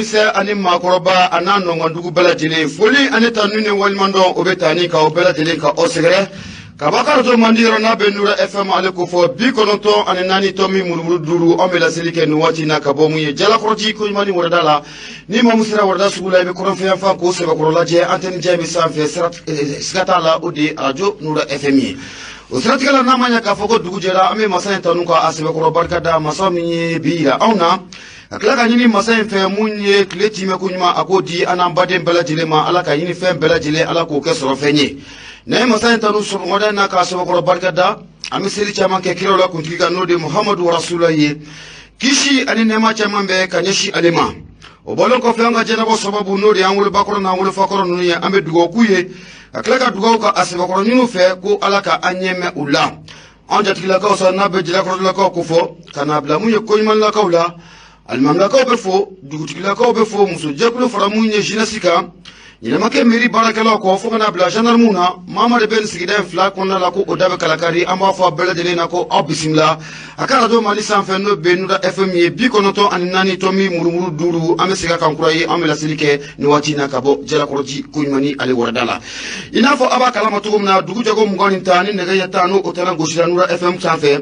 Denmisɛn ani maakɔrɔba a n'a nɔngɔndugu bɛɛ lajɛlen, foli ani tanu ni waleɲumandɔn, o bɛ taa ni k'aw bɛɛ lajɛlen ka aw sɛgɛrɛ ka bɔ arajo mandi yɔrɔ n'a bɛ Nura FM ale ko fɔ 94 tomi murumuru 5. Anw bɛ laseli kɛ nin waati in na ka bɔ mun ye Jalakɔrɔji Koɲumani wɛrɛda la. Ni maa min sera wɛrɛda sugu la, i bɛ kɔrɔnfɛn fan k'o sɛbɛkɔrɔ lajɛ, antenne jɛ min sanfɛ, siga t'a la, o de ye arajo Nura FM ye. O siratigɛ la, n'a ma ɲɛ k'a fɔ ko dugu jɛra, an bɛ masa in tanu ka a sɛbɛkɔrɔ barika da, masa min ye bi yira anw na, ka tila ka ɲini masa in fɛ mun ye tile timɛ ko ɲuman, a k'o di an n'an baden bɛɛ lajɛlen ma. Ala ka ɲini fɛn bɛɛ lajɛlen, Ala k'o kɛ sɔrɔ fɛn ye. N'an ye masa in tanu sɔgɔmada in na k'a sɛbɛkɔrɔ barika da, an bɛ seli caman kɛ kiraw la kuntigi kan, n'o de Muhamadu Rasula ye, kisi ani nɛɛma caman bɛ ka ɲɛsin ale ma. O bɔlen kɔfɛ, an ka jɛnabɔ sababu, n'o de y'an wolobakɔrɔ n'an wolofakɔrɔ ninnu ye, an bɛ dugawu k'u ye, ka tila ka dugawu ka a sɛbɛkɔrɔ ɲini fɛ ko Ala ka an ɲɛ mɛn u la. An jatigilakaw sa, n'a bɛ Jalakɔrɔlakaw ko fɔ ka n'a bila mun ye Koɲumanlakaw la, alimamilakaw bɛ fo, dugutigilakaw bɛ fo, musojɛkulu fara mun ye jeunesse kan, ɲɛnɛmakɛ mairie baarakɛlaw kɔ, fo ka n'a bila gendarmew na. Maa de bɛ nin sigida in fila kɔnɔna la ko o da bɛ kalakari. An b'a fɔ a bɛɛ lajɛlen na ko aw bisimila a ka arajo Mali sanfɛ, n'o bɛ Nura FM ye, 94 tomi murumuru 5. An bɛ segin a kan kura ye, an bɛ laseli kɛ nin waati in na ka bɔ Jalakɔrɔji Koɲumani ale wɛrɛda la. I n'a fɔ a b'a kalama cogo min na, dugu jɛko 21 ni nɛgɛ ɲɛ 10, n'o o tɛna gosira Nura FM sanfɛ,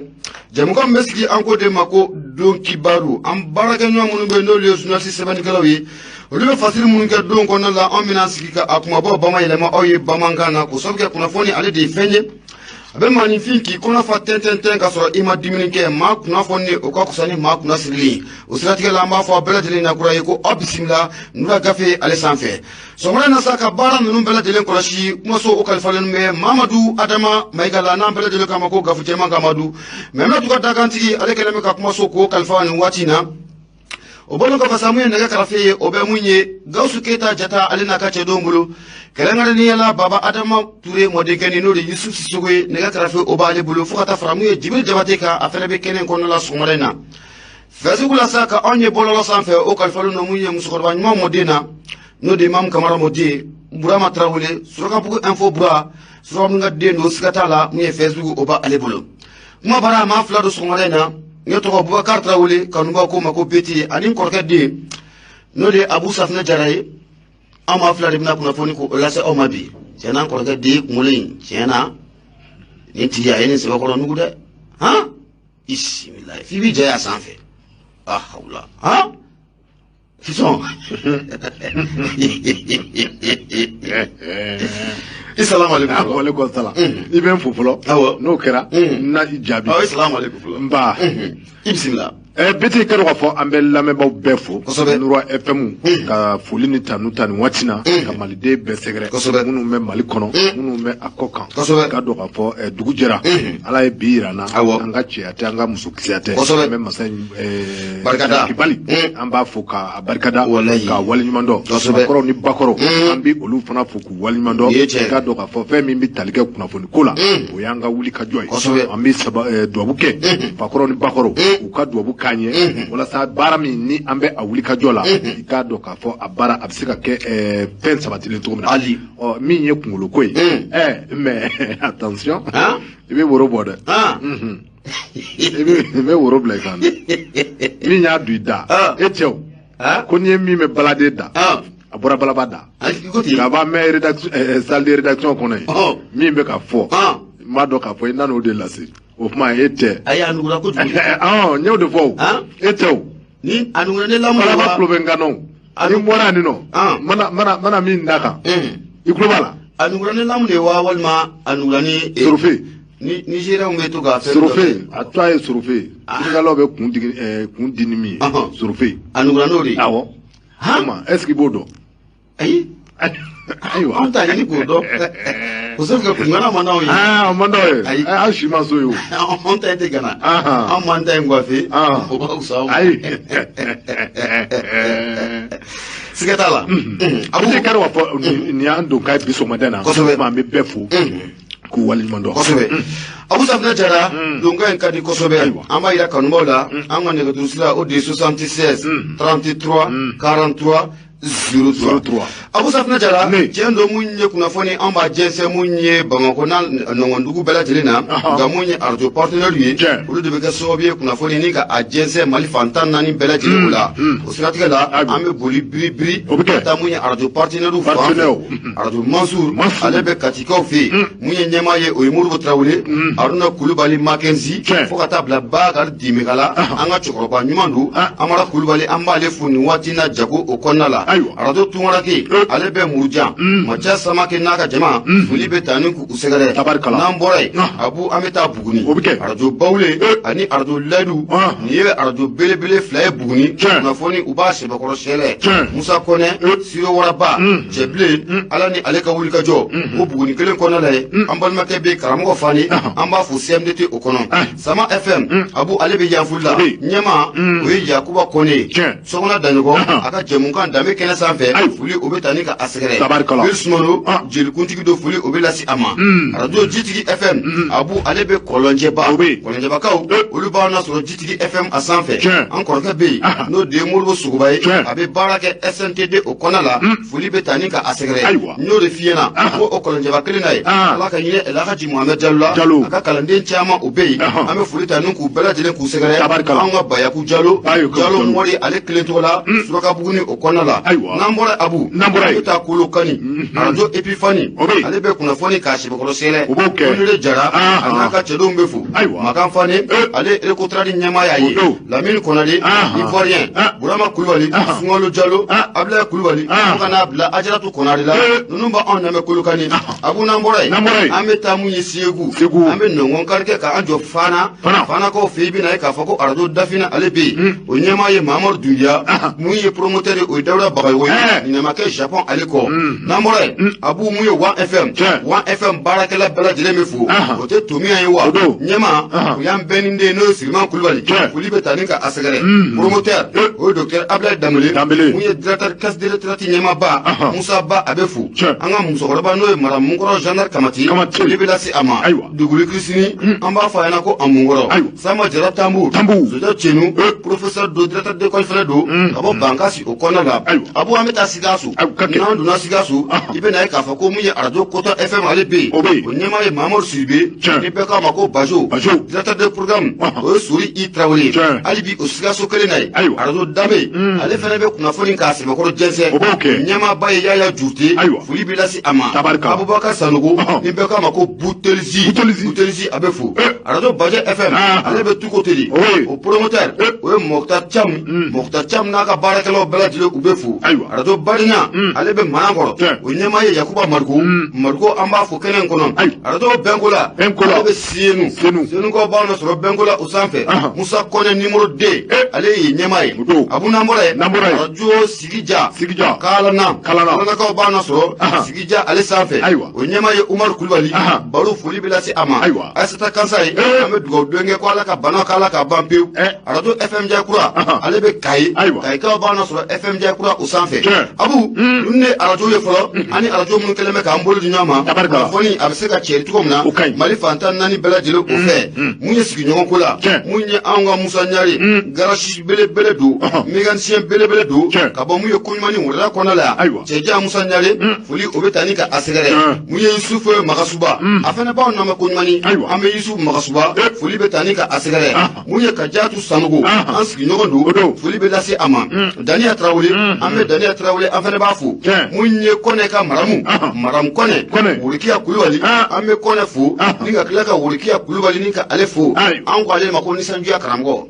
jɛmukan min bɛ sigi, an ko de ma ko Don Kibaru. An baarakɛɲɔgɔn minnu bɛ yen, n'olu ye journaliste sɛbɛnnikɛlaw ye, olu bɛ fasiri minnu kɛ don kɔnɔna la, anw bɛna sigi ka a kumabaw bamayɛlɛma aw ye bamanankan na, k'o sababu kɛ kunnafoni ale de ye fɛn ye a bɛ maaninfin k'i kɔnɔ fa tɛntɛntɛn ka sɔrɔ i ma dumuni kɛ. Maa kunnafoni, o ka fisa ni maa kunna sirili. O siratigɛ la, an b'a fɔ a bɛɛ lajɛlen na kura ye ko aw bisimila Nura gafe ale sanfɛ. Sɔgɔmada in na sa, ka baara ninnu bɛɛ lajɛlen kɔlɔsi kumaso, o kalifalen bɛ Mamadu Adama Mayiga la, n'an bɛɛ lajɛlen k'a ma ko Gafu Cɛman Kamadu Mɛmɛtu ka dakantigi. Ale kɛlen bɛ ka kumaso k'o kalifa nin waati in na. O bɔlen kɔfɛ sa, mun ye nɛgɛ karafe ye, o bɛ mun ye Gawusu Keyita Jata ale n'a ka cɛdenw bolo, kɛrɛnkɛrɛnnenya la Baba Adama Ture mɔdenkɛni, n'o de Yusufu Sisoko ye, nɛgɛ karafe o b'ale bolo, fo ka taa fara mun ye Jibiri Jabate kan, a fɛnɛ bɛ kɛnɛ kɔnɔna la sɔgɔmada in na. Facebook la sa, ka anw ye bɔlɔlɔ sanfɛ, o kalifalen don mun ye musokɔrɔba ɲuman mɔden na, n'o de ye Mamu Kamara mɔden, Burama Tarawele, Surakabugu info Bura, Surakabugu ka den don, siga t'a la, mun ye Facebook o b'ale bolo. Kuma bara maa fila don sɔgɔmada in na. Ne tɔgɔ Bubakar Tarawele, kanubaw ko ma ko Beti, ani n kɔrɔkɛ den, n'o de ye Abu Safinɛ Jara ye. An maa fila de bɛna kunnafoni k'o lase aw ma bi. Tiɲɛ na, n kɔrɔkɛ den kunkolo in, tiɲɛ na, nin tigi a ye nin sɛbɛkɔrɔ nugu dɛ. Han, bisimilayi, f'i b'i jɛ a sanfɛ. Ah hawula, han fisɔn i salamu aleykum. Wa aleykum salam. I bɛ n fo fɔlɔ. Awɔ. N'o kɛra, n na i jaabi. Awɔ, i salamu aleykum fɔlɔ. Nba. I bisimila. Bete, ka dɔn k'a fɔ an bɛ lamɛnbaaw bɛɛ fo. Kosɛbɛ. Nura FM ka foli ni tanu ta nin waati na ka maliden bɛɛ sɛgɛrɛ. Kosɛbɛ. Minnu bɛ Mali kɔnɔ, minnu bɛ a kɔ kan. Kosɛbɛ. Ka dɔn k'a fɔ dugu jɛra. Ala ye bi yira an na. Awɔ. An ka cɛya tɛ, an ka musokisɛya tɛ. Kosɛbɛ. An bɛ masa in Barikada. Kibali. An b'a fo k'a barikada. Walayi. K'a waleɲuman dɔn. Kosɛbɛ. Bakɔrɔw ni bakɔrɔw. An bɛ olu fana fo k'u waleɲuman dɔn. Ye tiɲɛ. Ka dɔn k'a fɔ fɛn min bɛ tali kɛ kunnafoni ko la, o y'an ka wuli ka jɔ ye. Kosɛbɛ. An bɛ saba dubabu kɛ fakɔrɔw ni bakɔrɔw, u ka dubabu k'an ye walasa baara min ni an bɛ a wuli ka jɔ la, i k'a dɔn k'a fɔ a baara a bɛ se ka kɛ fɛn sabatilen cogo min na. Hali. Ɔ, min ye kunkolo ko ye, mais attention, Han? i bɛ woro bɔ dɛ. Han. I bɛ woro bila i kan dɛ. Min y'a don i da, Ah. e cɛw, Han? ko n'i ye min bɛ baladen da, Ah. a bɔra balaba da. Ayi, ko ten. K'a b'an mɛn rédaction, salle de rédaction kɔnɔ yen, Ɔhɔn. min bɛ ka fɔ, Ah. n b'a dɔn k'a fɔ i nan'o de lase. O tuma e tɛ. Ayi, a nugura kojugu. Ɔn, n y'o de fɔ o. Han? E tɛ o. Ni a nugura ne lamɔ Balaba wa tulo bɛ n kan na o. A Ni n bɔra yan nin nɔ, Ah. mana min da kan, i tulo b'a la. A nugura ne lamu de wa, walima a nugura ni Sorofe. Ni Nigériens bɛ to ka fɛn dɔ kɛ. Sorofe, a tɔgɔ ye sorofe. Ah. Sénégalais bɛ kun digi, kun di ni min ye. Ɔhɔn. Sorofe. A nugura n'o de ye. Awɔ. Han? O tuma est ce que i b'o dɔn? Ayi. Ayiwa. Anw t'a ɲini k'o dɔn, o sabu kɛ kungana man d'anw ye. Ah, o man d'aw ye. Ayi. Aw si ma so ye o. Anw ta in tɛ gana. Ahan. Anw m'an ta in coiffer. Ah. O ka fisa anw ma. Ayi. Siga t'a la. A bɛ se kari k'a fɔ nin y'an don k'a bi sɔgɔmada in na. Kosɛbɛ. O tuma an bɛ bɛɛ fo k'u waleɲuman dɔn. Kosɛbɛ. Abu Safinɛ Jara, donkan in ka di kosɛbɛ. Ayiwa. An b'a yira kanubaw la, an ka nɛgɛjuru sira, o de ye 76 33 43. 03. 03. Abu Safinɛ Jara, Ne. tiɲɛ don, mun ye kunnafoni, an b'a jɛnsɛn mun ye Bamakɔ n'a nɔngɔndugu bɛɛ lajɛlen na. Nka mun ye arajo partenaire ye, olu de bɛ kɛ sababu ye kunnafoni ni ka a jɛnsɛn Mali fan 14 bɛɛ lajɛlen o la. O siratigɛ la, an bɛ boli biribiri O bɛ kɛ. ka taa mun ye arajo partenaire fan fɛ. Partenaire. Arajo Mansour, Mansour. ale bɛ Katikaw fɛ yen. Mun ye ɲɛmaa ye, o ye Modibo Tarawele, Haruna Kulubali Makenzi, fo ka taa bila Bakari Dimekala, an ka cɛkɔrɔba ɲuman don. Amara Kulubali, an b'ale fo nin waati in na jago o kɔnɔna la. Arajo Tunkarake, ale bɛ Murujan, Maca Samake n'a ka jama, foli bɛ taa ni k'u sɛgɛrɛ. Tabarikala. N'an bɔra yen, Abu, an bɛ taa Buguni. O bɛ kɛ. Arajo Bawule ani arajo Layidu, nin ye arajo belebele fila ye Buguni. Kunnafoni, u b'a sɛbɛkɔrɔ sɛlɛ. Musa Kɔnɛ, Siro Waraba, Cɛbilen, Ala ni ale ka wulikajɔ o Buguni kelen kɔnɔna la ye. An balimakɛ bɛ yen, karamɔgɔ Fani, an b'a fo CMDT o kɔnɔ. Sama FM, Abu, ale bɛ Yanfolila. O bɛ yen. Ɲɛma, o ye Yakuba Kɔnɛ ye. Sɔgɔna Daɲɔgɔ, a ka jɛmukan danbe kɛnɛ sanfɛ, foli o bɛ taa ni ka a sɛgɛrɛ. Tabarikala. Bill Sumano, jelikuntigi don, foli o bɛ lase a ma. Arajo Jitigi FM, Abu, ale bɛ Kɔlɔnjɛba. O bɛ yen. Kɔlɔnjɛbakaw, olu b'an nasɔrɔ Jitigi FM a sanfɛ. An kɔrɔkɛ bɛ yen, n'o de ye Moribo Sogoba ye, a bɛ baara kɛ SNTD o kɔnɔna la, foli bɛ taa ni ka a sɛgɛrɛ. N y'o de f'i ɲɛna ko o Kɔlɔnjɛba kelen na ye, Ala ka hinɛ Elhaji Mohamed Jalo la. Jalo. A ka kalanden caman o bɛ yen, an bɛ foli ta ni k'u bɛɛ lajɛlen k'u sɛgɛrɛ. Tabarikala. Anw ka Bayaku Jalo, Bayaku Jalo Jalo. Mɔri, ale kelen tɔgɔ la Surakabugu o kɔnɔna la. Ayiwa. N'an bɔra, Abu, N'an bɔra an yen. bɛ taa Kolokani, arajo Epifani, O bɛ yen. ale bɛ kunnafoni k'a sɛbɛkɔrɔ sɛlɛ. O b'o kɛ. Onire Jara, a n'a ka cɛdenw bɛ fo. Ayiwa. Makan Fane, ale Ekotradi ɲɛmaa y'a ye. O don. Lamini Kɔnade, Ivoirien, Burama Kulubali, Sunkalo Jalo, Abdoulaye Kulubali, fo ka n'a bila Ajaratu Kɔnade la. Ninnu b'anw lamɛn Kolokani. Abu, n'an bɔra yen, N'an bɔra yen. an bɛ taa mun ye Segu. Segu. An bɛ nɔngɔn kari kɛ k'an jɔ Fana. Fana. Fanakaw fɛ yen, i bɛna ye k'a fɔ ko arajo Dafina, ale bɛ yen. O ɲɛmaa ye Mamadu Dunbiya. Mun ye promoteur ye, o ye Dawuda Bagayogo ye. Ɲinɛ ma kɛ Japon ale kɔ. N'an bɔra yen, Abu, mun ye One FM, One FM baarakɛla bɛɛ lajɛlen bɛ fo. O tɛ Tomiya ye wa? O don. Ɲɛmaa, o y'an bɛɛ ni den, n'o ye Siriman Kulubali. Foli bɛ taa ni ka a sɛgɛrɛ. Promoteur, o ye docteur Abdoulaye Danbele. Danbele. Mun ye directeur caisse de retraite ɲɛmaaba, Musa Ba, a bɛ fo. An ka musokɔrɔba, n'o ye Maramunkɔrɔ Jean Kamati, Kamati. foli bɛ lase a ma. Ayiwa. Duguli Kirisini, an b'a fɔ a ɲɛna ko a munkɔrɔ. Ayiwa. Sama Jara Tambu. Tambu. Sojɔ Cenu, professeur do, directeur d'école fɛnɛ don, ka bɔ Bankasi o kɔnɔna la. Ayiwa. Abu, an bɛ taa Sikaso. Ayiwa, ka kɛ. N'an donna Sikaso, i bɛ na ye k'a fɔ ko mun ye arajo Kotɔ FM, ale bɛ yen. O bɛ yen. O ɲɛmaa ye Mamadu Sidibe. Tiɲɛ. Ni bɛɛ k'a ma ko Bajo. Bajo. Directeur de programme, o ye Sori I Tarawele ye. Tiɲɛ. Hali bi o Sikaso kelen na ye. Ayiwa. Arajo Danbe, ale fɛnɛ bɛ kunnafoni k'a sɛbɛkɔrɔ jɛnsɛn. O b'o kɛ. Ɲɛmaaba ye Yaya Jurute. Ayiwa. Foli bɛ lase a ma. Tabarikala. Abubakar Sanogo, Ɔhɔn. ni bɛɛ k'a ma ko Butelisi. Butelisi. Butelisi, a bɛ fo. Eh. Arajo Bajɛ FM, Ah. ale bɛ Tukoteli. O ye. O promoteur, Eh. o ye Mɔkuta Camu. Mɔkuta Camu n'a ka baarakɛlaw bɛɛ lajɛlen, u bɛ fo. Ayiwa. Arajo Badenya, ale bɛ Manankɔrɔ. Tiɲɛ. O ɲɛmaa ye Yakuba Mariku. Mariku, an b'a fo kɛnɛ in kɔnɔ. Ayiwa. Arajo Bɛnkola, Bɛnkola. ale bɛ Senu. Senu. Senukaw b'anw lasɔrɔ Bɛnkola o sanfɛ. Ahan. Musa Kɔnɛ numéro 2, Eh. ale ye ɲɛmaa ye. O don. Abu, n'an bɔra yen, N'an bɔra yen. arajo Sigija. Sigija. Kalana. Kalana. Kalanakaw b'an lasɔrɔ Ahan. Sigija ale sanfɛ. Ayiwa. O ɲɛmaa ye Umaru Kulubali. Ahan. Baro foli bɛ lase a ma. Ayiwa. Ayisata Kansa ye, Eh. an bɛ dugawu don kɛ ko Ala ka bana k'Ala ka ban pewu. Eh. Arajo FM Jayakura, Ahan. ale bɛ Kayi. Ayiwa. Kayikaw b'an lasɔrɔ FM Jayakura o sanfɛ. Tiɲɛ. Abu, ninnu ye arajo ye fɔlɔ, ani arajo minnu kɛlen bɛ k'an bolo di ɲɔgɔn ma. Tabarikala. Kunnafoni a bɛ se ka cɛri cogo min na. O ka ɲi. Mali fan 14 bɛɛ lajɛlen o fɛ. Mun ye sigiɲɔgɔn ko la. Tiɲɛ. Mun ye anw ka Musa Ɲare, garage belebele don, Ɔhɔn. mécanicien belebele don, Tiɲɛ. ka bɔ mun ye Koɲumani wulada kɔnɔna la yan. Ayiwa. Cɛjan Musa Ɲare, foli o bɛ taa ni ka a sɛgɛrɛ. Tiɲɛ. Mun ye Yusufu Magasuba, a fana b'anw lamɛn Koɲumani. Ayiwa. An bɛ Yusufu Magasuba, Eh. foli bɛ taa ni ka a sɛgɛrɛ. Ahan. Mun ye Kajatu Sanogo, Ahan. an sigiɲɔgɔn O don, don. foli bɛ lase a ma. Daniya Tarawele, an bɛ Daniya Tarawele, an fana b'a fo. Tiɲɛ. Mun ye Kɔnɛ ka Maramu, Ahan. Maramu Kɔnɛ, Kɔnɛ. Worikiya Kulubali, Ah. an bɛ Kɔnɛ fo, Ahan. ni ka tila ka Worikiya Kulubali ni ka ale fo. Ayiwa. An ko ale ma ko nisɔndiya karamɔgɔ.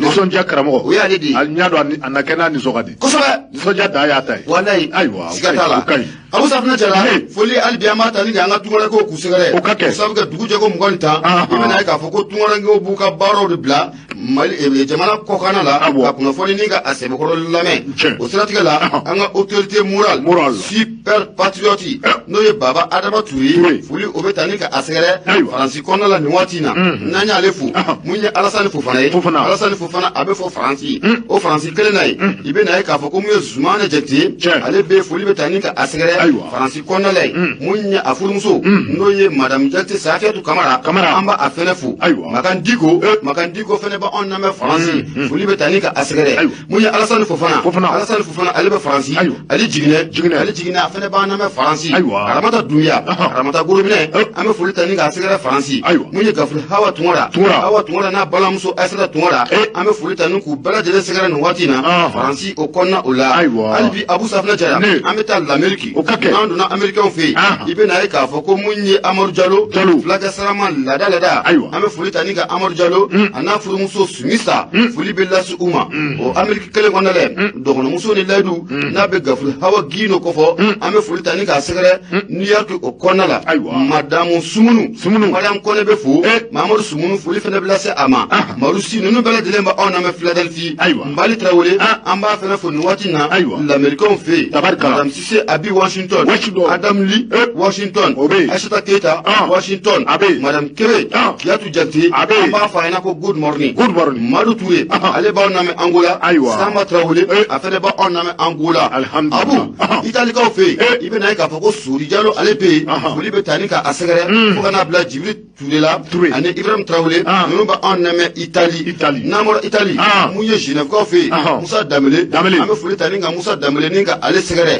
Nisɔndiya karamɔgɔ. O y'ale de ye. A n y'a dɔn a na kɛ n'a nisɔn ka di. Kosɛbɛ. Nisɔndiya dan y'a ta ye. Walayi. Ayiwa, o Siga ka ɲi, t'a la. o ka ɲi. Abu Safinɛ Jara, Ne. foli hali bi an b'a ta ni k'an ka tunkarankew k'u sɛgɛrɛ. O ka kɛ. O sabu kɛ dugu jɛ ko 21, Ahan. i bɛna ye k'a fɔ ko tunkarankew b'u ka baaraw de bila Mali jamana kɔkanna la, Awɔ. ka kunnafoni ni ka a sɛbɛkɔrɔ lamɛn. Tiɲɛ. O siratigɛ la, Ahan. an ka autorité morale, Morale. super patriote, Eh. n'o ye Baba Adama Ture, Ture. foli o bɛ ta ni ka a sɛgɛrɛ Ayiwa. Faransi kɔnɔna la nin waati in na. N'an y'ale fo, Ahan. mun ye Alasani Fofana ye, Fofana. Alasani Fofana a bɛ fɔ Faransi o Faransi kelen na ye i bɛ na ye k'a fɔ ko mun ye Zumana Jakite ale bɛ foli bɛ taa ni ka a sɛgɛrɛ Faransi kɔnɔna la yen mun ye a furumuso n'o ye Madame Jakite Safiyatu Kamara an b'a a fɛnɛ fo Makan Diko Makan Diko fɛnɛ bɛ anw lamɛn Faransi foli bɛ taa ni ka a sɛgɛrɛ mun ye Alasani Fofana Alasani Fofana ale bɛ Faransi ale Jiginɛ ale Jiginɛ a fɛnɛ b'an lamɛn Faransi Aramata Dunbiya Aramata Gorominɛ an bɛ foli ta ni k'a sɛgɛrɛ Faransi mun ye Gafuru Hawa Tunkara Hawa Tunkara n'a balimamuso Ayisata Tunkara an bɛ foli ta ni k'u bɛɛ lajɛlen sɛgɛrɛ nin waati in na Faransi o kɔnɔna o la hali bi Abu Safinɛ Jara an bɛ taa l'Amérique n'an donna Américains fɛ yen i bɛ na ye k'a fɔ ko mun ye Amadu Jalo fulakɛ sarama lada lada an bɛ foli ta ni ka Amadu Jalo a n'a furumuso Sumisa foli bɛ lase u ma o Amérique kelen kɔnɔna la dɔgɔnɔmuso ni layidu n'a bɛ Gafuru Hawa Gino kɔfɔ an bɛ foli ta ni k'a sɛgɛrɛ New York o kɔnɔna la Madamu Sumunu Mariam Kɔnɛ bɛ fo Mamadu Sumunu foli fana bɛ lase a ma Marusi ninnu bɛɛ lajɛlen bɛ anw lamɛn Philadelphie Nbali Tarawele an b'a fana fo nin waati in na l'Américains fɛ yen Madame Sise Abi Washington Adam Lee Washington Aïssata Keita Washington Madame Kebe Kiyatu Jakite an b'a fɔ a ɲɛna ko good morning Madu Ture ale b'anw lamɛn Angola Samba Tarawele a fana b'anw lamɛn Angola Abu Italikaw fɛ yen i bɛ na ye k'a fɔ ko Sori Jalo ale bɛ yen foli bɛ taa ni k'a sɛgɛrɛ fo ka n'a bila Jibiri Ture la ani Ibrahim Tarawele ninnu bɛ anw lamɛn Itali n'an bɔra Itali mun ye Genèvekaw fɛ yen Musa Danbele an bɛ foli ta ni ka Musa Danbele ni ka ale sɛgɛrɛ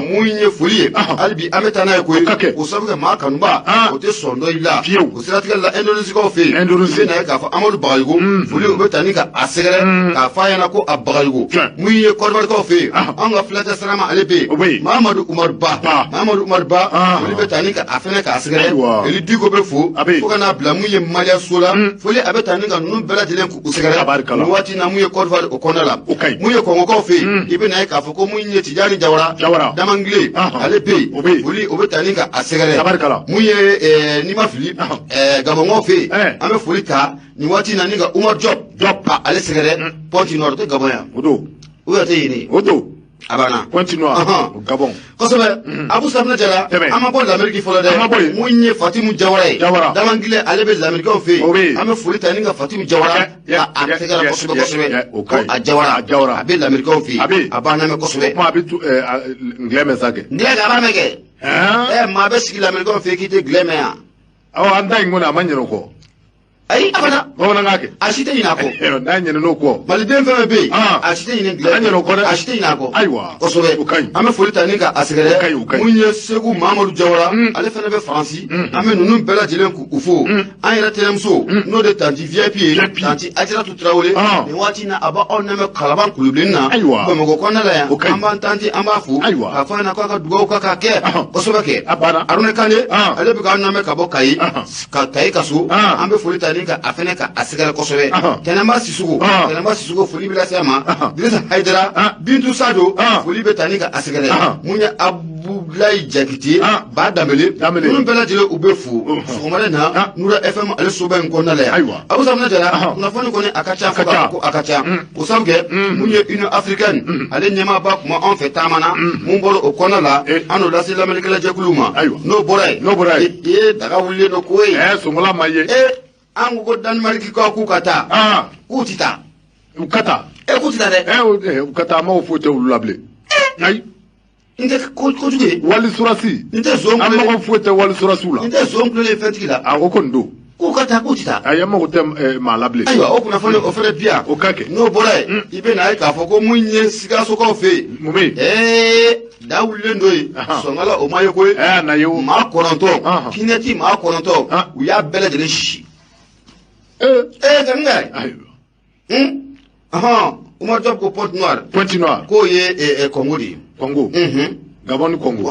mun ye foli ye hali bi an bɛ taa n'a ye koyi o sabu kɛ maa kanuba o tɛ sɔn dɔ i la o siratigɛ la Indonésikaw fɛ yen i bɛ na ye k'a fɔ Amadu Bagayogo foli o bɛ ta ni ka a sɛgɛrɛ k'a fɔ a ɲɛna ko a Bagayogo mun ye Kɔdiwarikaw fɛ yen anw ka fulakɛ sarama ale bɛ yen Mahamadu Umaru Ba Mahamadu Umaru Ba foli bɛ ta ni ka a fɛnɛ k'a sɛgɛrɛ Eli Diko bɛ fo fo ka n'a bila mun ye Maliya so la foli a bɛ taa ni ka ninnu bɛɛ lajɛlen k'u sɛgɛrɛ nin waati in na mun ye Kɔdiwari o kɔnɔna la mun ye Kɔngɔkaw fɛ yen i bɛ na ye k'a fɔ ko mun ye Tijani Jawara Damangile ale bɛ yen foli o bɛ taa ni ka a sɛgɛrɛ mun ye n'i ma fili Gabɔnkaw fɛ yen an bɛ foli ta nin waati in na ni ka Umar Diop ka ale sɛgɛrɛ Pointe Noire o tɛ Gabɔn yan o don o yɛrɛ tɛ yen de o don a banna Pointe Noire o Gabon kosɛbɛ Abu Safinɛ Jara an ma bɔ l'Amérique fɔlɔ dɛ mun ye Fatimu Jawara ye Damangile ale bɛ l'Américains fɛ yen an bɛ foli ta ni ka Fatimu Jawara ka a sɛgɛrɛ kosɛbɛ kosɛbɛ ko a Jawara a bɛ l'Américains fɛ yen a b'an lamɛn kosɛbɛ a bɛ ngilɛ mɛn sa kɛ ngilɛ a b'a mɛn kɛ ɛ maa bɛ sigi l'Américains fɛ yen k'i tɛ ngilɛ mɛn yan awɔ an ta in kɔni a ma ɲinɛ o kɔ ayi a fana bamanankan kɛ a si tɛ ɲinɛ a kɔ n'a ɲinɛ n'o kɔ maliden fɛn fɛn bɛ yen a si tɛ ɲinɛ gilɛ a ɲinɛ o kɔ dɛ a si tɛ ɲinɛ a kɔ ayiwa kosɛbɛ o ka ɲi an bɛ foli ta ni ka a sɛgɛrɛ mun ye Segu Mamadu Jawara ale fana bɛ Faransi an bɛ ninnu bɛɛ lajɛlen k'u fo an yɛrɛ tɛnɛmuso n'o de tanti VIP ye tanti Ajaratu Tarawele nin waati in na a b'aw lamɛn Kalaban Kulubilenni na Bamakɔ kɔnɔna la yan an b'an tanti an b'a fo k'a fɔ a ɲɛna k'a ka dugawu k'a kɛ kosɛbɛ kɛ Aruna Kane ale bɛ k'an lamɛn ka bɔ Kayi ka Kayi ka so an bɛ foli ta ni ka a fɛnɛ ka a sɛgɛrɛ kosɛbɛ Tɛnɛnba Sisoko Tɛnɛnba Sisoko foli bɛ lase a ma Dirisa Hayidara Bintu Sajo foli bɛ ta ni ka a sɛgɛrɛ mun ye Abudulayi Jakite Ba Danbele ninnu bɛɛ lajɛlen u bɛ fo sɔgɔmada in na Nura FM ale soba in kɔnɔna la yan Abu Safinɛ Jara kunnafoni kɔni a ka ca fo k'a fɔ ko a ka ca o sabu kɛ mun ye Union africaine ale ɲɛmaaba kuma anw fɛ taama na mun bɔra o kɔnɔna la an n'o lase lamɛnnikɛla jɛkuluw ma n'o bɔra yen i ye daga wulilen don ko ye sonkola ma ye an ko Danemarkikaw k'u ka taa k'u ti taa u ka taa k'u ti taa dɛ u ka taa an m'aw foyi tɛ olu la bilen ayi n tɛ kojugu ye wali surasi n tɛ zon an mago foyi tɛ wali surasiw la n tɛ zon kulolen fɛntigi la a ko kɔni don k'u ka taa k'u ti taa ayi an mago tɛ maa la bilen ayiwa o kunnafoni o fana bi yan o ka kɛ n'o bɔra yen i bɛ na ye k'a fɔ ko mun ye Sikasokaw fɛ yen mun bɛ yen da wulilen don yen sɔngala o ma ye koyi na ye o maa 9 kinɛti maa 9 u y'a bɛɛ lajɛlen sisi ka n kɛ Umar Diop ko Pointe Noire Pointe Noire k'o ye Congo de ye Congo Gabon ni Congo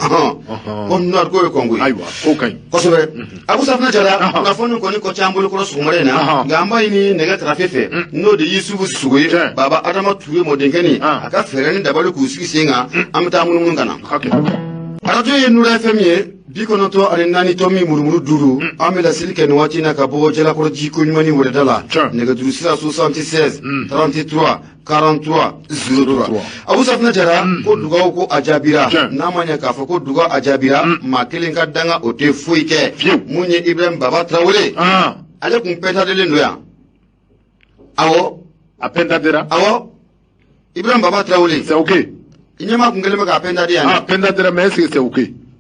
Pointe Noire k'o ye Congo ye ayiwa k'o ka ɲi kosɛbɛ Abu Safinɛ Jara kunnafoni kɔni kɔ ca an bolokɔrɔ sɔgɔmada in na nka an b'a ɲini nɛgɛ karafe fɛ n'o de Yusufu Sisoko ye Baba Adama Ture mɔdenkɛni a ka fɛɛrɛ ni dabali k'u sigi sen kan an bɛ taa munumunu ka na arajo ye Nura FM ye 94 tomi murumuru 5 an bɛ laseli kɛ nin waati in na ka bɔ Jalakɔrɔ ji ko ɲuman ni wɛrɛda la nɛgɛjuru sira 76 33 43 03 Abu Safinɛ Jara ko dugawu ko a jaabira n'a ma ɲɛ k'a fɔ ko dugawu a jaabira maa kelen ka danga o tɛ foyi kɛ mun ye Ibrahim Baba Tarawele ale kun pɛtadelen don yan awɔ A pentadera. Awɔ, Ibrahim Baba Traoré. C'est ok. I ɲɛmaa kun kɛlen bɛ k'a pentade yan. Ah, pentadera, mais est-ce que c'est ok?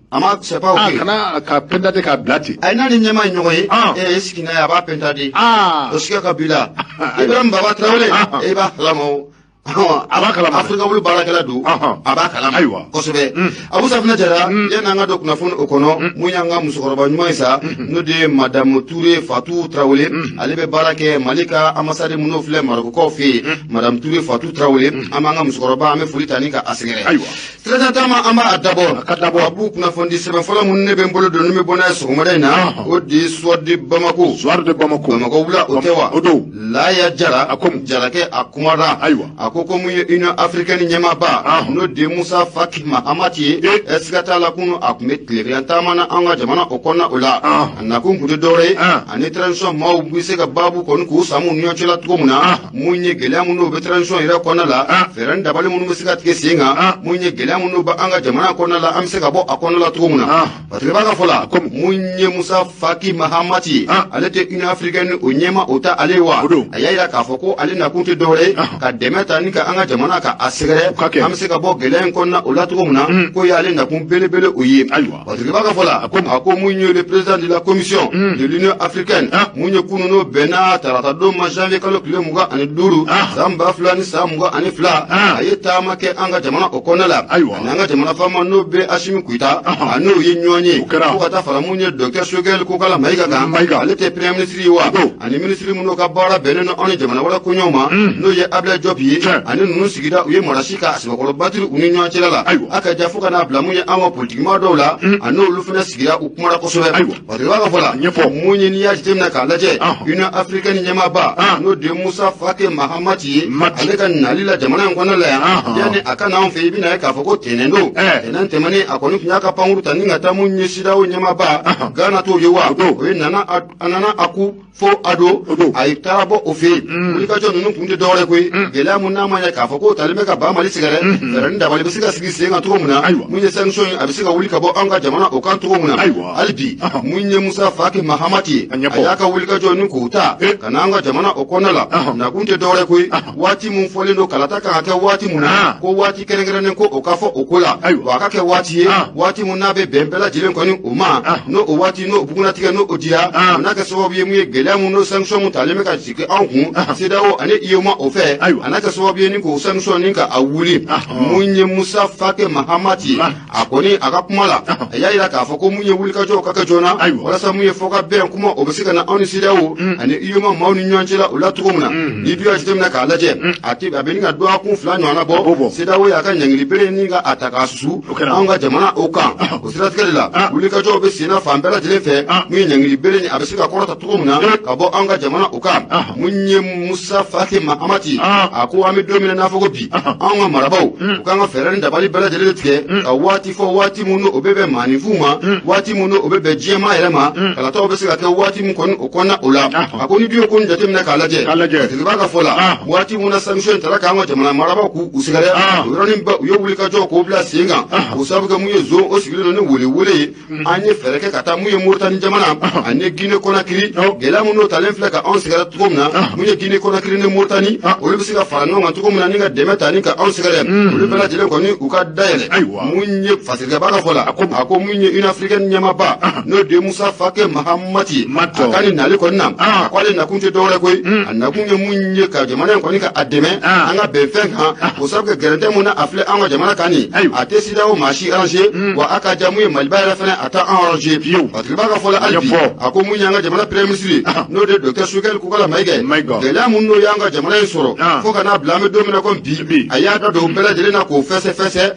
A ma, c'est pas ok. Ah, kana ka pentade k'a bila ten. Ayi, n'a ni ɲɛmaa ye ɲɔgɔn ye, e sigi n'a ye, a b'a pentade. Ah. O siga ka b'i la. Ibrahim Baba Traoré, e b'a kalama o. A b'a kalama. Afirika wulu baarakɛla don. A b'a kalama. Ayiwa. Kosɛbɛ. Abu Safinɛ Jara, yanni an ka don kunnafoni o kɔnɔ, mun y'an ka musokɔrɔba ɲuman ye sa, n'o de ye Madamu Ture Fatou Traoré, ale bɛ baara kɛ Mali ka ambassade minnu filɛ Marɔkukaw fɛ yen. Madamu Ture Fatou Traoré, an b'an ka musokɔrɔba, an bɛ foli ta ni ka a sɛgɛrɛ. Ayiwa. Siratan taama, an b'a dabɔ. A ka dabɔ. A b'u kunnafoni sɛbɛn fɔlɔ minnu ne bɛ n bolo don, ni bɛ bɔ n'a ye sɔgɔmada in na, o de ye Soir de Bamako. Soir de Bamako. Bamakɔ wula, o tɛ wa? O don. Laya Jara. A ko mun? Jarakɛ, a kumara. Ayiwa. A ko ko mun ye Union africaine ɲɛmaaba, n'o de ye Musa Faki Mahamat ye, siga t'a la, kunu a tun bɛ tilegan taama na an ka jamana o kɔnɔna o la. A nakun tun tɛ dɔwɛrɛ ye, ani transition maaw bɛ se ka baabu kɔni k'u samu ni ɲɔgɔn cɛ la cogo min na, mun ye gɛlɛya minnu bɛ transition yɛrɛ kɔnɔna la, fɛɛrɛ ni dabali minnu bɛ se ka tigɛ sen kan, mun ye gɛlɛya minnu bɛ an ka jamana kɔnɔna la, an bɛ se ka bɔ a kɔnɔna la cogo min na. Parce que b'a ka fɔ la, mun ye Musa Faki Mahamat ye, ale tɛ Union africaine o ɲɛma o ta ale ye wa? A y'a jira k'a fɔ ko ale nakun tɛ dɔwɛrɛ ye, ka dɛmɛ ta ni ka an ka jamana ka a sɛgɛrɛ, an bɛ se ka bɔ gɛlɛya in kɔnɔna o la cogo min na, k'o y'ale nakun belebele o ye. Parce que b'a ka fɔ la, a ko mun ye le président de la commission de l'Union africaine, mun ye kunun n'o bɛnna tarata don ma, janvier kalo tile 25 san 2022, a ye taama kɛ an ka jamana o kɔnɔna la. Ani an ka jamana faama n'o bɛ Asimi Goïta, a n'o ye ɲɔgɔn ye, fo ka taa fara mun ye docteur Choguel Kokala Maïga kan, ale tɛ premier ministre ye wa? Ani ministre minnu ka baara bɛnnen don anw ni jamana wɛrɛ koɲɛw ma, n'o ye Abdoulaye Diop ye, ani ninnu sigira, u ye marasi ka sɛbɛkɔrɔ batiri u ni ɲɔgɔn cɛla la. A ka ja, fo ka n'a bila mun ye an ka politikimaa dɔw la, a n'olu fana sigira, u kumara kosɛbɛ. Parce que b'a ka fɔ la, mun ye n'i y'a jateminɛ k'a lajɛ, Union africaine ɲɛmaaba, n'o de ye Musa Faki Mahamat ye, ale ka nali la jamana in kɔnɔ la yan, yanni a ka n'anw fɛ, i bɛna ye k'a fɔ ko tɛnɛn don, tɛnɛn tɛmɛnen, a kɔni tun y'a ka pankuru ta ni ka taa mun ye CEDEAO ɲɛmaaba Ghana t'o ye wa? O ye nana, a nana a ku fo a don, a ye taara bɔ o fɛ yen. Wulikajɔ ninnu kun tɛ dɔwɛrɛ koyi, gɛlɛya mun n'a ma ɲɛ k'a fɔ k'o talen bɛ ka ba Mali sɛgɛrɛ, fɛɛrɛ ni dabali bɛ se ka sigi sen kan cogo min na, mun ye sanction ye, a bɛ se ka wuli ka bɔ an ka jamana o kan cogo min na. Hali bi, mun ye Musa Faki Mahamat ye, a y'a ka wulikajɔ ni k'o ta ka na an ka jamana o kɔnɔna la, nakun tɛ dɔwɛrɛ koyi, waati mun fɔlen don kalata kan ka kɛ waati mun na, ko waati kɛrɛnkɛrɛnnen ko o ka fɔ o ko la, wa a ka kɛ waati ye, waati mun n'a bɛ bɛn bɛɛ lajɛlen kɔni o ma, n'o o waati n'o bugunnatigɛ n'o o dira, o n'a kɛ sababu ye mun ye gɛlɛya mun n'o sanction mun talen bɛ ka jigin anw kun CEDEAO ani UEMOA o fɛ, a n'a kɛ sababu ye ni k'o sanction ni ka a wuli. Mun ye Musa Faki Mahamat ye, a kɔni a ka kuma la, a y'a jira k'a fɔ ko mun ye wulikajɔw ka kɛ joona, walasa mun ye fɔ ka bɛn kuma o bɛ se ka na anw ni CEDEAO ani UEMOA maaw ni ɲɔgɔn cɛ la o la cogo min na. Ni dun y'a jateminɛ k'a lajɛ, a tɛ a bɛ ni ka dɔgɔkun 2 ɲɔgɔnna bɔ, CEDEAO y'a ka ɲangili bere ni ka a ta k'a susu anw ka jamana o kan. O siratigɛ de la, wulikajɔw bɛ sen na fan bɛɛ lajɛlen fɛ, mun ye ɲangili bere ni a bɛ se ka kɔrɔta cogo min na ka bɔ an ka jamana o kan. Mun ye Musa Faki Mahamat, a ko an bɛ don min na n'a fɔ ko bi, anw ka marabaaw u k'an ka fɛɛrɛ ni dabali bɛɛ lajɛlen tigɛ ka waati fɔ, waati mun o bɛ bɛn maaninfinw ma, waati mun o bɛ bɛn diɲɛmaa yɛrɛ ma, kalataw bɛ se ka kɛ waati mun kɔni o kɔnɔna o la. A ko ni dun ye ko nin jateminɛ k'a lajɛ, tigi b'a ka fɔ la, waati mun na sanction in taara k'an ka jamana marabaaw k'u sɛgɛrɛ, o yɔrɔnin bɛɛ u ye wulikajɔ k'o bila sen kan, k'o sababu kɛ mun ye zon o sigilen don ni welewele ye, an ye fɛɛrɛ kɛ ka taa mun ye Moritani jamana ani Guinée Conakry, gɛlɛya mun n'o talen filɛ ka anw sɛgɛrɛ cogo min na, mun ye Guinée Conakry ni Moritani, olu bɛ se ka fara ɲɔgɔn kan cogo min na ni ka dɛmɛ ta ni ka anw sɛgɛrɛ, olu bɛɛ lajɛlen kɔni u ka dayɛlɛ. Mun ye fasirikɛba ka fɔ la, a ko mun ye Union africaine ɲɛmaaba, n'o de ye Musa Faki Mahamat ye, a ka nin nali kɔni na, a ko ale nakun tɛ dɔwɛrɛ koyi, a nakun ye mun ye ka jamana in kɔni ka a dɛmɛ an ka bɛn fɛn kan, o sababu kɛ gɛrɛntɛ mun na a filɛ an ka jamana kan nin, a tɛ CEDEAO maa si arranger, wa a ka ja mun ye Maliba yɛrɛ fɛnɛ a t'a an arranger. Parce que b'a ka fɔ la, hali bi, a ko mun y'an ka jamana premier ministre ye, n'o de ye docteur Choguel Kokala Maïga, gɛlɛya mun n'o y'an ka jamana in sɔrɔ fo ka n'a bila an bɛ don min na komi bi, a y'a da don bɛɛ lajɛlen na k'o fɛsɛ fɛsɛ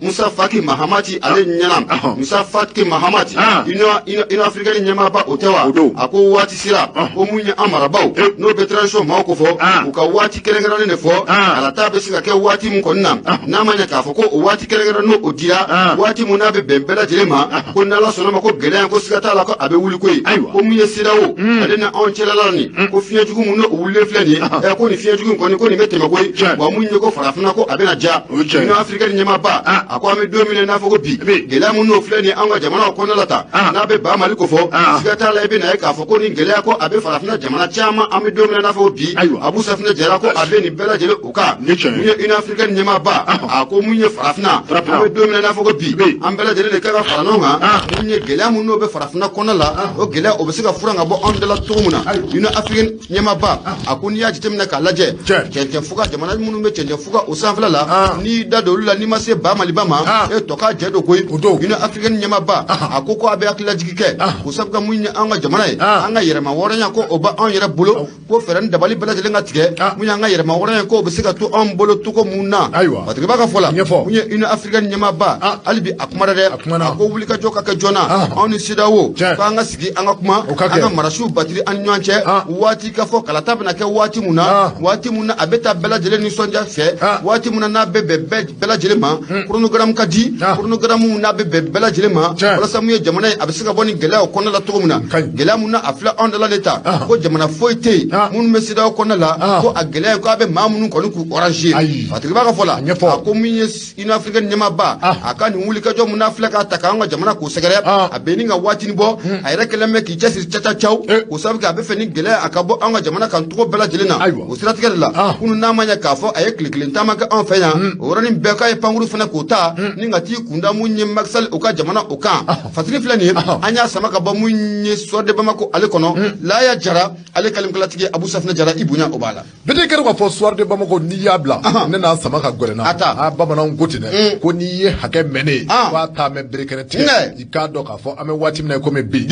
Musa Faki Mahamat ale ɲɛna. Musa Faki Mahamat, Union africaine ɲɛmaaba o tɛ wa? A ko waati sera ko mun ye an marabaaw n'o bɛ transition maaw ko fɔ, u ka waati kɛrɛnkɛrɛnnen de fɔ, kalata bɛ se ka kɛ waati mun kɔni na, n'a ma ɲɛ k'a fɔ ko o waati kɛrɛnkɛrɛnnen n'o o dira, waati mun n'a bɛ bɛn bɛɛ lajɛlen ma, ko n'Ala sɔnna ma ko gɛlɛya ko siga t'a la ko a bɛ wuli koyi. Ko mun ye CEDEAO ale ni anw cɛla la nin, ko fiɲɛjugu mun n'o wulilen filɛ nin ye, ko nin fiɲɛjugu in kɔni ko nin bɛ bɛ tɛmɛ koyi wa mun ye ko farafinna ko a bɛna diya Union africaine ɲɛmaaba a ko an bɛ don min na i n'a fɔ ko bi gɛlɛya minnu n'o filɛ nin ye an ka jamanaw kɔnɔna la tan n'a bɛ ba Mali ko fɔ siga t'a la i bɛna ye k'a fɔ ko nin gɛlɛya ko a bɛ farafinna jamana caman an bɛ don min na i n'a fɔ ko bi Abu Safinɛ Jara ko a bɛ nin bɛɛ lajɛlen o kan mun ye Union africaine ɲɛmaaba a ko mun ye farafinna an bɛ don min na i n'a fɔ ko bi an bɛɛ lajɛlen de kan ka fara ɲɔgɔn kan mun ye gɛlɛya minnu n'o bɛ farafinna kɔnɔna la o gɛlɛya o bɛ se ka furan ka bɔ anw da la cogo min na Union africaine ɲɛmaaba a ko n'i y'a jateminɛ k'a lajɛ cɛncɛn fuga jamana minnu bɛ cɛncɛn fuga o sanfɛla la n'i da don olu la n'i ma se ba Maliba ma e tɔ k'a jɛ don koyi Union africaine ɲɛmaaba a ko ko a bɛ hakililajigi kɛ k'o sabu kɛ mun ye an ka jamana ye an ka yɛrɛma hɔrɔnya ko o b'anw yɛrɛ bolo ko fɛɛrɛ ni dabali bɛɛ lajɛlen ka tigɛ mun y'an ka yɛrɛma hɔrɔnya ko o bɛ se ka to anw bolo cogo mun na Fatigiba ka fɔ la mun ye Union africaine ɲɛmaaba hali bi a kumara dɛ a ko wulikajɔ ka kɛ joona anw ni CEDEAO k'an ka sigi an ka kuma an ka marasiw batiri an ni ɲɔgɔn cɛ waati ka fɔ kalata bɛna kɛ waati mun na waati mun na a bɛ taa bɛɛ lajɛlen nisɔndiya fɛ waati mun na n'a bɛ bɛn bɛɛ lajɛlen ma chronogramme ka di chronogramme n'a bɛ bɛn bɛɛ lajɛlen ma walasa mun ye jamana ye a bɛ se ka bɔ nin gɛlɛyaw kɔnɔna la cogo min na gɛlɛya mun na a filɛ anw da la de ta ko jamana foyi tɛ yen minnu bɛ CEDEAO kɔnɔna la ko a gɛlɛya ko a bɛ maa minnu kɔni k'u arranger Fatigiba ka fɔ la a ko min ye Union africaine ɲɛmaaba a ka nin wulikajɔ mun n'a filɛ k'a ta k'an ka jamana k'o sɛgɛrɛ a bɛ ni ka waatinin bɔ a yɛrɛ kɛlen bɛ k'i cɛsiri cacacaw k'o sababu kɛ a bɛ fɛ ni gɛlɛya a ka bɔ an ka jamana kan cogo bɛɛ lajɛlen na o siratigɛ de la kunun n'a ma ɲɛ k'a fɔ a ye tile kelen taama kɛ anw fɛ yan o yɔrɔnin bɛɛ k'a ye pankuru fana k'o ta ni ka t'i kunda mun ye Macky Sall o ka jamana o kan Fatigi filɛ nin ye an y'a sama ka bɔ mun ye Soir de Bamako ale kɔnɔ Laya Jara ale kalimkalatigi Abu Safinɛ Jara i bonya o b'a la bɛɛ kɛra k'a fɔ Soir de Bamako n'i y'a bila ne n'a sama ka gɛrɛ na a bamananw ko ten dɛ ko n'i ye hakɛ mɛn ne ye k'a t'a mɛn bere kɛnɛ tigɛ i k'a dɔn k'a fɔ an bɛ waati min na komi bi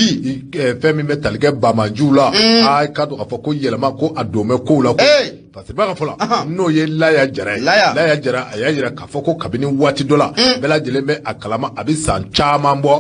fɛn min bɛ tali kɛ bamanjiw la a k'a dɔn k'a fɔ ko yɛlɛma ko a don bɛ kow la parce que b'a ka fɔ la n'o ye Laya Jara ye Laya Jara a y'a jira k'a fɔ ko kabini waati dɔ la bɛɛ lajɛlen bɛ a kalama a bɛ san caman bɔ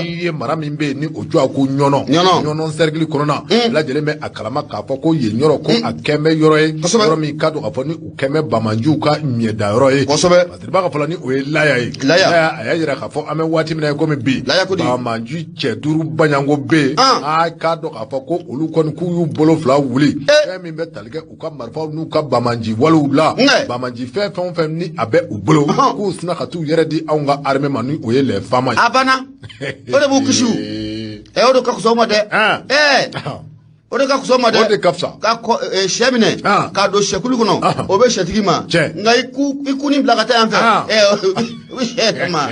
n'i ye mara min bɛ yen ni o jɔ ko Ɲɔnɔ Ɲɔnɔ cercle kɔnɔna bɛɛ lajɛlen bɛ a kalama k'a fɔ ko yen yɔrɔ ko a kɛn bɛ yɔrɔ ye yɔrɔ min ka dɔn k'a fɔ ni u kɛn bɛ bamanjiw ka ɲɛdayɔrɔ ye parce que b'a ka fɔ la ni o ye Laya ye Laya a y'a jira k'a fɔ an bɛ waati min na komi bi bamanji cɛ duuru baɲanko bɛ yen a k'a dɔn k'a fɔ ko olu kɔni k'u y'u bolo fila wuli fɛn min bɛ tali kɛ u ka marifaw n'u ka bamanji walew la bamanji fɛn fɛn o fɛn ni a bɛ u bolo k'u sina ka t'u yɛrɛ di anw ka armée ma ni o ye les FAMa ye. A banna o de b'u kisi o de ka fisa o ma dɛ o de ka fisa o ma dɛ o de ka fisa ka sɛ minɛ k'a don sɛkulu kɔnɔ o bɛ sɛtigi ma nka i kunni bila ka taa yan fɛ o bɛ sɛ yɛrɛ ma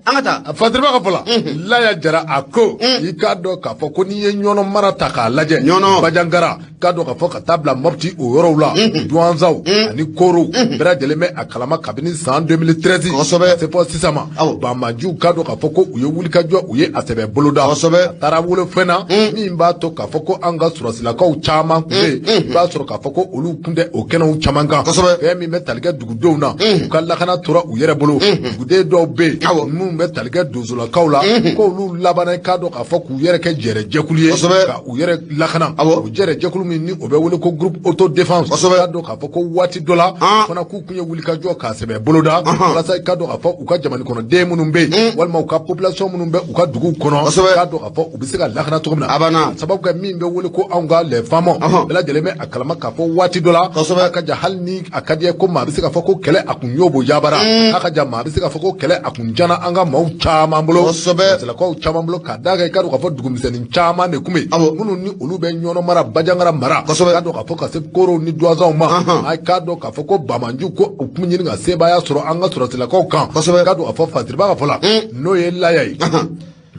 an ka taa. Fatiriba ka fɔ la Laya Jara a ko i k'a dɔn k'a fɔ ko n'i ye Ɲɔnɔ mara ta k'a lajɛ Ɲɔnɔ Bajangara k'a dɔn k'a fɔ ka taa bila Mopti o yɔrɔw la Duwanzaw ani Koro bɛɛ lajɛlen bɛ a kalama kabini san 2013 kosɛbɛ se fɔ sisan ma banbajiw k'a dɔn k'a fɔ ko u ye wulikajɔ u ye a sɛbɛ boloda kosɛbɛ a taara wolo fɛn na min b'a to k'a fɔ ko an ka sɔrɔsilakaw caman tun bɛ yen i b'a sɔrɔ k'a fɔ ko olu tun tɛ o kɛnɛw caman kan kosɛbɛ fɛn min bɛ tali kɛ dugudenw na u ka lakana tora u yɛrɛ bolo duguden dɔw bɛ yen minnu bɛ tali kɛ donsolakaw la k'olu labanna k'a dɔn k'a fɔ k'u yɛrɛ kɛ jɛrɛjɛkulu ye ka u yɛrɛ lakana o jɛrɛjɛkulu min ni o bɛ wele ko groupe autodéfense k'a dɔn k'a fɔ ko waati dɔ la fana k'u kun ye wulikajɔ k'a sɛbɛ boloda walasa k'a dɔn k'a fɔ u ka jamana kɔnɔden minnu bɛ yen walima u ka population minnu bɛ u ka duguw kɔnɔ k'a dɔn k'a fɔ u bɛ se ka lakana cogo min na sababu kɛ min bɛ wele ko anw ka les FAMa bɛɛ lajɛlen bɛ a kalama k'a fɔ waati dɔ la a ka ja hali ni a ka di ye ko maa bɛ se k'a fɔ ko kɛlɛ a kun y'o bo yabara a ka ja maa bɛ se k'a fɔ ko kɛlɛ a kun jana an ka maaw caman bolo sɛlakaw caman bolo k'a d'a kan i k'a dɔn k'a fɔ dugumisɛnnin caman de kun bɛ yen minnu ni olu bɛ Ɲɔnɔ mara Bajangara mara k'a dɔn k'a fɔ ka se Korow ni Duwanzaw ma a k'a dɔn k'a fɔ ko bamanjiw ko u kun ɲini ka sebaaya sɔrɔ an ka sɔrɔsilakaw kan k'a dɔn k'a fɔ Fatiriba ka fɔ la n'o ye Laya ye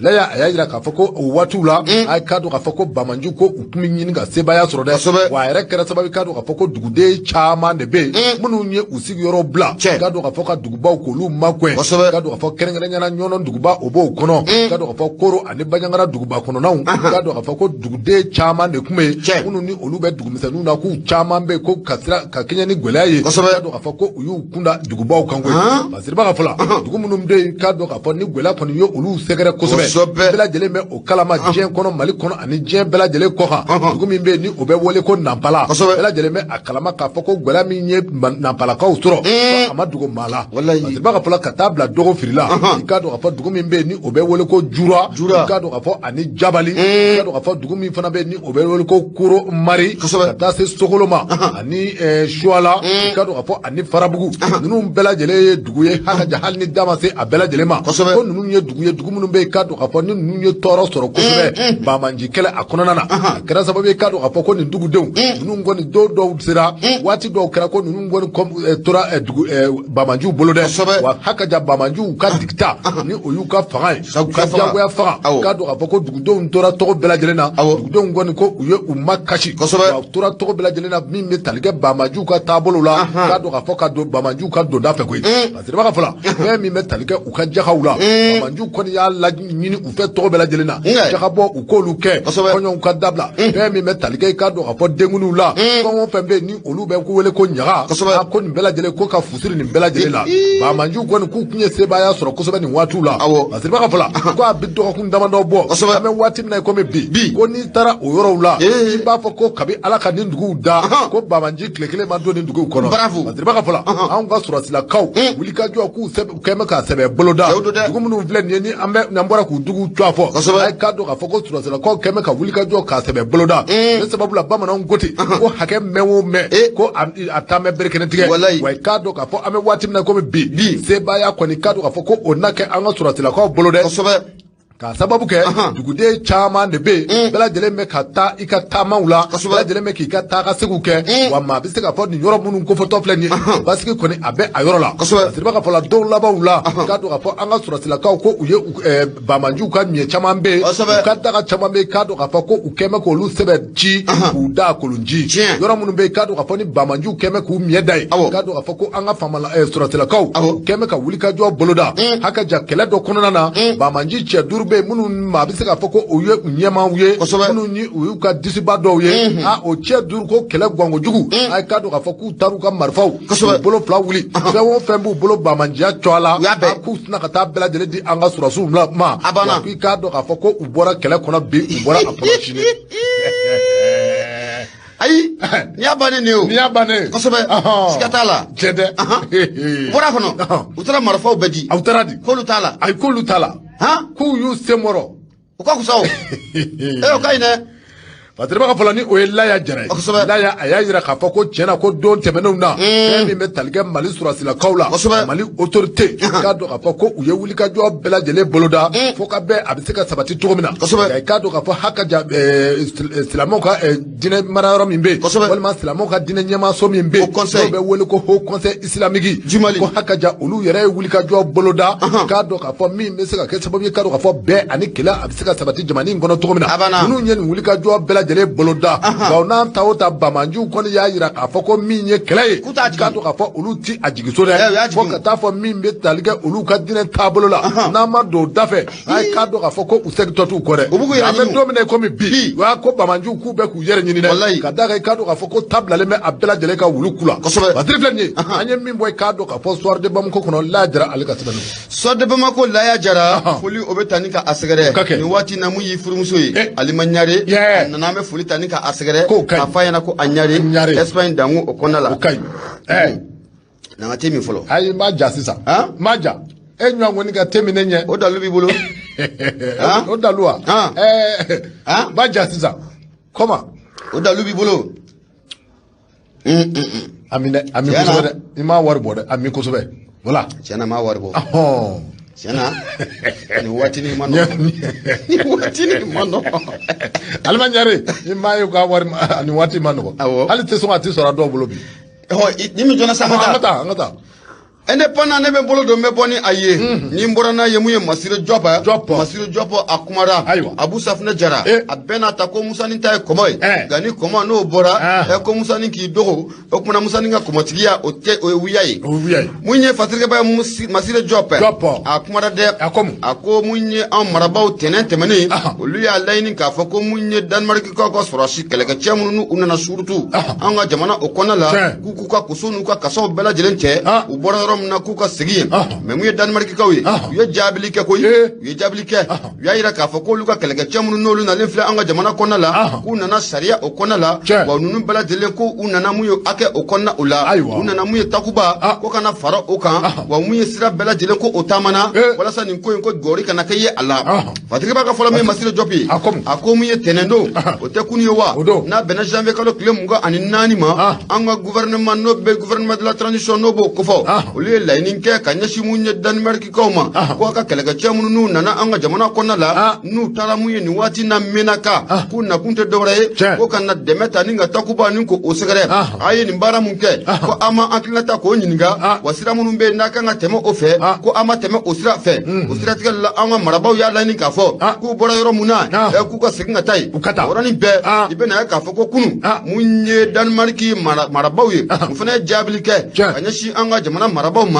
Laya a y'a jira k'a fɔ ko o waatiw la a k'a dɔn k'a fɔ ko bamanjiw ko u tun bɛ ɲini ka sebaaya sɔrɔ dɛ wa a yɛrɛ kɛra sababu k'a dɔn k'a fɔ ko duguden caman de bɛ yen minnu ye u sigiyɔrɔ bila k'a dɔn k'a fɔ ka dugubaw k'olu magɛn k'a dɔn k'a fɔ kɛrɛnkɛrɛnnenya la Ɲɔnɔ duguba o b'o kɔnɔ k'a dɔn k'a fɔ Koro ani Bajangara duguba kɔnɔnaw k'a dɔn k'a fɔ ko duguden caman de tun bɛ yen minnu ni olu bɛ dugumisɛnninw na k'u caman bɛ yen ko ka sira ka kɛɲɛ ni gɛlɛya ye k'a dɔn k'a fɔ ko u y'u kunda dugubaw kan koyi Fasiriba ka fɔ la dugu minnu bɛ yen k'a dɔn k'a fɔ ni gɛlɛya kɔni ye olu sɛgɛrɛ kosɛbɛ Bɛɛ lajɛlen bɛ o kalama diɲɛ kɔnɔ, Mali kɔnɔ ani diɲɛ bɛɛ lajɛlen kɔ kan. Dugu min bɛ yen ni o bɛ wele ko Nanpala, bɛɛ lajɛlen bɛ a kalama k'a fɔ ko gɛlɛya min ye Nanpalakaw sɔrɔ, a ma dogo maa la. Masiriba ka fɔlɔ ka taa bila Dogo Firila, i k'a dɔn k'a fɔ dugu min bɛ yen ni o bɛ wele ko Jura, i k'a dɔn k'a fɔ ani Jabali, i k'a dɔn k'a fɔ dugu min fana bɛ yen ni o bɛ wele ko Koro Mari, ka taa se Sokolo ma ani Suwala, i k'a dɔn k'a fɔ ani Farabugu. Ninnu bɛɛ lajɛlen ye dugu ye hakaja, hali ni da ma se a bɛɛ lajɛlen ma. Ko ninnu ye dugu ye, dugu minnu bɛ yen, i k'a dɔn k'a fɔ ni ninnu ye tɔɔrɔ sɔrɔ kosɛbɛ banbaanci kɛlɛ a kɔnɔna na. A kɛra sababu ye, i k'a dɔn k'a fɔ ko nin dugudenw ninnu kɔni, don dɔw sera, waati dɔw kɛra ko ninnu kɔni tora dugu banbaanciw bolo dɛ. Wa hakaja, banbaanciw ka digita ni o y'u ka fanga ye, u ka diyagoya fanga, k'a dɔn k'a fɔ ko dugudenw tora tɔgɔ bɛɛ lajɛlen na. Dugudenw kɔni ko u ye u ma kasi, wa tora tɔgɔ bɛɛ lajɛlen na min bɛ tali kɛ banbaanciw ka taabolo la, k'a dɔn k'a fɔ ka don banbaanciw ka donda fɛ koyi. Masiriba ka fɔlɔ, fɛn min bɛ tali kɛ u ka jakaw la, banbaanciw kɔni y'a laɲini u fɛ tɔgɔ bɛɛ lajɛlen na, jakabɔ u k'olu kɛ, kɔɲɔw ka dabila. Fɛn min bɛ tali kɛ, i k'a dɔn k'a fɔ denkundiw la, fɛn o fɛn bɛ yen ni olu bɛ wele ko ɲaga, ko nin bɛɛ lajɛlen ko ka fusiri nin bɛɛ lajɛlen la. Banbaanciw kɔni k'u tun ye sebaaya sɔrɔ kosɛbɛ nin waatiw la. Masiriba ka fɔlɔ, ko a bɛ dɔgɔkun damadɔ bɔ, an bɛ waati min na i komi bi, ko n'i taara o yɔrɔw la, i b'a fɔ ko kabi Ala ka nin duguw da, ko banbaanci tile kelen ma don nin duguw kɔnɔ. Masiriba ka fɔlɔ, anw ka sɔrɔsilakaw wulikajɔ k'u kɛn bɛ k'a sɛbɛ boloda. Dugu minnu filɛ nin ye, ni an bɛ n'an bɔra k'u duguw tɔgɔ fɔ, a ye k'a dɔn k'a fɔ ko sɔrɔsilakaw kɛn bɛ ka wulikajɔ k'a sɛbɛ boloda. Ne sababu la, bamananw ko ten ko hakɛ mɛn o mɛn, ko a taa mɛn bere kelen tigɛ. Wa i k'a dɔn k'a fɔ an bɛ waati min na komi bi, sebaaya kɔni, k'a dɔn k'a fɔ ko o na kɛ an ka sɔrɔsilakaw bolo dɛ. K'a sababu kɛ duguden caman de bɛ yen, bɛɛ lajɛlen bɛ ka taa i ka taamaw la, bɛɛ lajɛlen bɛ k'i ka taa ka seginw kɛ. Wa maa bɛ se k'a fɔ nin yɔrɔ minnu kofɔtɔ filɛ nin ye, basigi kɔni a bɛ a yɔrɔ la. Masiriba ka fɔ la, don labanw la, k'a dɔn k'a fɔ an ka sɔrɔsilakaw ko u ye banbaanciw ka ɲɛ caman bɛ yen, u ka daga caman bɛ yen, k'a dɔn k'a fɔ ko u kɛn bɛ k'olu sɛbɛ ci k'u da kolon ji. Yɔrɔ minnu bɛ yen, k'a dɔn k'a fɔ ni banbaanciw kɛn bɛ k'u miɛ da yen, k'a dɔn k'a fɔ ko an ka faama sɔrɔsilakaw kɛn bɛ ka wulikajɔ boloda. Hakaja, kɛlɛ dɔ kɔnɔna na, banbaanci cɛ duuru bɛ yen minnu maa bɛ se k'a fɔ ko o ye u ɲɛmaaw ye, minnu ni u y'u ka disiba dɔw ye. A o cɛ duuru ko kɛlɛ gankojugu, a ye k'a dɔn k'a fɔ k'u taar'u ka marifaw k'u bolo fila wuli, fɛn o fɛn b'u bolo banbaanciya cɔ a la, k'u tɛna ka taa bɛɛ lajɛlen di an ka sɔrɔsiw ma. Wa k'i k'a dɔn k'a fɔ ko u bɔra kɛlɛ kɔnɔ bi, u bɔra a kɔnɔ sini. Ayi, n'i y'a bannen de o. N'i y'a bannen. Kosɛbɛ, siga t'a la. Tiɲɛ tɛ. U bɔra a kɔnɔ, u taara marifaw bɛɛ di. Aw taara di. K'olu t'a la. Ayi, k'olu t'a la. K'u y'u sen kɔrɔ. O ka fisa o. Ee, o ka ɲi dɛ. Masiriba ka fɔlɔ, ni o ye Laya Jara ye. Laya a y'a jira k'a fɔ ko tiɲɛna ko don tɛmɛnenw na, fɛn min bɛ tali kɛ Mali sɔrɔsilakaw la, Mali autorité, k'a dɔn k'a fɔ ko u ye wulikajɔ bɛɛ lajɛlen boloda fo ka bɛn a bɛ se ka sabati cogo min na. Nka i k'a dɔn k'a fɔ hakaja, silamɛw ka diinɛ marayɔrɔ min bɛ yen, walima silamɛw ka diinɛ ɲɛmaaso min bɛ yen, n'o bɛ wele ko Haut Conseil islamique, ko hakaja olu yɛrɛ ye wulikajɔ boloda, k'a dɔn k'a fɔ min bɛ se ka kɛ sababu ye, k'a dɔn k'a fɔ bɛn ani kɛlɛ a bɛ se ka sabati jamana in kɔnɔ cogo min na. Ninnu ye nin wulikajɔ bɛɛ lajɛlen boloda, nka o n'a ta o ta, banbaanciw kɔni y'a jira k'a fɔ ko min ye kɛlɛ ye, k'a dɔn k'a fɔ olu ti a jigi so dɛ, fo ka taa fɔ min bɛ tali kɛ olu ka diinɛ taabolo la, n'an ma don o da fɛ, a ye k'a dɔn k'a fɔ ko u segintɔ t'u kɔ dɛ. An bɛ don min na i komi bi, o y'a ko banbaanciw k'u bɛ k'u yɛrɛ ɲini dɛ, ka d'a kan i k'a dɔn k'a fɔ ko ta bilalen bɛ a bɛɛ lajɛlen ka wulu ku la. Masiri filɛ nin ye, an ye min bɔ, i k'a dɔn k'a fɔ Soir de Bamako kɔnɔ, Laya Jara ale ka sɛbɛn don. Soir de Bamako, Laya Jara, foli o bɛ ta ni ka a sɛgɛrɛ nin waati na. Mun y'i furumuso ye, Alima Ɲare, a nana, an bɛ foli ta ni ka a sɛgɛrɛ k'a f'a ɲɛna ko a Ɲare Espagne dangu o kɔnɔna la. O ka ɲi. Na ka te min fɔlɔ. Ayi, n b'a ja sisan. N b'a ja. E ɲɔgɔn kɔni ka te min ne ɲɛ. O dalu b'i bolo. O dalu wa? N b'a ja sisan. Comment? O dalu b'i bolo. A min dɛ, a min kosɛbɛ dɛ. I m'a wari bɔ dɛ, a min kosɛbɛ. Voilà. Tiɲɛna, n m'a wari bɔ. Tiɲɛna, nin waatinin ma nɔgɔn. Nin waatinin ma nɔgɔn. Alima Ɲare, i m'a ye k'a wari nin waati ma nɔgɔn. Awɔ. Hali tɛ sɔn a tɛ sɔrɔ a dɔw bolo bi. Ni min jɔna sa, an ka taa, an ka taa. Indépendant, ne bɛ n bolo don, n bɛ bɔ ni a ye. Ni n bɔra n'a ye, mun ye Masire Jɔp? Masire Jɔp a kumara. Abu Safunɛ Jara a bɛɛ n'a ta ko Musanin ta ye kɔmɔ ye, nka ni kɔmɔ n'o bɔra ɛ, ko Musanin k'i dogo, o kumana Musanin ka kɔmɔtigiya o tɛ, o ye wuya ye. Mun ye Fasirikɛba ye, Masire Jɔp a kumara dɛ. A ko mun ye anw marabaaw tɛnɛn tɛmɛnen, olu y'a laɲini k'a fɔ ko mun ye Danemarkikaw ka sɔrɔsi kɛlɛkɛcɛ minnu u nana surutu an ka jamana o kɔnɔna la, k'u k'u ka koso n'u ka kasaw bɛɛ lajɛlen cɛ, u bɔra yɔrɔ min na k'u ka segin yen, mais mun ye Danemarkikaw ye, u ye jaabili kɛ koyi. U ye jaabili kɛ, u y'a yira k'a fɔ k'olu ka kɛlɛkɛcɛ minnu n'olu nalen filɛ an ka jamana kɔnɔna la, k'u nana sariya o kɔnɔna la, wa ninnu bɛɛ lajɛlen ko u nana mun ye hakɛ o kɔnɔna o la, u nana mun ye Takuba ko kana fara o kan, wa mun ye sira bɛɛ lajɛlen ko o taamana walasa nin ko in ko gɔri kana kɛ ye a la. Fatigi b'a ka fɔlɔ min Masire Jɔp ye, a ko mun ye tɛnɛn don, o tɛ kunu ye wa, n'a bɛnna janvier kalo tile 24 ma, an ka gouvernement n'o bɛ gouvernement de la transition n'o b'o kofɔ, olu ye laɲini kɛ ka ɲɛsin mun ye Danemarkikaw ma, ko a ka kɛlɛkɛcɛ minnu n'u nana an ka jamana kɔnɔna la, n'u taara mun ye nin waati na Menaka, k'u nakun tɛ dɔwɛrɛ ye ko ka na dɛmɛ ta ni ka Takuba ni k'o sɛgɛrɛ. A ye nin baara mun kɛ, ko an ma hakilina ta k'o ɲininka, wa sira minnu bɛ yen n'a kan ka tɛmɛ o fɛ, ko an ma tɛmɛ o sira fɛ. O siratigɛ la, an ka marabaaw y'a laɲini k'a fɔ k'u bɔra yɔrɔ mun na, k'u ka segin ka taa yen. O yɔrɔnin bɛɛ, i bɛna ye k'a fɔ ko kunun mun ye Danemark marabaaw ye, u fana ye jaabili kɛ ka ɲɛsin an ka jamana marabaaw ma.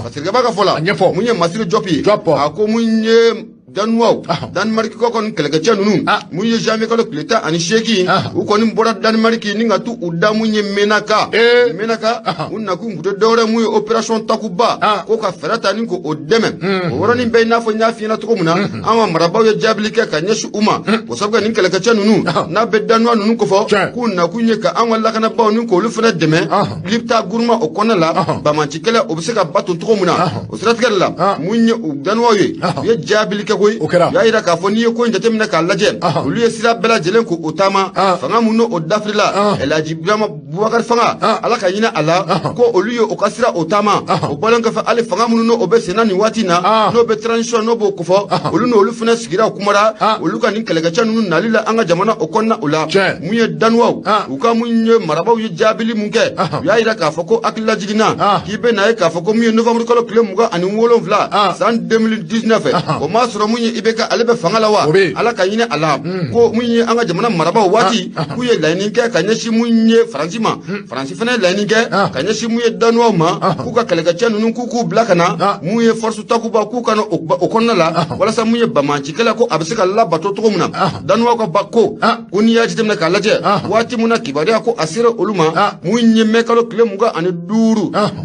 Fasirikɛba ka fɔ la, mun ye Masire Jɔp ye, a ko mun ye Danuwaw, Danemarkikaw kɔni kɛlɛkɛcɛ ninnu, mun ye janvier kalo tile 18, u kɔni bɔra Danemark ni ka t'u da mun ye Menaka. Menaka, u nakun tun tɛ dɔwɛrɛ mun ye opération Takuba ko ka fɛɛrɛ ta ni k'o dɛmɛ. O yɔrɔnin bɛɛ, i n'a fɔ n y'a f'i ɲɛna cogo min na, an ka marabaaw ye jaabili kɛ ka ɲɛsin u ma, o sabu kɛ nin kɛlɛkɛcɛ ninnu n'a bɛ Danuwa ninnu kofɔ, k'u nakun ye ka an ka lakanabaaw ni k'olu fana dɛmɛ Lipta Gourma o kɔnɔna la, banbaanci kɛlɛ o bɛ se ka bato cogo min na. O siratigɛ la, mun ye u Danuwaw ye, u ye jaabili kɛ koyi. U y'a yira k'a fɔ n'i ye ko in jateminɛ k'a lajɛ, olu ye sira bɛɛ lajɛlen k'o taama, fanga mun n'o dafirila El Hadji Birama Boubacar fanga, Ala ka hinɛ a la, ko olu ye o ka sira o taama. O bɔlen kɔfɛ, hali fanga minnu n'o bɛ senna nin waati na, n'o bɛ transition n'o b'o kofɔ, olu n'olu fana sigira kumara olu ka nin kɛlɛkɛcɛ ninnu nali la an ka jamana o kɔnɔna o la. Mun ye Danuwaw, u ka mun ye marabaaw ye jaabili mun kɛ, u y'a yira k'a fɔ ko hakilila jiginna k'i bɛ na ye k'a fɔ ko mun ye novembre kalo tile 27 san 2019, o m'a sɔrɔ mun ye IBK ale bɛ fanga la wa, Ala ka hinɛ a la, ko mun ye an ka jamana marabaaw waati k'u ye laɲini kɛ ka ɲɛsin mun ye Faransi ma, Faransi fana ye laɲini kɛ ka ɲɛsin mun ye Danuwaw ma, k'u ka kɛlɛkɛcɛ ninnu k'u k'u bila ka na mun ye force Takuba k'u ka na o kɔnɔna la, walasa mun ye banbaancikɛla ko a bɛ se ka labato cogo min na. Danuwaw ka ba ko n'i y'a jateminɛ k'a lajɛ, waati mun na kibaruya ko a sera olu ma, mun ye mai kalo tile 25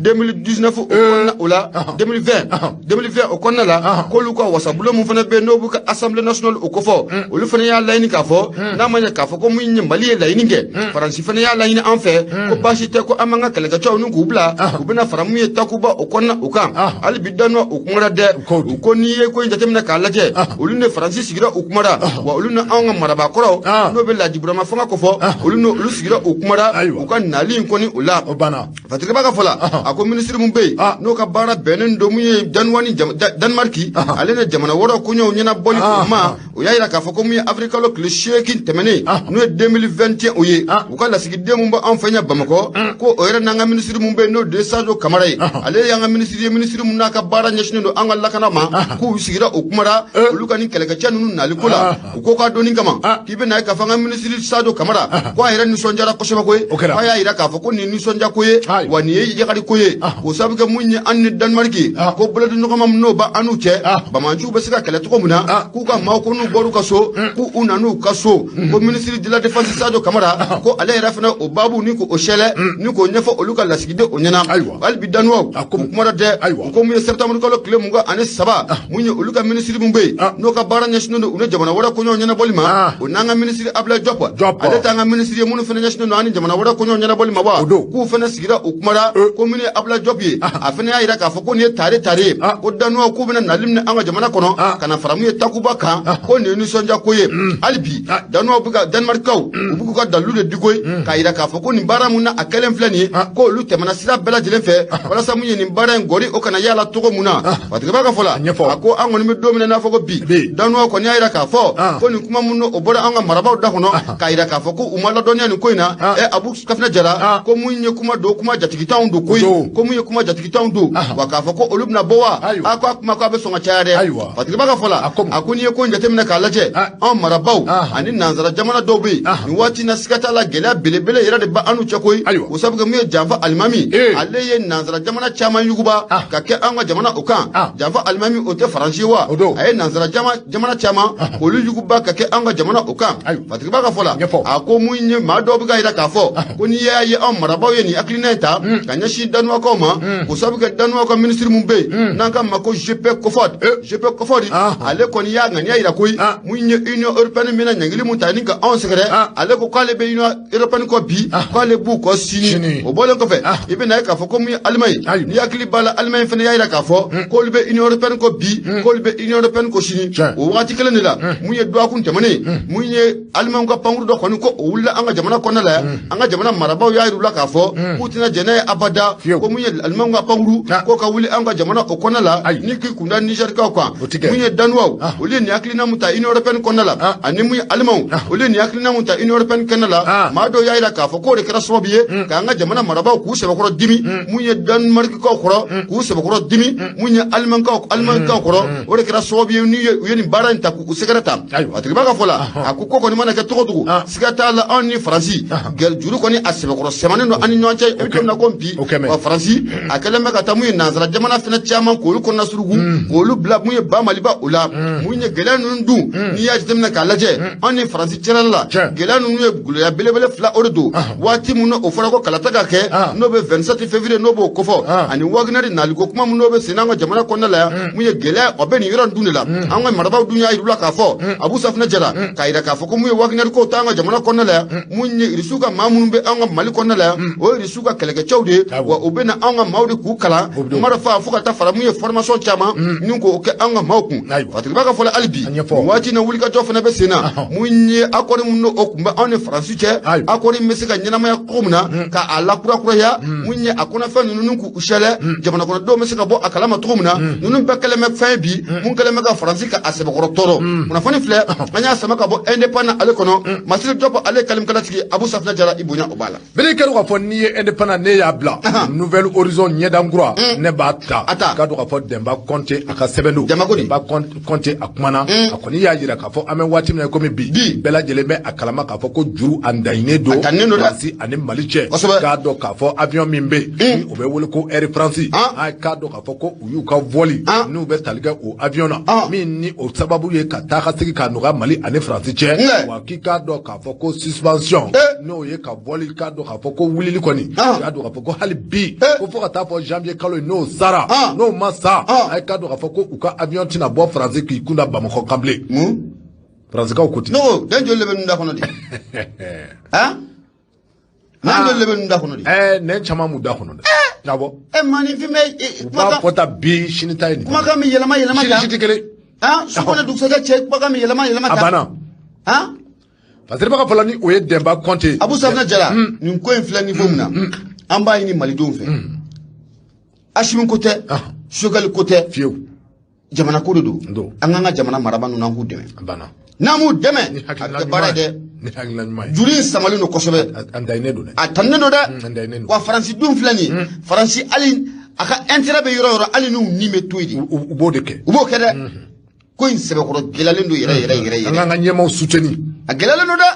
2019 o kɔnɔna o la, 2020 o kɔnɔna la, k'olu ka wasabulon mun fana bɛ yen n'o b'u ka assemblée nationale o kofɔ, olu fana y'a laɲini k'a fɔ n'a ma ɲɛ k'a fɔ ko mun ye Mali ye laɲini kɛ, Faransi fana y'a laɲini an fɛ, ko baasi tɛ, ko an b'an ka kɛlɛkɛcɛw ni k'u bila, u bɛna fara mun ye Takuba o kɔnɔna o kan. Hali bi Danuwa o kumara dɛ, u ko n'i ye ko in jateminɛ k'a lajɛ, olu ni Faransi sigira u kumara, wa olu ni anw ka marabaakɔrɔw n'o bɛ Laji Burama fanga kofɔ, olu ni olu sigira u kumara u ka nali in kɔni o la. Fatigaba ka fɔ la, a ko minisiri mun bɛ yen n'o ka baara bɛnnen don mun ye Danuwa ni Danemark ale ni jamana wɛrɛw koɲɛw ɲɛnabɔli o ma, o y'a yira k'a fɔ ko mun ye avril kalo tile 8 tɛmɛnen n'o ye 2021 o ye, u ka lasigiden mun bɛ anw fɛ yan Bamakɔ, ko o yɛrɛ n'an ka minisiri mun bɛ yen n'o de ye Sadio Kamara ye, ale y'an ka minisiri ye, minisiri mun n'a ka baara ɲɛsinnen don an ka lakana ma, k'u sigira o kumara olu ka nin kɛlɛkɛcɛ ninnu nali ko la. U ko k'a donni kama k'i bɛ na ye k'a fɔ an ka minisiri Sadio Kamara ko a yɛrɛ nisɔndiyara kosɛbɛ koyi, k'a y'a yira k'a fɔ ko nin nisɔndiya ko ye, wa nin ye yagari ko ye, k'o sababu kɛ mun ye an ni Danemark ko bolodiɲɔgɔnma min n'o b'an n'u cɛ, banbaanciw bɛ se ka kɛlɛ cogo min na, k'u ka maaw ko n'u bɔr'u ka so k'u nan'u ka so. Ko minisiri de la défense Sadio Kamara ko ale yɛrɛ fana o baabu ni k'o sɛlɛ ni k'o ɲɛfɔ olu ka lasigiden o ɲɛna. Hali bi Danuwaw u kumara dɛ, u ko mun ye septembre kalo tile 23, mun ye olu ka minisiri mun bɛ yen n'o ka baara ɲɛsinnen don u ni jamana wɛrɛ koɲɛw ɲɛnabɔli ma, o n'an ka minisiri Abdoulaye Diop, ale t'an ka minisiri ye minnu fana ɲɛsinnen don an ni jamana wɛrɛ koɲɛw ɲɛnabɔli ma, wa k'u fana sigira u kumara ko min ye Abdoulaye Diop ye, a fana y'a yira k'a fɔ ko nin ye tare tare ye, ko Danuwaw k'u bɛna nali minɛ an ka jamana kɔnɔ ka na fara mun ye Takuba kan, ko nin ye nisɔndiya ko ye. Hali bi Danuwaw bɛ ka Danemarkikaw u b'u ka dalilu de di koyi, k'a yira k'a fɔ ko nin baara mun na a kɛlen filɛ nin ye, ko olu tɛmɛna sira bɛɛ lajɛlen fɛ walasa mun ye nin baara in gɔri o kana yala cogo mun na. Fatigaba ka fɔ la, a ko an kɔni bɛ don min na n'a fɔ ko bi, Danuwaw kɔni y'a yira k'a fɔ ko nin kuma mun o bɔra an ka marabaaw da kɔnɔ k'a yira k'a fɔ ko u ma ladɔnniya nin ko in na. Abu Kafinɛ Jara ko mun ye kuma don, kuma jatigitanw don koyi, ko mun ye kuma jatigitanw don, wa k'a fɔ ko olu bɛna bɔ wa, a ko a kuma k'a bɛ sɔn ka caya dɛ. Fatigaba ka fɔ la, a ko n'i ye ko in jateminɛ k'a lajɛ, anw marabaaw ani nansara jamana dɔw bɛ yen nin waati na, siga t'a la, gɛlɛya belebele yɛrɛ de b'an n'u cɛ koyi. O sabu kɛ mun ye, janfa alimami ale ye nansara jamana caman yuguba ka kɛ an ka jamana o kan. Janfa alimami, o tɛ Faransi wa? A ye nansara jamana caman k'olu yuguba ka kɛ an ka jamana o kan. Fatigiba ka fɔ la, a ko mun ye, maa dɔw bɛ ka yira k'a fɔ ko n'i y'a ye anw marabaaw ye nin hakilina in ta ka ɲɛsin Danuwakaw ma, k'o sabu kɛ Danuwa ka minisiri mun bɛ yen n'an k'a ma ko Jeppe Kofod, Jeppe Kofod, ale kɔni y'a ŋaniya yira koyi, mun ye, Union européenne bɛna ɲangili mun ta ni ka anw sɛgɛrɛ, ale ko k'ale bɛ Union européenne kɔ bi, k'ale b'u kɔ sini. O bɔlen kɔfɛ, i bɛna ye k'a fɔ ko mun ye Allemagne, n'i hakili b'a la, Allemagne fana y'a yira k'a fɔ k'olu bɛ Union européenne kɔ bi, k'olu bɛ Union européenne kɔ sini. O wagati kelen de la, mun ye, dɔgɔkun tɛmɛnen, mun ye, Allemagne ka pankuru dɔ kɔni ko o wulila an ka jamana kɔnɔna la yan, an ka jamana marabaaw y'a yir'u la k'a fɔ k'u tɛna jɛn n'a ye abada ko mun ye, Allemagne ka pankuru ko ka wuli an ka jamana o kɔnɔna la ni k'i kunda Nizɛrikaw kan. Mun ye, Danuwaw, olu ye nin hakilina mun ta Union européenne kɔnɔna la, ani mun ye, Allemagne, olu ye nin hakilina mun ta Union européenne kɔnɔna la, maa dɔw y'a yira k'a fɔ k'o de kɛra sababu ye k'an ka jamana marabaaw k'u sɛbɛkɔrɔ dimi, mun ye, Danemarkikaw kɔrɔ, k'u sɛbɛkɔrɔ dimi, mun ye, Allemagnekaw kɔrɔ. O de kɛra sababu ye n'u ye u ye nin baara in ta k'u sɛgɛrɛ ta. A tigiba ka fɔ la, a ko ko kɔni mana kɛ cogo cogo, siga t'a la, anw ni Faransi, juru kɔni a sɛbɛkɔrɔ sɛmanen don an ni ɲɔgɔn cɛ. I bɛ don min na ko bi, wa Faransi a kɛlen bɛ ka taa mun ye, nansara jamana fana caman k'olu kɔnɔna suruku, k'olu bila mun ye, ba Maliba o la. Mun ye, gɛlɛya ninnu dun, n'i y'a jateminɛ k'a lajɛ, anw ni Faransi cɛla la, gɛlɛya ninnu ye gɛlɛya belebele fila o de don. Waati mun o fɔra ko kalata ka kɛ, n'o bɛ 27 février, n'o b'o kofɔ, ani Wagner naliko kuma mun n'o bɛ sen an ka jamana kɔnɔna la yan, mun ye, gɛlɛya o bɛ nin yɔrɔ dun de la. An ka marabaaw dun y'a yir'u la k'a fɔ, Abu Safinɛ Jara k'a yira k'a fɔ ko mun ye, Wagner ko t'an ka jamana kɔnɔna la yan. Mun ye, Irisiw ka maa minnu bɛ an ka Mali kɔnɔna la yan, o ye Irisiw ka kɛlɛkɛcɛw de ye, wa u bɛ na an ka maaw de k'u kalan marifa, fo ka taa fara mun ye, formation caman ni k'o kɛ an ka maaw kun. Fatigiba ka fɔ la, hali bi waati na, wulikajɔ fana bɛ sen na. Mun ye, accord mun n'o kun bɛ anw ni Faransi cɛ, accord in bɛ se ka ɲɛnamaya cogo min na k'a lakurakuraya, mun ye, a kɔnɔfɛn ninnu k'u sɛlɛ, jamana kɔnɔdenw bɛ se ka bɔ a kalama cogo min na, ninnu bɛɛ kɛlen bɛ fɛn bi mun kɛlen bɛ ka Faransi ka a sɛbɛkɔrɔ tɔɔrɔ. Kunnafoni filɛ, an y'a sama ka bɔ Indépendant ale kɔnɔ. Masiri Jɔp ale kalimkalatigi, Abu Safinɛ Jara, i bonya o b'a la. Bere kɛra k'a fɔ n'i ye Indépendant, ne y'a bila Nouvel Horizon, ɲɛdankura, ne b'a ta. K'a dɔn k'a fɔ Denba Kɔnte a ka sɛbɛn don. Denba Kɔnte a kumana, a kɔni y'a jira k'a fɔ an bɛ waati min na komi bi, bɛɛ lajɛlen bɛ a kalama k'a fɔ ko juru a daɲinen don Faransi ani Mali cɛ. K'a dɔn k'a fɔ avion min bɛ yen ni o bɛ wele ko Air France, k'a dɔn k'a fɔ ko u y'u ka vol n'u bɛ tali kɛ o avion na, min ni o sababu ye ka taa ka segin k'a nɔgɔya Mali ani Faransi cɛ. Wa k'i k'a dɔn k'a fɔ ko suspension, n'o ye ka vol, k'a dɔn k'a fɔ ko wulili kɔni, k'a dɔn k'a fɔ ko hali bi ko fo ka taa fɔ janvier kalo in n'o sara, n'o ma sa, a k'a dɔn k'a fɔ ko u ka avion tɛna bɔ Faransi k'i kun da Bamakɔ kan bilen. Faransikaw ko ten. Ne ko den joli de bɛ ninnu da kɔnɔ de? Han, nɛn joli de bɛ ninnu da kɔnɔ de? Nɛn caman b'u da kɔnɔ dɛ. Awɔ. Maaninfin bɛ. U b'a fɔ ta bi, sini ta ye nin. Kumakan bɛ yɛlɛma yɛlɛma tan. Sini si tɛ kelen. Han, su kɔnɔ dugusɛjɛ cɛ, kumakan bɛ yɛlɛma yɛlɛma tan. A banna. Han. Fasiribaga fɔlɔ ni o ye Denba Kɔnte. Abu Safinɛ Jara, nin ko in filɛ niveau min na, an b'a ɲini malidenw fɛ. Asimi ko tɛ, Sogɛli ko tɛ. Fiyewu. Jamana ko de don. An k'an ka jamana marabaa ninnu, an k'u dɛmɛ. A banna. N'an m'u dɛmɛ, a bɛ kɛ baara ye dɛ. Ni hakilina ɲuman ye. Juru in samalen don kosɛbɛ. A daɲinen don dɛ. A tannen don dɛ. Wa Faransi dun filɛ nin ye. Faransi hali a ka intérêt bɛ yɔrɔ o yɔrɔ, hali n'u ni bɛ to yen de. U b'o de kɛ. U b'o kɛ dɛ. Ko in sɛbɛkɔrɔ gɛlɛyalen don yɛrɛ yɛrɛ yɛrɛ yɛrɛ. An k'an ka ɲɛmaaw soutenir. A gɛlɛyalen don dɛ.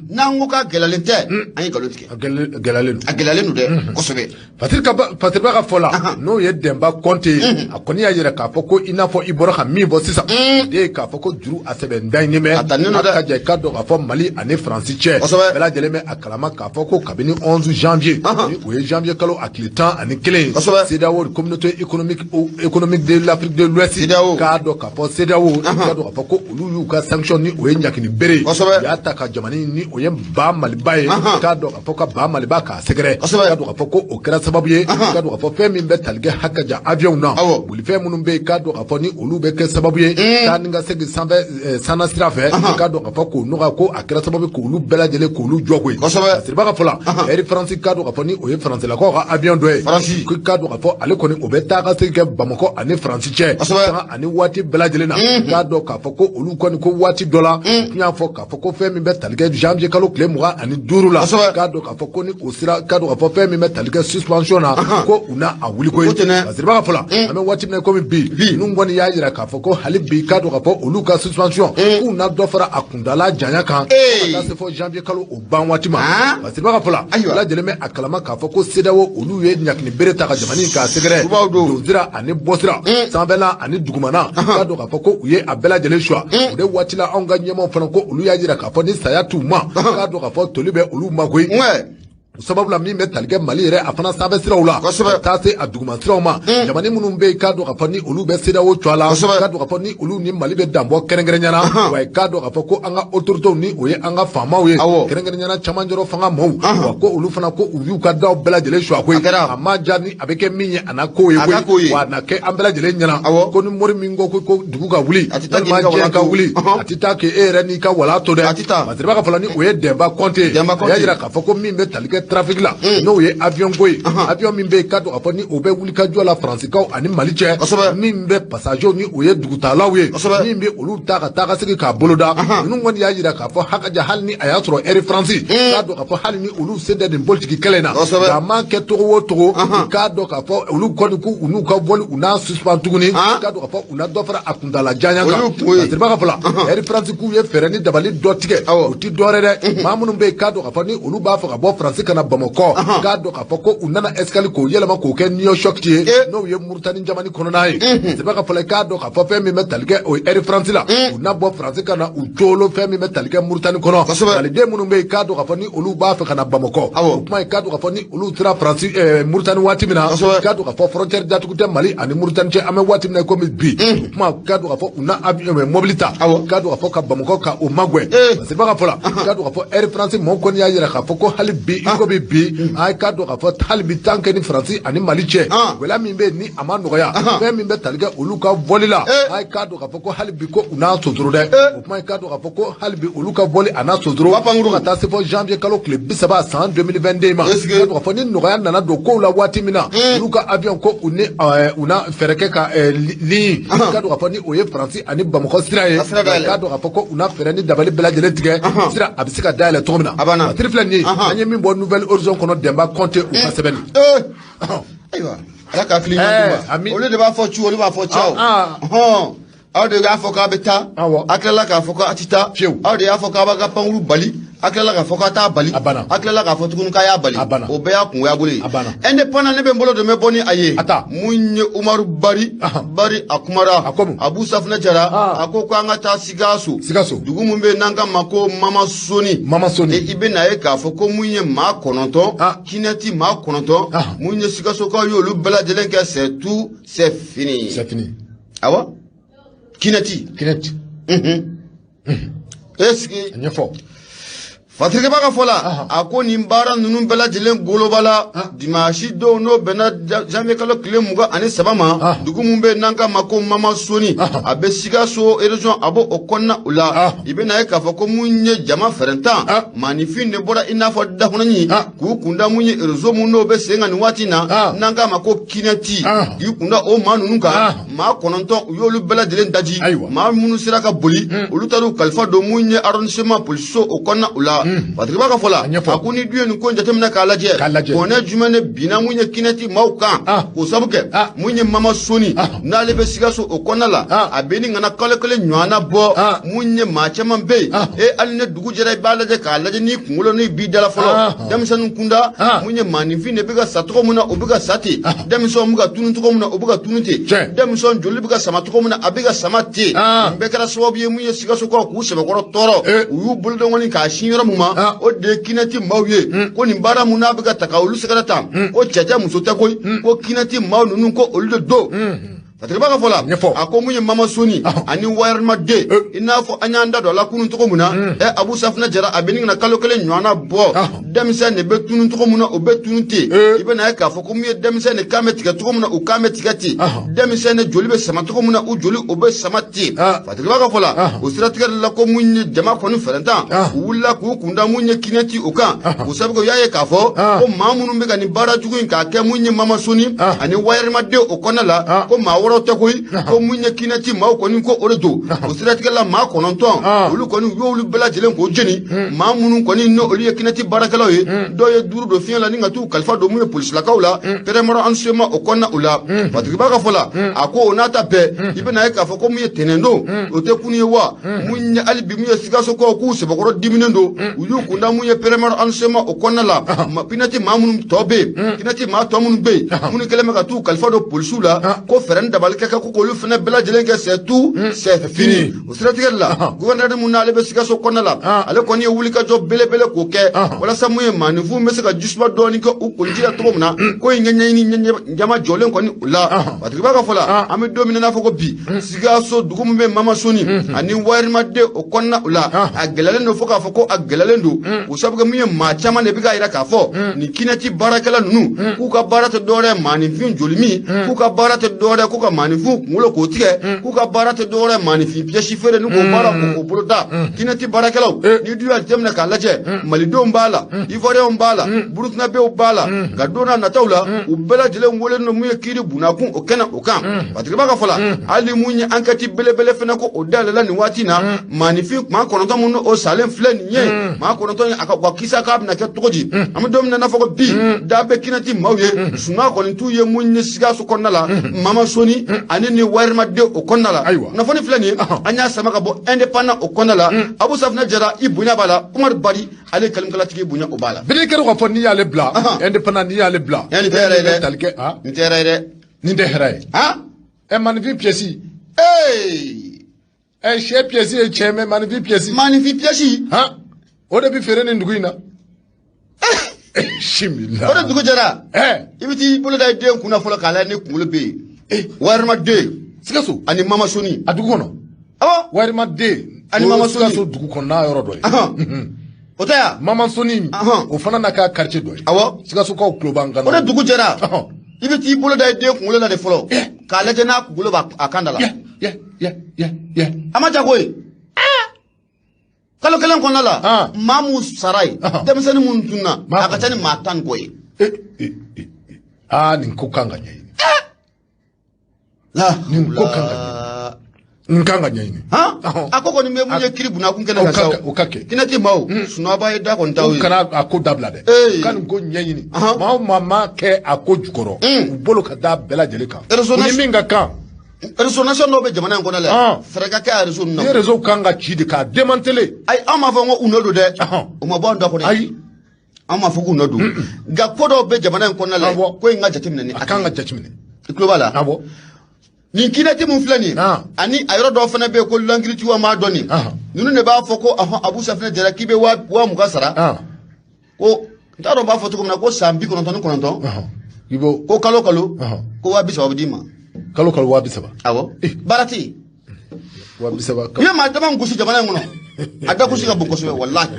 N'an ko k'a gɛlɛyalen tɛ, an ye nkalon tigɛ. A gɛlɛyalen don. A gɛlɛyalen don dɛ kosɛbɛ. Fasiriba ka fɔ la, n'o ye Denba Kɔnte ye, a kɔni y'a yira k'a fɔ ko i n'a fɔ i bɔra ka min fɔ sisan, o de ye k'a fɔ ko juru a sɛbɛn daɲini bɛ. A tannen don dɛ. A ka jɛ k'a dɔn k'a fɔ Mali ani Faransi cɛ. Kosɛbɛ. Bɛɛ lajɛlen bɛ a kalama k'a fɔ ko kabini 11 janvier. Ni o ye janvier kalo a tile 11 ye. Kosɛbɛ. CEDEAO, communauté économique de l'Afrique de l'Ouest. CEDEAO. K'a dɔn k'a fɔ CEDEAO, k'a dɔn k'a fɔ ko olu y'u ka sanction ni o ye ɲakini bere ye. Kosɛbɛ. U y'a ta ka jamana ni o ye ba Maliba ye. K'a dɔn k'a fɔ ka ba Maliba k'a sɛgɛrɛ. Kosɛbɛ. K'a dɔn k'a fɔ ko o kɛra sababu ye, k'a dɔn k'a fɔ fɛn min bɛ tali kɛ hakɛ ja avion na, bolifɛn minnu bɛ yen, k'a dɔn k'a fɔ ni olu bɛ kɛ sababu ye taa ni ka segin sanfɛ sanna sira fɛ, k'a dɔn k'a fɔ k'o nɔgɔya, ko a kɛra sababu ye k'olu bɛɛ lajɛlen k'olu jɔ koyi. Kosɛbɛ. Siriba ka fɔ la, Air France, k'a dɔn k'a fɔ ni o ye Faransilakaw ka avion dɔ ye. Faransi. K'a dɔn k'a fɔ ale kɔni o bɛ taa ka segin kɛ Bamakɔ ani Faransi cɛ. Kosɛbɛ. Sanga ani waati bɛɛ lajɛlen na, k'a dɔn k'a fɔ ko olu kɔni ko waati dɔ la, u tun y'a fɔ k'a fɔ ko fɛn min bɛ tali kɛ janvier kalo tile 25 la, k'a dɔn k'a fɔ ko ni o sera, k'a dɔn k'a fɔ fɛn min bɛ tali kɛ suspension na, ko u na a wuli koyi. Fasiriba ka fɔ la, an bɛ waati min na komi bi, ninnu kɔni y'a jira k'a fɔ ko hali bi, k'a dɔn k'a fɔ olu ka suspension, k'u na dɔ fara a kuntaala janya kan ka taa se fɔ janvier kalo o ban waati ma. Fasiriba ka fɔ la, bɛɛ lajɛlen bɛ a kalama k'a fɔ ko CEDEAO, olu ye ɲakini bere ta ka jamana in k'a sɛgɛrɛ, donsira ani bɔsira, sanfɛla ani dugumana, k'a dɔn k'a fɔ ko u ye a bɛɛ lajɛlen suwa. O de waati la, anw ka ɲɛmaaw fana ko olu y'a jira k'a fɔ ni saya t'u ma, k'a dɔn k'a fɔ toli bɛ olu ma koyi. O sababu la, min bɛ tali kɛ Mali yɛrɛ a fana sanfɛ siraw la, ka taa se a duguma siraw ma, jamana minnu bɛ yen, k'a dɔn k'a fɔ ni olu bɛ CEDEAO cɔ la, k'a dɔn k'a fɔ ni olu ni Mali bɛ danbɔ kɛrɛnkɛrɛnya na, wa k'a dɔn k'a fɔ ko an ka autorités, ni o ye an ka faamaw ye, kɛrɛnkɛrɛnya na camancɛrɔ fanga maaw, wa ko olu fana ko u y'u ka daw bɛɛ lajɛlen suwa koyi. A ma diya ni a bɛ kɛ min ye, a na k'o ye koyi, wa a na kɛ an bɛɛ lajɛlen ɲɛna ko ni mori min ko ko dugu ka wuli walima diɲɛ ka wuli, a tɛ taa k'e yɛrɛ n'i ka wala to dɛ. Fasiriba ka fɔ la, ni o ye Dɛnba Kɔnte ye, a y'a jira k'a fɔ ko min bɛ tali kɛ trafic la, n'o ye avion ko ye, avion min bɛ yen, k'a dɔn k'a fɔ ni o bɛ wuli ka jɔ la Faransikaw ani Mali cɛ, min bɛ passagers, ni o ye dugutaalaw ye, min bɛ olu ta ka taa ka segin k'a boloda, ninnu kɔni y'a jira k'a fɔ hakaja, hali ni a y'a sɔrɔ Air France, k'a dɔn k'a fɔ hali ni olu sen tɛ nin politiki kɛlɛ in na, nka a ma kɛ togo o togo, k'a dɔn k'a fɔ olu kɔni ko u n'u ka vol, u n'a suspend tuguni, k'a dɔn k'a fɔ u na dɔ fara a kuntaala janya kan. Fasiriba ka fɔ la, Air France k'u ye fɛɛrɛ ni dabali dɔ tigɛ, o ti dɔwɛrɛ dɛ, maa minnu bɛ yen, k'a dɔn k'a fɔ ni olu b'a fɛ ka bɔ Faransi ka na Bamakɔ, k'a dɔn k'a fɔ ko u nana escale k'o yɛlɛma k'o kɛ Nouakchott ye, n'o ye Mauritanie jamana kɔnɔna ye. Fasiriba ka fɔ la, k'a dɔn k'a fɔ fɛn min bɛ tali kɛ o ye Air France la, u na bɔ Faransi ka na u colo fɛn min bɛ tali kɛ Mauritanie kɔnɔ. Maliden minnu bɛ yen, k'a dɔn k'a fɔ ni olu b'a fɛ ka na Bamakɔ, o kuma ye k'a dɔn k'a fɔ ni olu sera Faransi, Mauritanie waati min na, k'a dɔn k'a fɔ frontière datugu tɛ Mali ani Mauritanie cɛ, an bɛ waati min na komi bi, o kuma k'a dɔn k'a fɔ u na mobili ta, k'a dɔn k'a fɔ ka Bamakɔ ka o magɛn. Fasiriba ka fɔ la, k'a dɔn k'a fɔ Air France mɔgɔw kɔni y'a jira k'a fɔ ko hali bi, i ko bi bi, a k'a dɔn k'a fɔ hali bi tant que ni Faransi ani Mali cɛ gɛlɛya min bɛ yen ni a ma nɔgɔya, fɛn min bɛ tali kɛ olu ka vol la, a k'a dɔn k'a fɔ ko hali bi ko u n'a sonsoro dɛ. O kuma ye k'a dɔn k'a fɔ ko hali bi olu ka vol a n'a sonsoro fo ka taa se fɔ janvier kalo tile 30 san 2022 ma. K'a dɔn k'a fɔ ni nɔgɔya nana don kow la waati min na, olu ka avion ko u ni u na fɛɛrɛ kɛ ka ligne, k'a dɔn k'a fɔ ni o ye Faransi ani Bamakɔ sira ye, k'a dɔn k'a fɔ ko u na fɛɛrɛ ni dabali bɛɛ lajɛlen tigɛ, sira a bɛ se ka dayɛlɛ cogo min na. Batiri filɛ nin ye, an ye min bɔ Nouvel Horizon kɔnɔ, Dɛnba Kɔnte u ka sɛbɛnni. Ayiwa, Ala ka hakili ɲuman d'u ma. Olu de b'a fɔ cu, olu b'a fɔ caw. Aw de y'a fɔ k'a bɛ taa, a tilala k'a fɔ k'a tɛ taa. Aw de y'a fɔ k'a b'a ka pankuru bali, a tilala k'a fɔ k'a t'a bali, a tilala k'a fɔ tuguni k'a y'a bali. O bɛɛ y'a kungoya bolo ye. Indépendant, ne bɛ n bolo don, n bɛ bɔ ni a ye. Mun ye Umaru Bari Bari, a kumara Abu Safunɛ Jara, a ko k'an ka taa Sikaso. Sikaso. Dugu min bɛ yen n'an k'a ma ko Mamasoni. Mamasoni. I bɛ n'a ye k'a fɔ ko mun ye maa 9, Kinɛti maa 9, mun ye Sikasokaw ye, olu bɛɛ lajɛlen kɛ c'est tout, c'est fini. C'est fini. Awɔ. Kinɛti. Kinɛti. Est-ce que. Ɲɛfɔ. Fatirikɛba ka fɔ la, a ko nin baara ninnu bɛɛ lajɛlen goloba la dimanche don, n'o bɛnna janvier kalo tile 23 ma, dugu min bɛ yen n'an k'a ma ko Mamasoni, a bɛ Sikaso région, a b'o o kɔnɔna o la. I bɛ n'a ye k'a fɔ ko mun ye jama fɛrɛntan maaninfin de bɔra i n'a fɔ dakunaɲin k'u kunda mun ye réseau mun n'o bɛ sen kan nin waati in na, n'an k'a ma ko Kinɛti, k'i kunda o maa ninnu kan, maa 9, u y'olu bɛɛ lajɛlen daji. Maa minnu sera ka boli, olu taar'u kalifa don mun ye arrondissement polisiso o kɔnɔna o la. Fatirikɛba ka fɔ la, a ko ni du ye nin ko in jateminɛ k'a lajɛ, bɔnɛ jumɛn de binna mun ye Kinɛti maaw kan, k'o sabu kɛ mun ye Mamasoni, n'ale bɛ Sikaso o kɔnɔna la, a bɛ ni ŋana kalo kelen ɲɔgɔnna bɔ, mun ye maa caman bɛ yen, e hali ni dugu jɛra, i b'a lajɛ k'a lajɛ n'i kunkolo n'i b'i dala fɔlɔ, denmisɛnnin kunda, mun ye maaninfin de bɛ ka sa cogo min na, o bɛ ka sa ten, denmisɛnw bɛ ka tunun cogo min na, o bɛ ka tunun ten, denmisɛnw joli bɛ ka sama cogo min na, a bɛ ka sama ten. Nin bɛɛ kɛra sababu ye mun ye Sikasokaw k'u sɛbɛkɔrɔ tɔɔrɔ, u y'u bolodenkɔni k'a sin yɔrɔ mun ma, o de ye Kinɛti maaw ye, ko nin baara mun n'a bɛ ka ta ka olu sɛgɛrɛ tan, ko cɛ tɛ muso tɛ koyi, ko Kinɛti maaw ninnu ko olu de don. Fatirikɛba ka fɔ la, a ko mun ye Mamasoni ani Wayɛrɛmaden, i n'a fɔ an y'an da don a la kunun cogo min na, Abu Safunɛ Jara, a bɛ nin ka kalo kelen ɲɔgɔnna bɔ, denmisɛn de bɛ tunun cogo min na, o bɛ tunun ten. I bɛ n'a ye k'a fɔ ko mun ye denmisɛn de kan bɛ tigɛ cogo min na, u kan bɛ tigɛ ten, denmisɛn de joli bɛ sama cogo min na, u joli o bɛ sama ten. Fatirikɛba ka fɔ la, o siratigɛ de la, ko mun ye jama kɔni fɛrɛntan, u wulila k'u kunda mun ye Kinɛti o kan, k'o sabu kɛ u y'a ye k'a fɔ ko maa minnu bɛ ka nin baara jugu in k'a kɛ mun ye Mamasoni ani Wayɛrɛmaden o kɔnɔna la, ko maa wɛrɛw tɛ koyi, ko mun ye kinɛti maaw kɔni ko o de don. O siratigɛ la maa 9 olu kɔni u y'olu bɛɛ lajɛlen k'o jeni. Maa minnu kɔni n'o olu ye kinɛti baarakɛlaw ye, dɔw ye 5 don fiɲɛ la ni ka t'u kalifa don mun ye polisilakaw la pɛrɛmɔrɔ ansema o kɔnɔna o la. Fatigiba ka fɔ la, a ko o n'a ta bɛɛ, i bɛna ye k'a fɔ ko mun ye tɛnɛn don, o tɛ kunu ye wa. Mun ye hali bi mun ye Sikasokaw k'u sɛbɛkɔrɔ diminen don, u y'u kunda mun ye pɛrɛmɔrɔ ansema o kɔnɔna la. Kinɛti maa minnu tɔ bɛ yen, kinɛti maa tɔ minnu bɛ yen, minnu kɛlen bɛ ka t'u kalifa don polisiw la, ko fɛɛrɛ ni dabali kɛ ko k'olu fana bɛɛ lajɛlen kɛ c'est tout c'est fini. O siratigɛ la, gouverneur mun n'ale bɛ Sikaso kɔnɔna la, ale kɔni ye wulikajɔ belebele k'o kɛ walasa mun ye maaninfinw bɛ se ka jisuma dɔɔni kɛ u koliji la cogo min na, ko in ɲɛɲini jama jɔlen kɔni o la. Fatigiba ka fɔ la, an bɛ don min na n'a fɔ ko bi, Sikaso dugu min bɛ Mamasoni ani Wayirimaden o kɔnɔna o la, a gɛlɛyalen don fo k'a fɔ ko a gɛlɛyalen don. O sabu kɛ mun ye maa caman de bɛ k'a jira k'a fɔ nin kinɛti baarakɛla ninnu k'u ka baara tɛ dɔwɛrɛ ye maaninfin joli min, k'u ka baara tɛ dɔwɛrɛ ye ko ka maaninfin kunkolo k'o tigɛ, k'u ka baara tɛ dɔwɛrɛ ye maaninfin pièce feere ni k'o baara k'o boloda. Kinɛti baarakɛlaw, n'i dun y'a jateminɛ k'a lajɛ, Malidenw b'a la, Ivoiriyɛnw b'a la, Burkinabéw b'a la, nka don n'a nataw la u bɛɛ lajɛlen wele don mun ye kiiri bunakun o kɛnɛ o kan. Fatigiba ka fɔ la, hali mun ye enquête belebele fɛnɛ ko o dayɛlɛla nin waati in na, maaninfin maa 9 minnu o salen filɛ nin ye, maa 9 a ka kisa k'a bɛna kɛ cogo di. An bɛ don min na n'a fɔ ko bi, da bɛ kinɛti maaw ye, suman kɔni t'u ye mun ye Sikaso kɔnɔna la, Mamasoni ani ni Wayirimaden o kɔnɔna la. Kunnafoni filɛ nin ye, an y'a sama ka bɔ Indépendant o kɔnɔna la. Abu Safinɛ Jara i bonya b'a la, Umaru Bari ale kalimkalatigi bonya o b'a la. Biri kɛra k'a fɔ n'i y'ale bila Indépendant, n'i y'ale bila, nin tɛ hɛrɛ ye dɛ, nin tɛ hɛrɛ ye dɛ, nin tɛ hɛrɛ ye. Maaninfin pièce, sɛ pièce ye tiɲɛ, mais maaninfin pièce, maaninfin pièce, o de bɛ feere nin dugu in na. Simila o de dugu jɛra, i bɛ t'i bolo da i den kunna fɔlɔ k'a lajɛ ni kunkolo bɛ yen. Wayirimaden Sikaso ani Mamasoni a dugu kɔnɔ. Awɔ, Wayirimaden ani Mamasoni Sikaso dugu kɔnɔna yɔrɔ dɔ ye. O tɛ yan Mamasoni o fana n'a ka quartier dɔ ye. Awɔ, Sikasokaw tulo b'an kan. O de dugu jɛra, i bɛ t'i bolo da i den kunkolo la de fɔlɔ k'a lajɛ n'a kunkolo b'a a kan da la. A ma jago ye. Kalo kelen kɔnɔna la, maa mun sara ye, denmisɛnnin mun tunna, a ka ca ni maa 10 kɔ ye. Nin ko kan ka ɲɛɲini. Nin ko kan ka ɲɛɲini. Nin kan ka ɲɛɲini. A ko kɔni bɛ mun ye kiiri bunakun kɛnɛ kan sa. O ka kɛ. Kinɛti maaw, sunɔgɔba ye da kɔni t'aw ye. U kana a ko dabila dɛ. U ka nin ko ɲɛɲini. Maa o maa ma kɛ a ko jukɔrɔ, u bolo ka da bɛɛ lajɛlen kan. Ni min ka kan. Réseau national dɔw bɛ jamana in kɔnɔ la, fɛɛrɛ ka kɛ a réseau ninnu na. Ni réseau kan ka ci de k'a démanteler. Ayi, anw m'a fɔ ko u nɔ don dɛ. O ma bɔ an da kɔnɔ. Ayi, anw m'a fɔ k'u nɔ don. Nka ko dɔw bɛ jamana in kɔnɔna la, ko in ka jateminɛ ni a kan ka jateminɛ. I tulo b'a la. Awɔ. Nin kinɛti mun filɛ nin ye, ani a yɔrɔ dɔw fana bɛ yen ko lankiritigiw an b'a dɔn nin. Ninnu de b'a fɔ ko Abu Safinɛ Jara k'i bɛ 20,000 sara. Ko n t'a dɔn n b'a fɔ cogo min na ko san 99, ko kalo kalo ko 30,000 bɛ d'i ma. Kalo kalo 30,000. Awɔ, baara tɛ yen. 30,000. U ye maa dama gosi jamana in kɔnɔ, a da gosi ka bon kosɛbɛ walahi.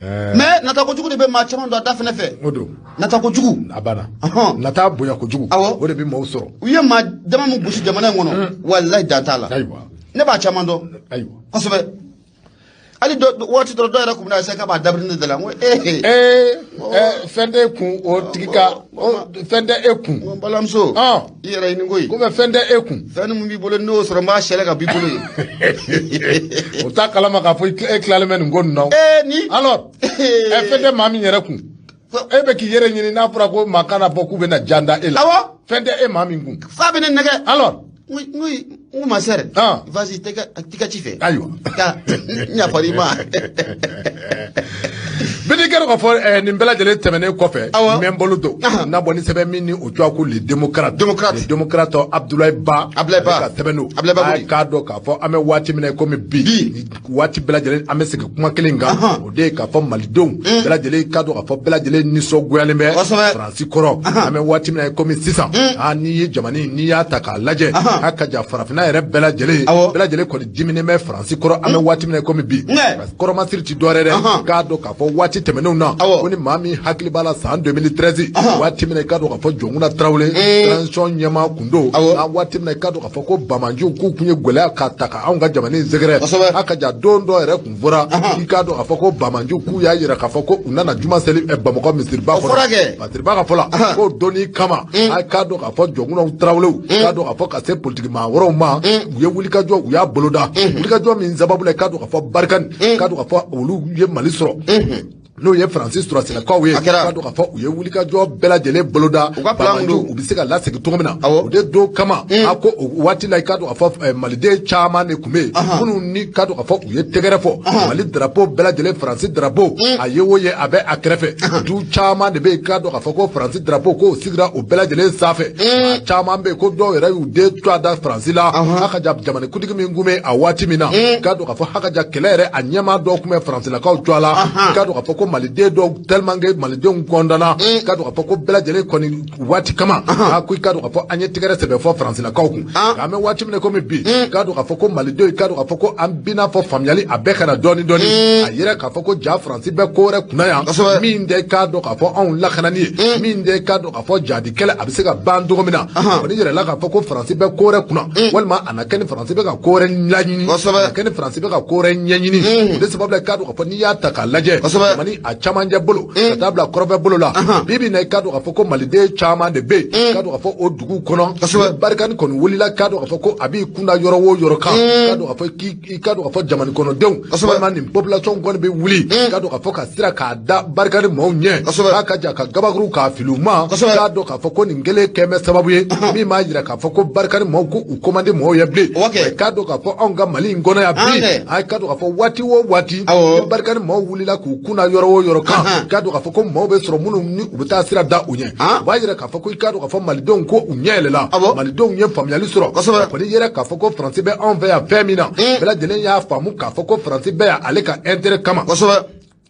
Mais nata kojugu de bɛ maa caman don a da fɛnɛ fɛ. O don. Nata kojugu. A banna. Nata bonya kojugu. Awɔ. O de bɛ maaw sɔrɔ. U ye maa dama min gosi jamana in kɔnɔ, walahi dan t'a la. Ayiwa. Ne b'a caman dɔn. Ayiwa. Kosɛbɛ. Hali dɔ waati dɔ dɔw yɛrɛ kun bɛna se k'a b'a dabiri ne da la, n ko fɛn tɛ e kun o tigi ka fɛn tɛ e kun. N balimamuso. I yɛrɛ ɲini koyi. Ko mɛ fɛn tɛ e kun. Fɛn min b'i bolo n'o sɔrɔ n b'a sɛlɛ ka b'i bolo ye. O t'a kalama k'a fɔ e tilalen bɛ nin ko ninnu na. Ni. Alors fɛn tɛ maa min yɛrɛ kun. E bɛ k'i yɛrɛ ɲini n'a fɔra ko maa kana bɔ k'u bɛna jan da e la. Awɔ. Fɛn tɛ e maa min kun. F'a bɛ ne nɛgɛ. Alors. Oui, ma sœur. Vas-y, t'es tu fais. Ayiwa. N yafara i ma. Bidi kɛra k'a fɔ nin bɛɛ lajɛlen tɛmɛnen kɔfɛ. N bɛ n bolo don. N'a bɔ ni sɛbɛn min ni o tɔgɔ ko le démocrate. Démocrate. Le démocrate Abdoulaye Ba. Abdoulaye Ba. Ale ka sɛbɛn don. Abdoulaye Ba. A k'a dɔn k'a fɔ an bɛ waati min na komi bi. Bi. Waati bɛɛ lajɛlen an bɛ segin kuma kelen kan. O de ye k'a fɔ malidenw. Bɛɛ lajɛlen k'a dɔn k'a fɔ bɛɛ lajɛlen nisɔngoyalen bɛ. Kosɛbɛ. Faransi kɔrɔ. An bɛ waati min na komi sisan. N'i ye jamana in n'i y'a ta k'a lajɛ. A ka jan farafinna yɛrɛ bɛɛ lajɛlen. Awɔ. Bɛɛ lajɛlen kɔni diminen bɛ Faransi kɔrɔ an bɛ waati min na komi bi. Nka. Kɔrɔmasiri ti dɔwɛrɛ dɛ. K'a dɔn k'a fɔ waati waati tɛmɛnenw na, ko ni maa min hakili b'a la san 2013 waati min na, i k'a dɔn k'a fɔ Jɔnkunda Tarawele transition ɲɛmaa kun don, n'a waati min na i k'a dɔn k'a fɔ ko Bamajiw k'u kun ye gɛlɛya k'a ta ka anw ka jamana in sɛgɛrɛ, a ka ja don dɔ yɛrɛ kun fɔra i k'a dɔn k'a fɔ ko Bamajiw k'u y'a yira k'a fɔ ko u nana juma seli Bamakɔ misiriba kɔnɔ. Misiriba ka fɔ la k'o donni kama, a k'a dɔn k'a fɔ Jɔnkunda Tarawelew k'a dɔn k'a fɔ ka se politiki maa wɛrɛw ma, u ye wulikajɔ u y'a boloda, wulikajɔ min sababu la i k'a dɔn k'a fɔ Barkhane k'a dɔn k'a fɔ olu ye Mali sɔrɔ, n'o ye Faransi sɔrɔsilakaw ye, k'a dɔn k'a fɔ u ye wulikajɔ bɛɛ lajɛlen boloda, Bamajiw u bɛ se ka lasegin cogo min na. O de don kama a ko o waati la i k'a dɔn k'a fɔ Maliden caman de tun bɛ yen minnu ni k'a dɔn k'a fɔ u ye tɛgɛrɛ fɔ Mali drapeau bɛɛ lajɛlen, Faransi drapeau a ye o ye a bɛ a kɛrɛfɛ, du caman de bɛ yen k'a dɔn k'a fɔ ko Faransi drapeau k'o sigira o bɛɛ lajɛlen sanfɛ, maa caman bɛ yen ko dɔw yɛrɛ y'u den tɔgɔ da Faransi la. Hakaja jamanakuntigi min tun bɛ a waati min na, k'a dɔn k'a fɔ hakaja kɛlɛ yɛrɛ a ɲɛmaa dɔw tun bɛ Faransilakaw tɔgɔ la, k'a dɔn k'a fɔ ko Maliden dɔw tellement que Malidenw kɔndana, k'a dɔn k'a fɔ ko bɛɛ lajɛlen kɔni waati kama a ko i k'a dɔn k'a fɔ an ye tɛgɛrɛ sɛbɛn fɔ Faransilakaw kun. K'an bɛ waati min na komi bi, k'a dɔn k'a fɔ ko Malidenw k'a dɔn k'a fɔ ko an bɛna fɔ faamuyali a bɛɛ ka na dɔɔni dɔɔni, a yɛrɛ k'a fɔ ko ja Faransi bɛ ko wɛrɛ kunna yan min tɛ k'a dɔn k'a fɔ anw lakanani ye, min tɛ k'a dɔn k'a fɔ jadi kɛlɛ a bɛ se ka ban cogo min na. Kɔni yɛrɛ la k'a fɔ ko Faransi bɛ ko wɛrɛ kunna, walima a na kɛ ni Faransi bɛ ka ko wɛrɛ laɲini, a na kɛ ni Faransi bɛ ka ko wɛrɛ ɲɛɲini. O de sababu la k'a dɔn k'a fɔ n'i y'a ta k'a lajɛ jamana a camancɛ bolo ka taa bila kɔrɔfɛ bolo la, bi bi na i k'a dɔn k'a fɔ ko Maliden caman de bɛ yen k'a dɔn k'a fɔ o dugu kɔnɔ Barkhane kɔni wulila k'a dɔn k'a fɔ ko a b'i kunda yɔrɔ o yɔrɔ kan, k'a dɔn k'a fɔ k'i k'a dɔn k'a fɔ jamana kɔnɔdenw walima nin population kɔni bɛ wuli k'a dɔn k'a fɔ ka sira k'a da Barkhane maaw ɲɛ, k'a ka ja ka gabakuru k'a fili u ma, k'a dɔn k'a fɔ ko nin kɛlen kɛ bɛ sababu ye min b'a jira k'a fɔ ko Barkhane maaw ko u commandé mɔgɔw ye bilen. K'a dɔn k'a fɔ anw ka Mali in kɔnɔ yan bi, a k'a dɔn k'a fɔ waati o waati ni Barkhane maaw wulila k'u kunna yɔrɔ o yɔrɔ kan, k'a dɔn k'a fɔ ko maaw bɛ sɔrɔ minnu ni u bɛ taa sira da u ɲɛ, o b'a jira k'a fɔ ko i k'a dɔn k'a fɔ Malidenw ko u ɲɛ yɛlɛla, Malidenw ye faamuyali sɔrɔ. Kɔni yɛrɛ k'a fɔ ko Faransi bɛ anw fɛ yan fɛn min na, bɛɛ lajɛlen y'a faamu k'a fɔ ko Faransi bɛ yan ale ka intérêt kama,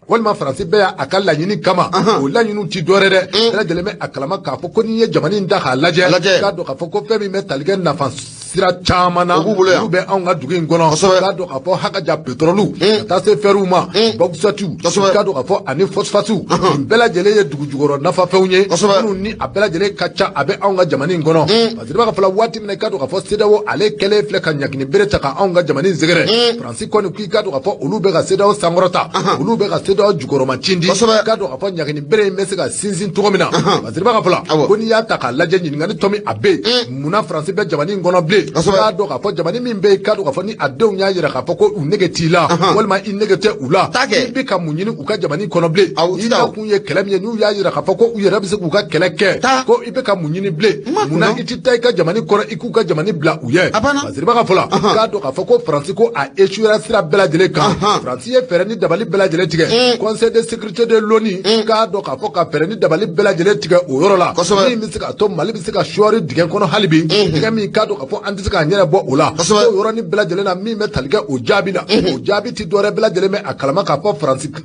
walima Faransi bɛ yan a ka laɲini kama. O laɲiniw ti dɔwɛrɛ dɛ, bɛɛ lajɛlen bɛ a kalama k'a fɔ ko n'i ye jamana in ta k'a lajɛ, k'a dɔn k'a fɔ ko fɛn min bɛ tali kɛ nafa sira caman na, olu bɛ anw ka dugu in kɔnɔ, k'a dɔn k'a fɔ hakaja pétrole ka taa se fɛriw ma, bauxite, k'a dɔn k'a fɔ ani phosphate, nin bɛɛ lajɛlen ye dugu jukɔrɔ nafafɛnw ye minnu ni a bɛɛ lajɛlen ka ca a bɛ anw ka jamana in kɔnɔ. Parce que b'a fɔ waati min na i k'a dɔn k'a fɔ CEDEAO ale kɛlen filɛ ka ɲagini bere ta ka anw ka jamana in sɛgɛrɛ, Faransi kɔni k'i k'a dɔn k'a fɔ olu bɛ ka CEDEAO sankɔrɔta, olu bɛ ka CEDEAO jukɔrɔma cindi, k'a dɔn k'a fɔ ɲagini bere in bɛ se ka sinsin cogo min na. Parce que b'a fɔ ko n'i y'a ta k'a lajɛ ɲininkali tɔ min a bɛ yen, munna Faransi bɛ jamana in kɔnɔ bilen, k'a dɔn k'a fɔ jamana min bɛ yen k'a dɔn k'a fɔ ni a denw y'a jira k'a fɔ ko u nege t'i la walima i nege tɛ u la, i bɛ ka mun ɲini u ka jamana in kɔnɔ bilen, i nakun ye kɛlɛ min ye n'u y'a jira k'a fɔ ko u yɛrɛ bɛ se k'u ka kɛlɛ kɛ, ko i bɛ ka mun ɲini bilen, munna i tɛ taa i ka jamana kɔnɔ i k'u ka jamana bila u ye. Parce que b'a fɔ la k'a dɔn k'a fɔ ko Faransi ko a échouera sira bɛɛ lajɛlen kan, Faransi ye fɛɛrɛ ni dabali bɛɛ lajɛlen tigɛ Conseil de sécurité de l'ONU, k'a dɔn k'a fɔ ka fɛɛrɛ ni dabali bɛɛ lajɛlen tigɛ o yɔrɔ la, min bɛ se k'a to Mali bɛ se ka sɔɔri dingɛ kɔnɔ hali bi, dingɛ min k'a dɔn k'a fɔ an tɛ se k'an yɛrɛ bɔ o la, o yɔrɔnin bɛɛ lajɛlen na min bɛ tali kɛ o jaabi la, o jaabi ti dɔwɛrɛ bɛɛ lajɛlen bɛ a kalama k'a fɔ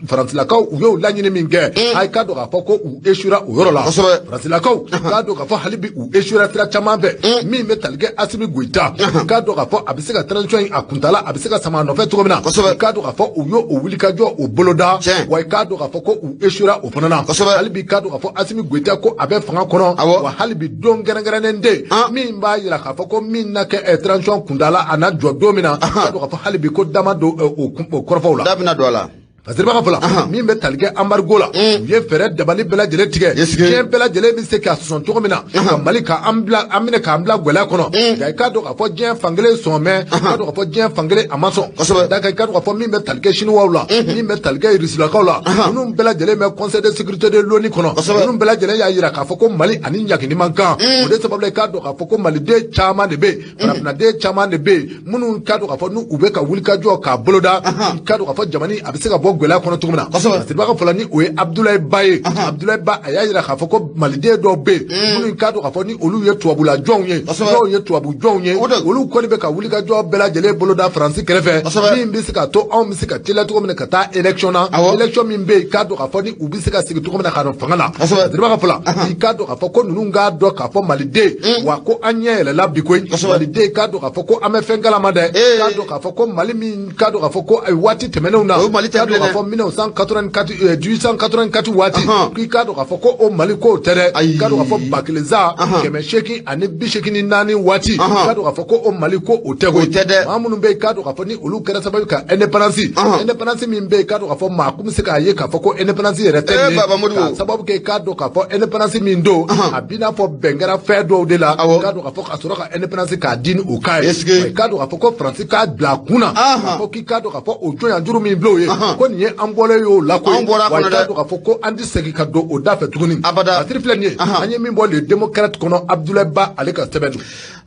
Faransilakaw u y'o laɲini min kɛ, a k'a dɔn k'a fɔ ko u échouera o yɔrɔ la. Faransilakaw k'a dɔn k'a fɔ hali bi u échouera sira caman fɛ min bɛ tali kɛ Assimi Goïta, k'a dɔn k'a fɔ a bɛ se ka transition in a kuntala a bɛ se ka sama a nɔfɛ cogo min na, k'a dɔn k'a fɔ u y'o o wulikajɔ o boloda, wa k'a dɔn k'a fɔ ko u échouera o fana na. Hali bi k'a dɔn k'a fɔ Assimi Goïta ko a bɛ fanga kɔnɔ, wa hali bi don kɛrɛnkɛrɛnnen tɛ min b'a jira k'a fɔ ko min na kɛ transition kuntala a na jɔ don min na, k'a dɔn k'a fɔ hali bi ko da ma don o kɔrɔfɔw la. Da bɛna don a la. Parce que b'a fɔ la min bɛ tali kɛ embargo la, u ye fɛɛrɛ dabali bɛɛ lajɛlen tigɛ, diɲɛ bɛɛ lajɛlen bɛ se ka sɔn cogo min na ka Mali ka an bila an minɛ k'an bila gɛlɛya kɔnɔ, nka i k'a dɔn k'a fɔ diɲɛ fankelen sɔn mɛ, k'a dɔn k'a fɔ diɲɛ fankelen a ma sɔn. Da i k'a dɔn k'a fɔ min bɛ tali kɛ Chinois la, min bɛ tali kɛ Rusilakaw la, ninnu bɛɛ lajɛlen bɛ Conseil de sécurité de l'ONU kɔnɔ, ninnu bɛɛ lajɛlen y'a jira k'a fɔ ko Mali ani ɲagini man kan. O de sababu la i k'a dɔn k'a fɔ ko Maliden caman de bɛ yen, farafinnaden caman de bɛ yen minnu k'a dɔn k'a fɔ n'u bɛ ka wulikajɔ k'a boloda, k'a dɔn k'a fɔ jamana a bɛ se ka bɔ gɛlɛya kɔnɔ cogo min na. Parce que b'a fɔ la ni o ye Abdoulaye Ba ye, Abdoulaye Ba a y'a jira k'a fɔ ko Maliden dɔw bɛ yen minnu k'a dɔn k'a fɔ ni olu ye tubabula jɔnw ye, dɔw ye tubabu jɔnw ye, olu kɔni bɛ ka wulikajɔ bɛɛ lajɛlen boloda Faransi kɛrɛfɛ, min bɛ se k'a to anw bɛ se ka teliya cogo min na ka taa élection na, élection min bɛ yen k'a dɔn k'a fɔ ni u bɛ se ka sigi cogo min na ka na fanga la. Parce que b'a fɔ la i k'a dɔn k'a fɔ ko ninnu k'a dɔn k'a fɔ Maliden wa ko an ɲɛ yɛlɛla bi koyi, Maliden k'a dɔn k'a fɔ ko an bɛ fɛn kalama dɛ, k'a dɔn k'a fɔ ko Mali min k'a dɔn k'a fɔ ko waati tɛmɛnenw na, k'a dɔn k'a k'a fɔ 1984 1884 waati k'i k'a dɔn k'a fɔ ko o Mali k'o tɛ dɛ, i k'a dɔn k'a fɔ 1000 884 waati, i k'a dɔn k'a fɔ ko o Mali ko o tɛ koyi. Maa minnu bɛ yen, i k'a dɔn k'a fɔ ni olu kɛra sababu ka indépendance min bɛ yen, i k'a dɔn k'a fɔ maa kun bɛ se k'a ye k'a fɔ ko indépendance yɛrɛ tɛ nin ye, k'a sababu kɛ i k'a dɔn k'a fɔ indépendance min don, a b'i n'a fɔ bɛn kɛra fɛn dɔw de la, i k'a dɔn k'a fɔ ka sɔrɔ ka indépendance k'a di ni o k'a ye, i k'a dɔn k'a fɔ ko Faransi k'a bila a kun na, k'a fɔ k'i k'a dɔn k'a fɔ o jɔnya juru min bila o ye, ko nin ye an bɔlen y'o la koyi, wa i k'a dɔn k'a fɔ ko an tɛ segin ka don o da fɛ tuguni. Batiri filɛ nin ye, an ye min bɔ Le Démocrate kɔnɔ, Abdoulaye Ba ale ka sɛbɛn don.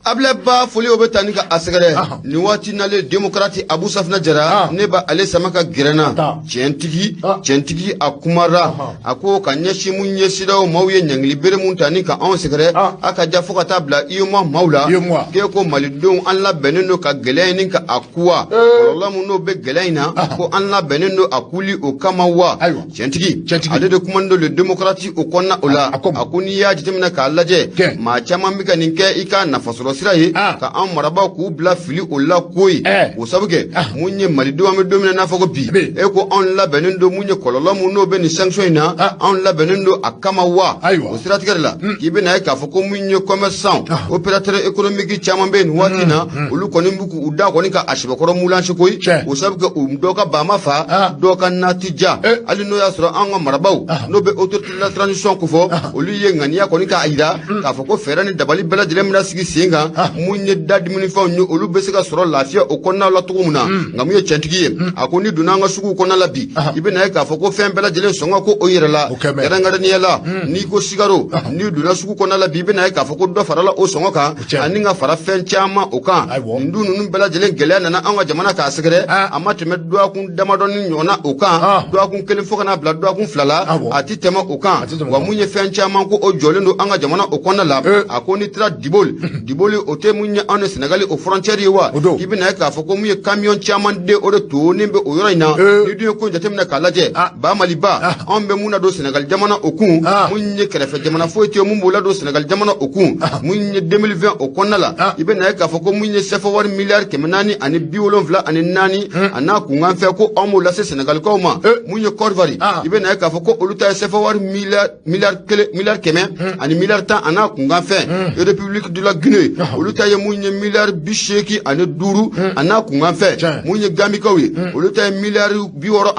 Abdoulaye Ba, foli o bɛ taa ni ka a sɛgɛrɛ nin waati nalen Démocrate Abu Safina Jara, ne ba ale sama ka gɛrɛnna tiɲɛtigi a kumara, a ko ka ɲɛsin mun ye CEDEAO maaw ye ɲangili bere mun ta ni ka anw sɛgɛrɛ, a ka ja fo ka taa bila UEMOA maaw la, k'e ko malidenw an labɛnnen don ka gɛlɛya ɲini ka a kuwa, kɔlɔlɔ mun n'o bɛ gɛlɛya in na, ko an labɛnnen don a kuli o kama wa. Tiɲɛtigi ale de kumanen don Le Démocrate o kɔnɔna o la, a ko n'i y'a jateminɛ k'a lajɛ, maa caman bɛ ka nin kɛ i ka nafasɔrɔ sira ye ka an marabaaw k'u bila fili o la ko ye, o sabu kɛ mun ye malidenw an bɛ don min na n'a fɔ ko bi, e ko anw labɛnnen don mun ye kɔlɔlɔ mun n'o bɛ nin sanction in na, anw labɛnnen don a kama wa. O siratigɛ de la k'i bɛna ye k'a fɔ ko mun ye commerçant opérateur économique caman bɛ yen nin waati na, olu kɔni b'u k'u da kɔni ka a sɛbɛkɔrɔ mulansi koyi, o sabu kɛ u dɔ ka baama fa, dɔ ka nati ja, hali n'o y'a sɔrɔ an ka marabaaw n'o bɛ autorité de la transition kofɔ, olu ye ŋaniya kɔni k'a jira k'a fɔ ko fɛɛrɛ ni dabali bɛɛ lajɛlen bɛna sigi sen kan, mun ye da dumunifɛnw ye olu bɛ se ka sɔrɔ lafiya o kɔnɔna la cogo min na. Nka mun ye tiɲɛtigi ye, a ko ni donna an ka suguw kɔnɔna la bi, i bɛna ye k'a fɔ ko fɛn bɛɛ lajɛlen sɔngɔ ko o yɛrɛ la, kɛrɛnkɛrɛnnenya la n'i ko sigaro, n'i donna sugu kɔnɔna la bi, i bɛna ye k'a fɔ ko dɔ farala o sɔngɔ kan ani ka fara fɛn caman o kan. Nin du ninnu bɛɛ lajɛlen gɛlɛya nana an ka jamana k'a sɛgɛrɛ, a ma tɛmɛ dɔgɔkun damadɔni ɲɔgɔnna o kan, dɔgɔkun kelen fo ka n'a bila dɔgɔkun fila la, a ti tɛmɛ o kan. Wa mun ye fɛn caman ko o jɔlen don an ka jamana o kɔnɔna la, a ko n'i taara Diboli o tɛ mun ye anw ni Senegali o frontière ye wa, i bɛna ye k'a fɔ ko mun ye camion caman de o de tonnen bɛ o yɔrɔ in na. Ni dun ye ko jateminɛ k'a lajɛ, ba Maliba, anw bɛ mun na don Senegali jamana o kun, mun ye kɛrɛfɛ jamana foyi tɛ mun b'o la don Senegali jamana o kun, mun ye 2020 o kɔnɔna la, i bɛna ye k'a fɔ ko mun ye CFA wari miliyari 474 a n'a kunkan fɛ ko anw b'o lase Senegalikaw ma. Mun ye Côte d'Ivoire, i bɛna ye k'a fɔ ko olu ta ye CFA wari miliyari 100 ani miliyari 10 a n'a kunkan fɛ. République de la Guinée, olu ta ye mun ye miliyari 85 a n'a kunkan fɛ. Mun ye Gambikaw ye, olu ta ye miliyari 64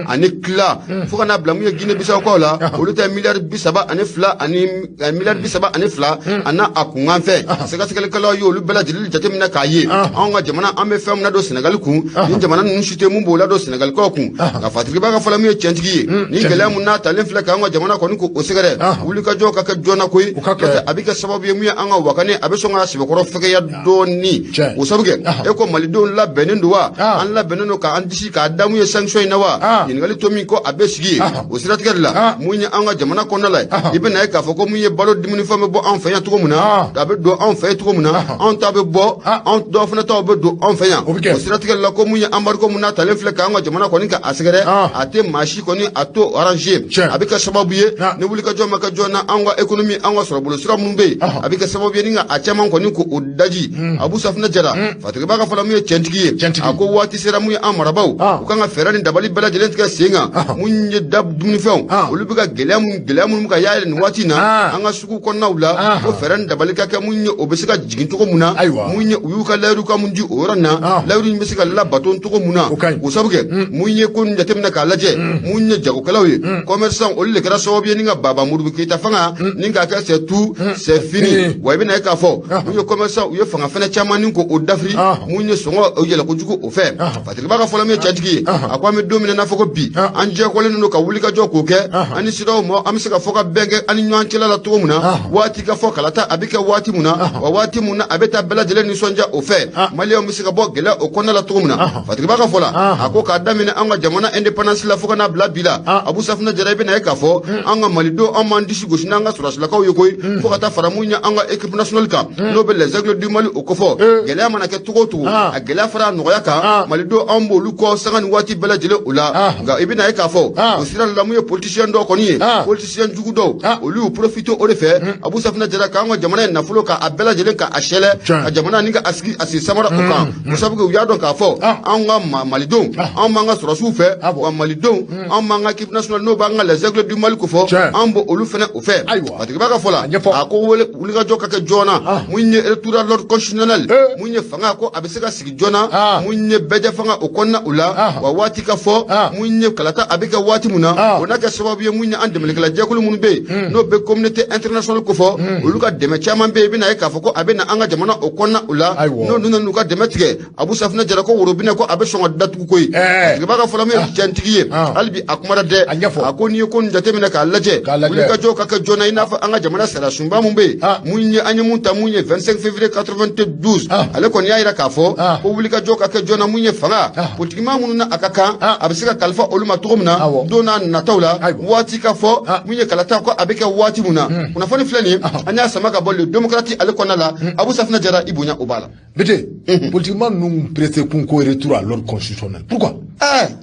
ani tila, fo ka n'a bila mun ye Guinée Bissau la, olu ta ye miliyari 32 ani miliyari 32 a n'a a kunkan fɛ. Sɛgɛsɛgɛlikɛlaw ye olu bɛɛ lajɛlen jateminɛ k'a ye anw ka jamana an bɛ fɛn min na don Senegali kun, ni jamana ninnu si tɛ mun b'o la don Senegalikaw kun. Nka Fatigi ka fɔla mun ye tiɲɛtigi ye, ni gɛlɛya mun n'a talen filɛ k'an ka jamana kɔni k'o sɛgɛrɛ, wulikajɔ ka kɛ joona koyi, a bɛ kɛ sababu ye mun ye an ka wakani a bɛ sɔn ka sɛbɛkɔrɔ fɛgɛya dɔɔni. O sabu kɛ e ko malidenw labɛnnen don wa, an labɛnnen don k'an disi k'a da mun ye sanction in na wa, ɲininkali to min ko a bɛ sigi yen. O siratigɛ de la mun ye an ka jamana kɔnɔna la, i bɛna ye k'a fɔ ko mun ye balo dumunifɛn bɛ bɔ anw fɛ yan cogo min na, a bɛ don anw fɛ yen cogo min na, anw ta bɛ bɔ, anw dɔw fana taw bɛ don anw fɛ yan. O siratigɛ de la ko mun ye embargo mun n'a talen filɛ k'an ka jamana kɔni ka a sɛgɛrɛ, a tɛ maa si kɔni a to arranger, a bɛ kɛ sababu ye ni wulikajɔ ma kɛ joona an ka économie an ka sɔrɔbolo sira minnu bɛ yen, a bɛ kɛ sababu ye ni ka a caman kɔni k'o daji. Abu Safina Jara, Fatigiba ka fɔla mun ye tiɲɛtigi ye, a ko waati sera mun ye an marabaaw u kan ka fɛɛrɛ ni dabali bɛɛ lajɛlen tigɛ sen kan, mun ye da dumunifɛnw olu bɛ ka gɛlɛya minnu bɛ ka y'a nin waati in na an ka sugu kɔnɔnaw la, ko fɛɛrɛ ni dabali ka kɛ mun ye o bɛ se ka jigin cogo mun na, mun ye u y'u ka layiru ka mun di o yɔrɔ in na, layiru in bɛ se ka labato cogo mun na. O sabu kɛ mun ye ko jateminɛ k'a lajɛ, mun ye jagokɛlaw ye commerçant olu de kɛra sababu ye ni ka Baba Modibo Keyita fanga ni k'a kɛ c'est tout c'est fini. Wa i bɛna ye k'a fɔ mun ye commerçant u ye fanga fɛnɛ caman ni k'o dafiri, mun ye sɔngɔ yɛlɛ kojugu o fɛ. Fatigiba ka fɔlɔ min ye tiɲɛtigi ye, a ko an bɛ don min na n'a fɔ ko bi, an jɛkɔlen don ka wulikajɔ k'o kɛ an ni CEDEAO ma, an bɛ se ka fɔ ka bɛn kɛ an ni ɲɔgɔn cɛla la cogo min na, waati ka fɔ kalata a bɛ kɛ waati mun na, wa waati mun na a bɛ taa bɛɛ lajɛlen nisɔndiya o fɛ, maliyɛnw bɛ se ka bɔ gɛlɛya o kɔnɔna la cogo min na. Fatigiba ka fɔ la, a ko k'a daminɛ an ka jamana indépendance la fo ka n'a bila bi la, Abu Safina Jara, i bɛna ye k'a fɔ an ka malidenw an m'an disi gosi n'an ka sɔrɔsilakaw ye koyi, fo ka taa fara mun ye an ka équipe nationale kan. N'o bɛ les Aigles du Mali o kofɔ. Gɛlɛya mana kɛ cogo o cogo, a gɛlɛya fara nɔgɔya kan, malidenw anw b'olu kɔ sanga ni waati bɛɛ lajɛlen o la. Nka i bɛna ye k'a fɔ o sira la, mun ye politicien dɔw kɔni ye, politicien jugu dɔw, olu y'u profiter o de fɛ. Abu Safinɛ Jara, k'an ka jamana in nafolo k'a bɛɛ lajɛlen k'a sɛlɛ, ka jamana ni ka a sigi a sen samara o kan, o sabu u y'a dɔn k'a fɔ anw ka malidenw, anw b'an ka sɔrɔsiw fɛ, wa malidenw, anw b'an ka équipe nationale, n'o b'an ka les Aigles du Mali kofɔ, anw b'o olu fɛnɛ o fɛ. Patigiba ka fɔ la, a ko wulikajɔ ka kɛ joona, mun ye retour à l'ordre constitutionnel, mun ye fanga ko a bɛ se ka sigi joona, mun ye bɛɛjɛ fanga o kɔnɔna o la, wa waati ka fɔ, mun ye kalata a bɛ kɛ waati mun na, o n'a kɛ sababu ye mun ye an dɛmɛlikɛla jɛkulu minnu bɛ yen, n'o bɛ communauté internationale kofɔ, olu ka dɛmɛ caman bɛ yen, i bɛna ye k'a fɔ ko a bɛ na an ka jamana o kɔnɔna o la. N'o ninnu n'u ka dɛmɛ tigɛ, Abu Safinɛ Jara ko worobinɛ ko a bɛ sɔn ka datugu koyi. Patigiba ka fɔlɔ, min ye tiɲɛtigi ye, hali bi a kumara dɛ, a ko n'i ye ko nin jateminɛ k'a lajɛ, wulikajɔ ka kɛ joona, i n'a fɔ an ka jamana sariya sunba mun bɛ yen, mun ye an ye mun ta, mun ye 25 février 92, ale kɔni y'a jira k'a fɔ ko wulikajɔ ka kɛ joona, mun ye fanga politikima minnu na a ka kan, a bɛ se ka kalifa olu ma cogo min na don n'a nataw la, waati ka fɔ, mun ye kalata ko a bɛ kɛ waati mun na. Kunnafoni filɛ nin ye, an y'a sama ka bɔ Le Démocrate ale kɔnɔna la. Abu Safinɛ Jara, i bonya o b'a la. Bete, politiquement nous pressé kun ko retour à l'ordre constitutionnel. Pourquoi?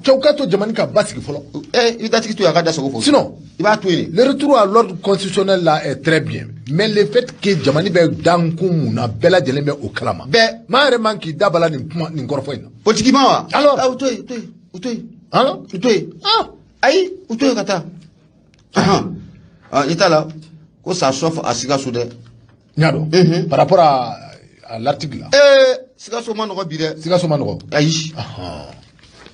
Cɛw ka to jamana ka basigi fɔlɔ. I datigi to yen, a ka da sago fɔ. Sinon, i b'a to yen. Le retour à l'ordre constitutionnel là est très bien. Mais le fait que jamana bɛ dankun mun na, bɛɛ lajɛlen bɛ o kalama. Bɛɛ. Maa yɛrɛ man k'i da bala nin kuma nin kɔrɔfɔ in na. Politiquement wa? Alors. Ah, u to yen, u to yen, u to yen. Alors? U to yen. Ayi, u to yen ka taa. Ah, i t'a la ko ça chauffe à Sikaso dɛ. N y'a dɔn. Par rapport à l'article là. Sikaso ma nɔgɔ bi dɛ. Sikaso ma nɔgɔ. Ayi.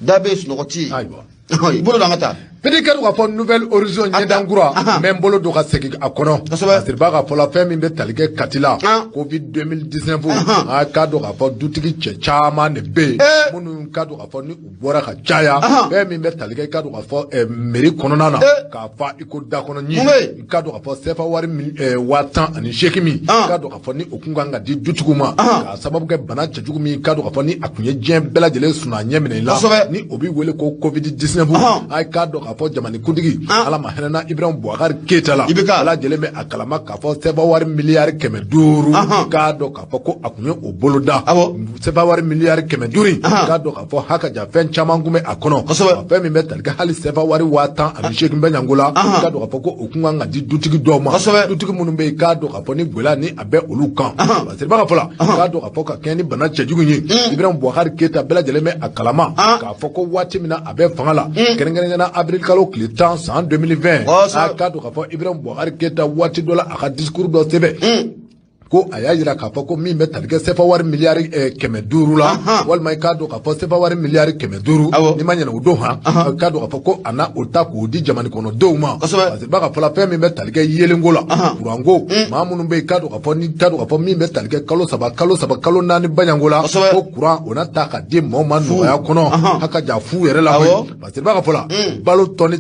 Da bɛ yen, sunɔgɔ tɛ yen. Ayiwa. I bolo don, an ka taa. Pedi ka fɔ Nouvel Horizon ɲɛdankura, n bɛ n bolo don ka segin a kɔnɔ. Siriba ka fɔ la, fɛn min bɛ tali kɛ Kati la, Covid 2019, a k'a dɔn k'a fɔ dutigi cɛ caman de bɛ yen minnu k'a dɔn k'a fɔ ni u bɔra ka caya, fɛn min bɛ tali kɛ, k'a dɔn k'a fɔ mairie kɔnɔna na, k'a fa i ko da kɔnɔ ɲi, k'a dɔn k'a fɔ CFA wari 18,000 min, k'a dɔn k'a fɔ ni o kun kan ka di dutigiw ma, k'a sababu kɛ bana cɛjugu min, k'a dɔn k'a fɔ ni a kun ye diɲɛ bɛɛ lajɛlen suna ɲɛ minɛ i la, ni o bɛ wele ko Covid 19, a k'a dɔn k'a fɔ jamana kuntigi, Ala ma hinɛna Ibrahim Boubacar Keita la, ala lajɛlen bɛ a kalama k'a fɔ CFA wari 500 miliyari, k'a dɔn k'a fɔ ko a kun ye o boloda. CFA wari 500 miliyari, k'a dɔn k'a fɔ hakaja fɛn caman kun bɛ a kɔnɔ, fɛn min bɛ tali kɛ hali CFA wari 18,000 bɛ ɲango la, k'a dɔn k'a fɔ ko o kun kan ka di dutigi dɔw ma, dutigi minnu bɛ yen, k'a dɔn k'a fɔ ni gɛlɛya ni a bɛ olu kan. Basiriba ka fɔ la, k'a dɔn k'a fɔ ka kɛɲɛ ni bana cɛjugu ye, Ibrahim Boubacar Keita bɛɛ lajɛlen bɛ a kalama k'a fɔ ko waati min na a bɛ fanga la, kɛrɛnkɛrɛnnenya la avril kalo tile 10 san 2020, a k'a dɔn k'a fɔ Ibrahim Boubacar Keita waati dɔ la, a ka discours dɔ sɛbɛn ko a y'a jira k'a fɔ ko min bɛ tali kɛ CFA wari 500 miliyari la, walima i k'a dɔn k'a fɔ CFA wari 500 miliyari, n'i ma ɲinɛ o don han, k'a dɔn k'a fɔ ko a na o ta k'o di jamana kɔnɔdenw ma. Parce que b'a ka fɔ la, fɛn min bɛ tali kɛ yeelenko la, kuranko, maa minnu bɛ yen, k'a dɔn k'a fɔ ni k'a dɔn k'a fɔ min bɛ tali kɛ kalo 3, kalo 3, kalo 4 baɲanko la, ko kuran o na ta ka di maaw ma nɔgɔya kɔnɔ, a ka ja fu yɛrɛ la koyi. Parce que b'a ka fɔ la, balo tɔni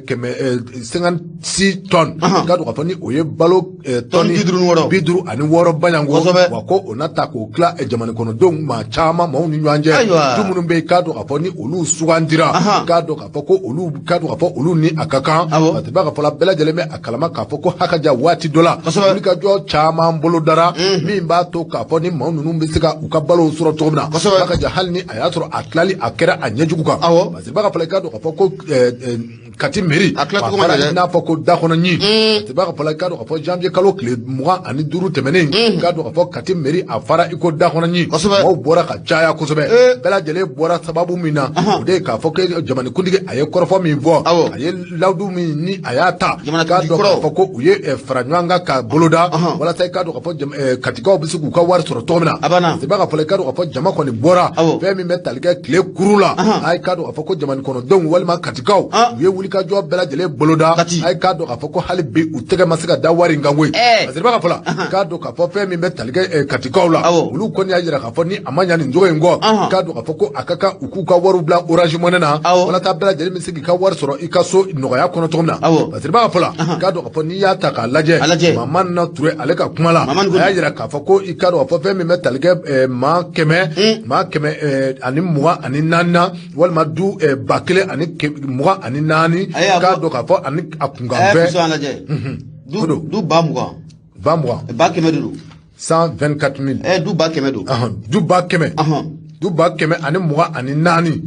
156 tonnes, k'a dɔn k'a fɔ ni o ye balo tɔni 56 baɲanko, wa ko o na ta k'o tila jamana kɔnɔdenw maa caman maaw ni ɲɔgɔn cɛ, du minnu bɛ yen, k'a dɔn k'a fɔ ni olu sugandira, k'a dɔn k'a fɔ ko olu, k'a dɔn k'a fɔ olu ni a ka kan. Parce que b'a ka fɔ la, bɛɛ lajɛlen bɛ a kalama k'a fɔ ko hakaja waati dɔ la, wulikajɔ caman bolo dara min b'a to k'a fɔ ni maa ninnu bɛ se ka u ka balow sɔrɔ cogo min na, hakaja hali ni a y'a sɔrɔ a tilali a kɛra a ɲɛjugu kan. Parce que b'a ka fɔ la, i k'a dɔn k'a fɔ ko Kati mairie a tila cogo ma dɛ, i n'a fɔ ko da kɔnɔ ɲi. Parce que b'a ka fɔ la, i k'a dɔn k'a fɔ janvier kalo tile 25 tɛmɛnen, k'a dɔn k'a fɔ Kati mairie a fara i ko da kɔnɔ ɲi, maaw bɔra ka caya kosɛbɛ, bɛɛ lajɛlen bɔra sababu min na, o de ye k'a fɔ ko jamana kuntigi a ye kɔrɔfɔ min fɔ, a ye lawudu min ni a y'a ta, k'a dɔn k'a fɔ ko u ye fara ɲɔgɔn kan ka boloda walasa i k'a dɔn k'a fɔ Katikaw bɛ se k'u ka wari sɔrɔ cogo min na. Parce que b'a ka fɔ la, i k'a dɔn k'a fɔ jama kɔni bɔra, fɛn min bɛ tali kɛ tile kuru la, a ye k'a dɔn k'a fɔ ko jamana kɔnɔdenw walima Katikaw u ye wulikajɔ bɛɛ lajɛlen boloda, a ye k'a dɔn k'a fɔ ko hali bi u tɛgɛ ma se ka da wari in kan koyi. Parce que b'a ka fɔ la, k'a dɔn k'a fɔ fɛn min bɛ tali kɛ Katikaw la, olu kɔni y'a jira k'a fɔ ni a ma ɲa nin cogo in kɔ, k'a dɔn k'a fɔ ko a ka kan u k'u ka wariw bila Orange Money na, walasa bɛɛ lajɛlen bɛ se k'i ka wari sɔrɔ i ka so nɔgɔya kɔnɔ cogo min na. Parce que b'a ka fɔ la, k'a dɔn k'a fɔ n'i y'a ta k'a lajɛ, Mamani na Ture ale ka kuma la, a y'a jira k'a fɔ ko i k'a dɔn k'a fɔ fɛn min bɛ tali kɛ maa 124 na, walima du 1024, k'a dɔn k'a fɔ ani a kunkanfɛn. Du 20,000. 20,000. 100,000 de don. 124 000. Du 100 000 don. Du 100 000. Du 124 000.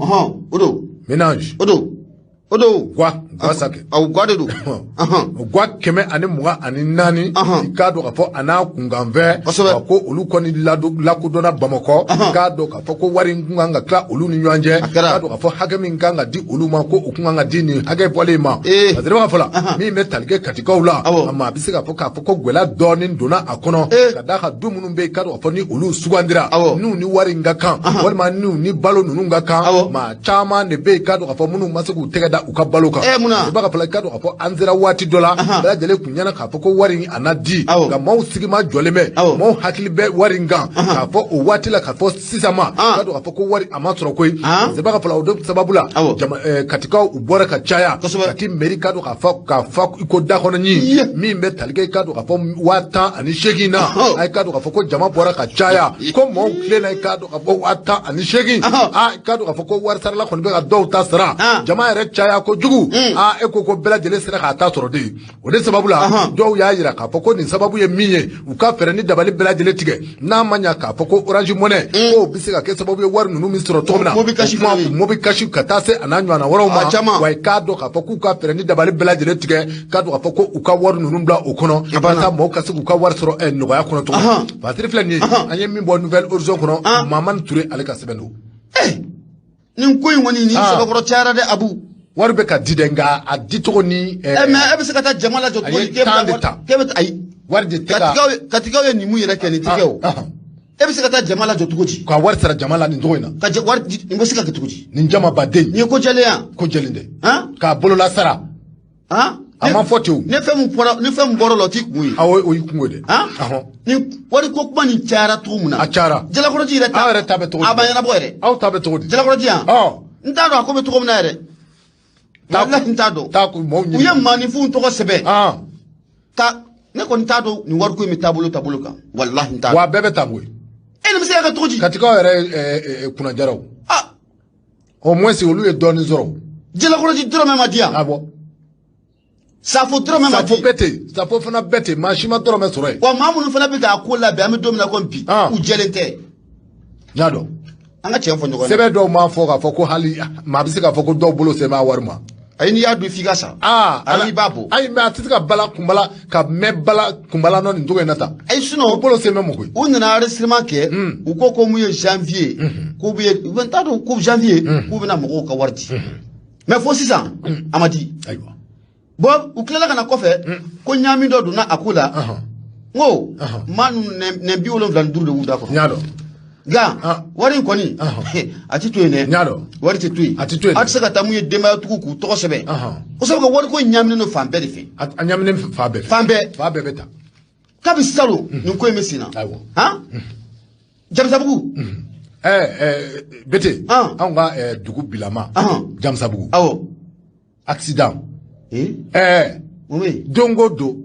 O don. Ménage. O don. O don. Gwa sa kɛ. Awɔ, gwa de don. Gwa 124, i k'a dɔn k'a fɔ a n'a kunkanfɛn. Ko olu kɔni lakodɔnna Bamakɔ. K'a dɔn k'a fɔ ko wari in kun kan ka tila olu ni ɲɔgɔn cɛ. K'a dɔn k'a fɔ hakɛ min kan ka di olu ma, ko o kun kan ka di nin hakɛ bɔlen ma. Parce que b'a fɔ la min bɛ tali kɛ Katikaw la, a ma a bɛ se k'a fɔ ko gɛlɛya dɔɔnin donna a kɔnɔ, ka d'a kan du minnu bɛ yen, k'a dɔn k'a fɔ ni olu sugandira, n'u ni wari in ka kan, walima n'u ni balo ninnu ka kan, maa caman de bɛ yen, k'a dɔn k'a fɔ minnu ma se k'u tɛgɛ da u ka balo kan. Munna? I b'a fɔ, i k'a dɔn k'a fɔ an sera waati dɔ la, bɛɛ lajɛlen kun ɲɛna k'a fɔ ko wari in a na di, nka maaw sigi ma jɔlen bɛ, maaw hakili bɛ wari in kan k'a fɔ o waati la, k'a fɔ sisan ma, k'a dɔn k'a fɔ ko wari a ma sɔrɔ koyi. I b'a fɔ o de sababu la, jama Katikaw u bɔra ka caya ka t'i mairie, k'a dɔn k'a fɔ k'a fa i ko da kɔnɔ ɲin min bɛ tali kɛ, i k'a dɔn k'a fɔ 18 000 na, a k'a dɔn k'a fɔ ko jama bɔra ka caya, ko maaw tilenna, i k'a dɔn k'a fɔ 18 000, i k'a dɔn k'a fɔ ko wari sarala kɔni bɛ ka dɔw ta sara, jama yɛrɛ caya kojugu. E ko bɛɛ lajɛlen sera k'a ta sɔrɔ de. O de sababu la, dɔw y'a jira k'a fɔ ko nin sababu ye min ye, u ka fɛɛrɛ ni dabali bɛɛ lajɛlen tigɛ, n'a ma ɲa k'a fɔ ko Orange Money k'o bɛ se ka kɛ sababu ye wari ninnu min sɔrɔ cogo min na, MobiCash ka taa se a n'a ɲɔgɔnna wɛrɛw ma. Wa i k'a dɔn k'a fɔ k'u ka fɛɛrɛ ni dabali bɛɛ lajɛlen tigɛ, k'a dɔn k'a fɔ ko u ka wari ninnu bila o kɔnɔ, walasa mɔgɔw ka se k'u ka wari sɔrɔ nɔgɔya kɔnɔ cogo min. Patiri filɛ nin ye, an ye min bɔ Nouvel Horizon kɔnɔ, Mamani Ture ale ka sɛbɛn don. Nin ko in kɔni, nin sɛbɛkɔrɔ cayara dɛ, Abu. Wari bɛ ka di dɛ, nka a di cogo ni. Mais e bɛ se ka taa jama lajɔ cogo di? A ye temps de ta. K'e bɛ ayi. Wari de tɛ ka. Katikaw ye nin mun yɛrɛ kɛ nin tɛ kɛ o. E bɛ se ka taa jama lajɔ cogo di? Ka wari sara jama la nin cogo in na. Ka wari di, nin bɛ se ka kɛ cogo di? Nin jama baden. Nin ye ko jɛlen yan. Ko jɛlen dɛ. K'a bolola sara. A ma fɔ ten o. Ni fɛn min bɔra, ni fɛn min bɔra la, o t'i kun ye. Awɔ, o y'i kun ye dɛ. Ni wari ko kuma nin cayara cogo min na. A cayara. Jalakɔrɔji yɛrɛ ta. Aw yɛrɛ ta bɛ cogo di? A ma ɲɛnabɔ yɛrɛ. Aw ta bɛ cogo di? Jalakɔrɔji yan. N t'a dɔn a ko bɛ cogo min na yɛrɛ. Walahi n t'a dɔn. Taa ko maaw ɲini. U ye maaninfinw tɔgɔ sɛbɛn. Ta ne kɔni t'a dɔn nin wariko in bɛ taabolo kan. Walahi n t'a dɔn. Wa a bɛɛ bɛ tan koyi. E nin bɛ se ka kɛ cogo di? Katikaw yɛrɛ kunnajaraw. Au moins olu ye dɔɔnin sɔrɔ. Jalakɔrɔji dɔrɔmɛ ma di yan. Awɔ. Safo dɔrɔmɛ ma di. Safo bɛɛ ten, safo fana bɛɛ ten, maa si ma dɔrɔmɛ sɔrɔ yen. Wa maa minnu fana bɛ k'a ko labɛn, an bɛ don min na komi bi, u jɛlen tɛ. N y'a dɔn. An ka tiɲɛ fɔ ɲɔgɔn ye. Sɛbɛn dɔw m'a fɔ k'a fɔ ko hali maa bɛ se k'a fɔ ko dɔw bolo sen b'a wari ma. Ayi, n'i y'a dun f'i ka sa. Ayi, i b'a bɔ. Ayi, mais a tɛ se ka bala kunbala ka mɛn bala kunbala nɔ nin cogo in na tan. Ayi, sinon. O bolo sen bɛ mun koyi. U nana enregistrement kɛ. U ko mun ye janvier. K'u bɛ n t'a dɔn ko janvier. K'u bɛna mɔgɔw ka wari di. Mais fo sisan a ma di. Ayiwa. Bon, u tilala ka na kɔfɛ ko ɲaami dɔ donna a ko la. N ko maa ninnu nɛn 75 de b'u da kɔnɔ. N y'a dɔn. Nka wari in kɔni, a ti to yen dɛ. N y'a dɔn. Wari tɛ to yen. A ti to yen. A tɛ se ka taa mun ye denbayatigiw k'u tɔgɔ sɛbɛn. O sabu ka wariko in ɲaaminen don fan bɛɛ de fɛ. A ɲaaminen fan bɛɛ fɛ. Fan bɛɛ. Fan bɛɛ bɛ ta. Kabi salon nin ko in bɛ sen na. Ayiwa. Jamisabugu. Bete. Anw ka dugu bilama. Jamisabugu. Awɔ. Accident. Mun bɛ yen? Don o don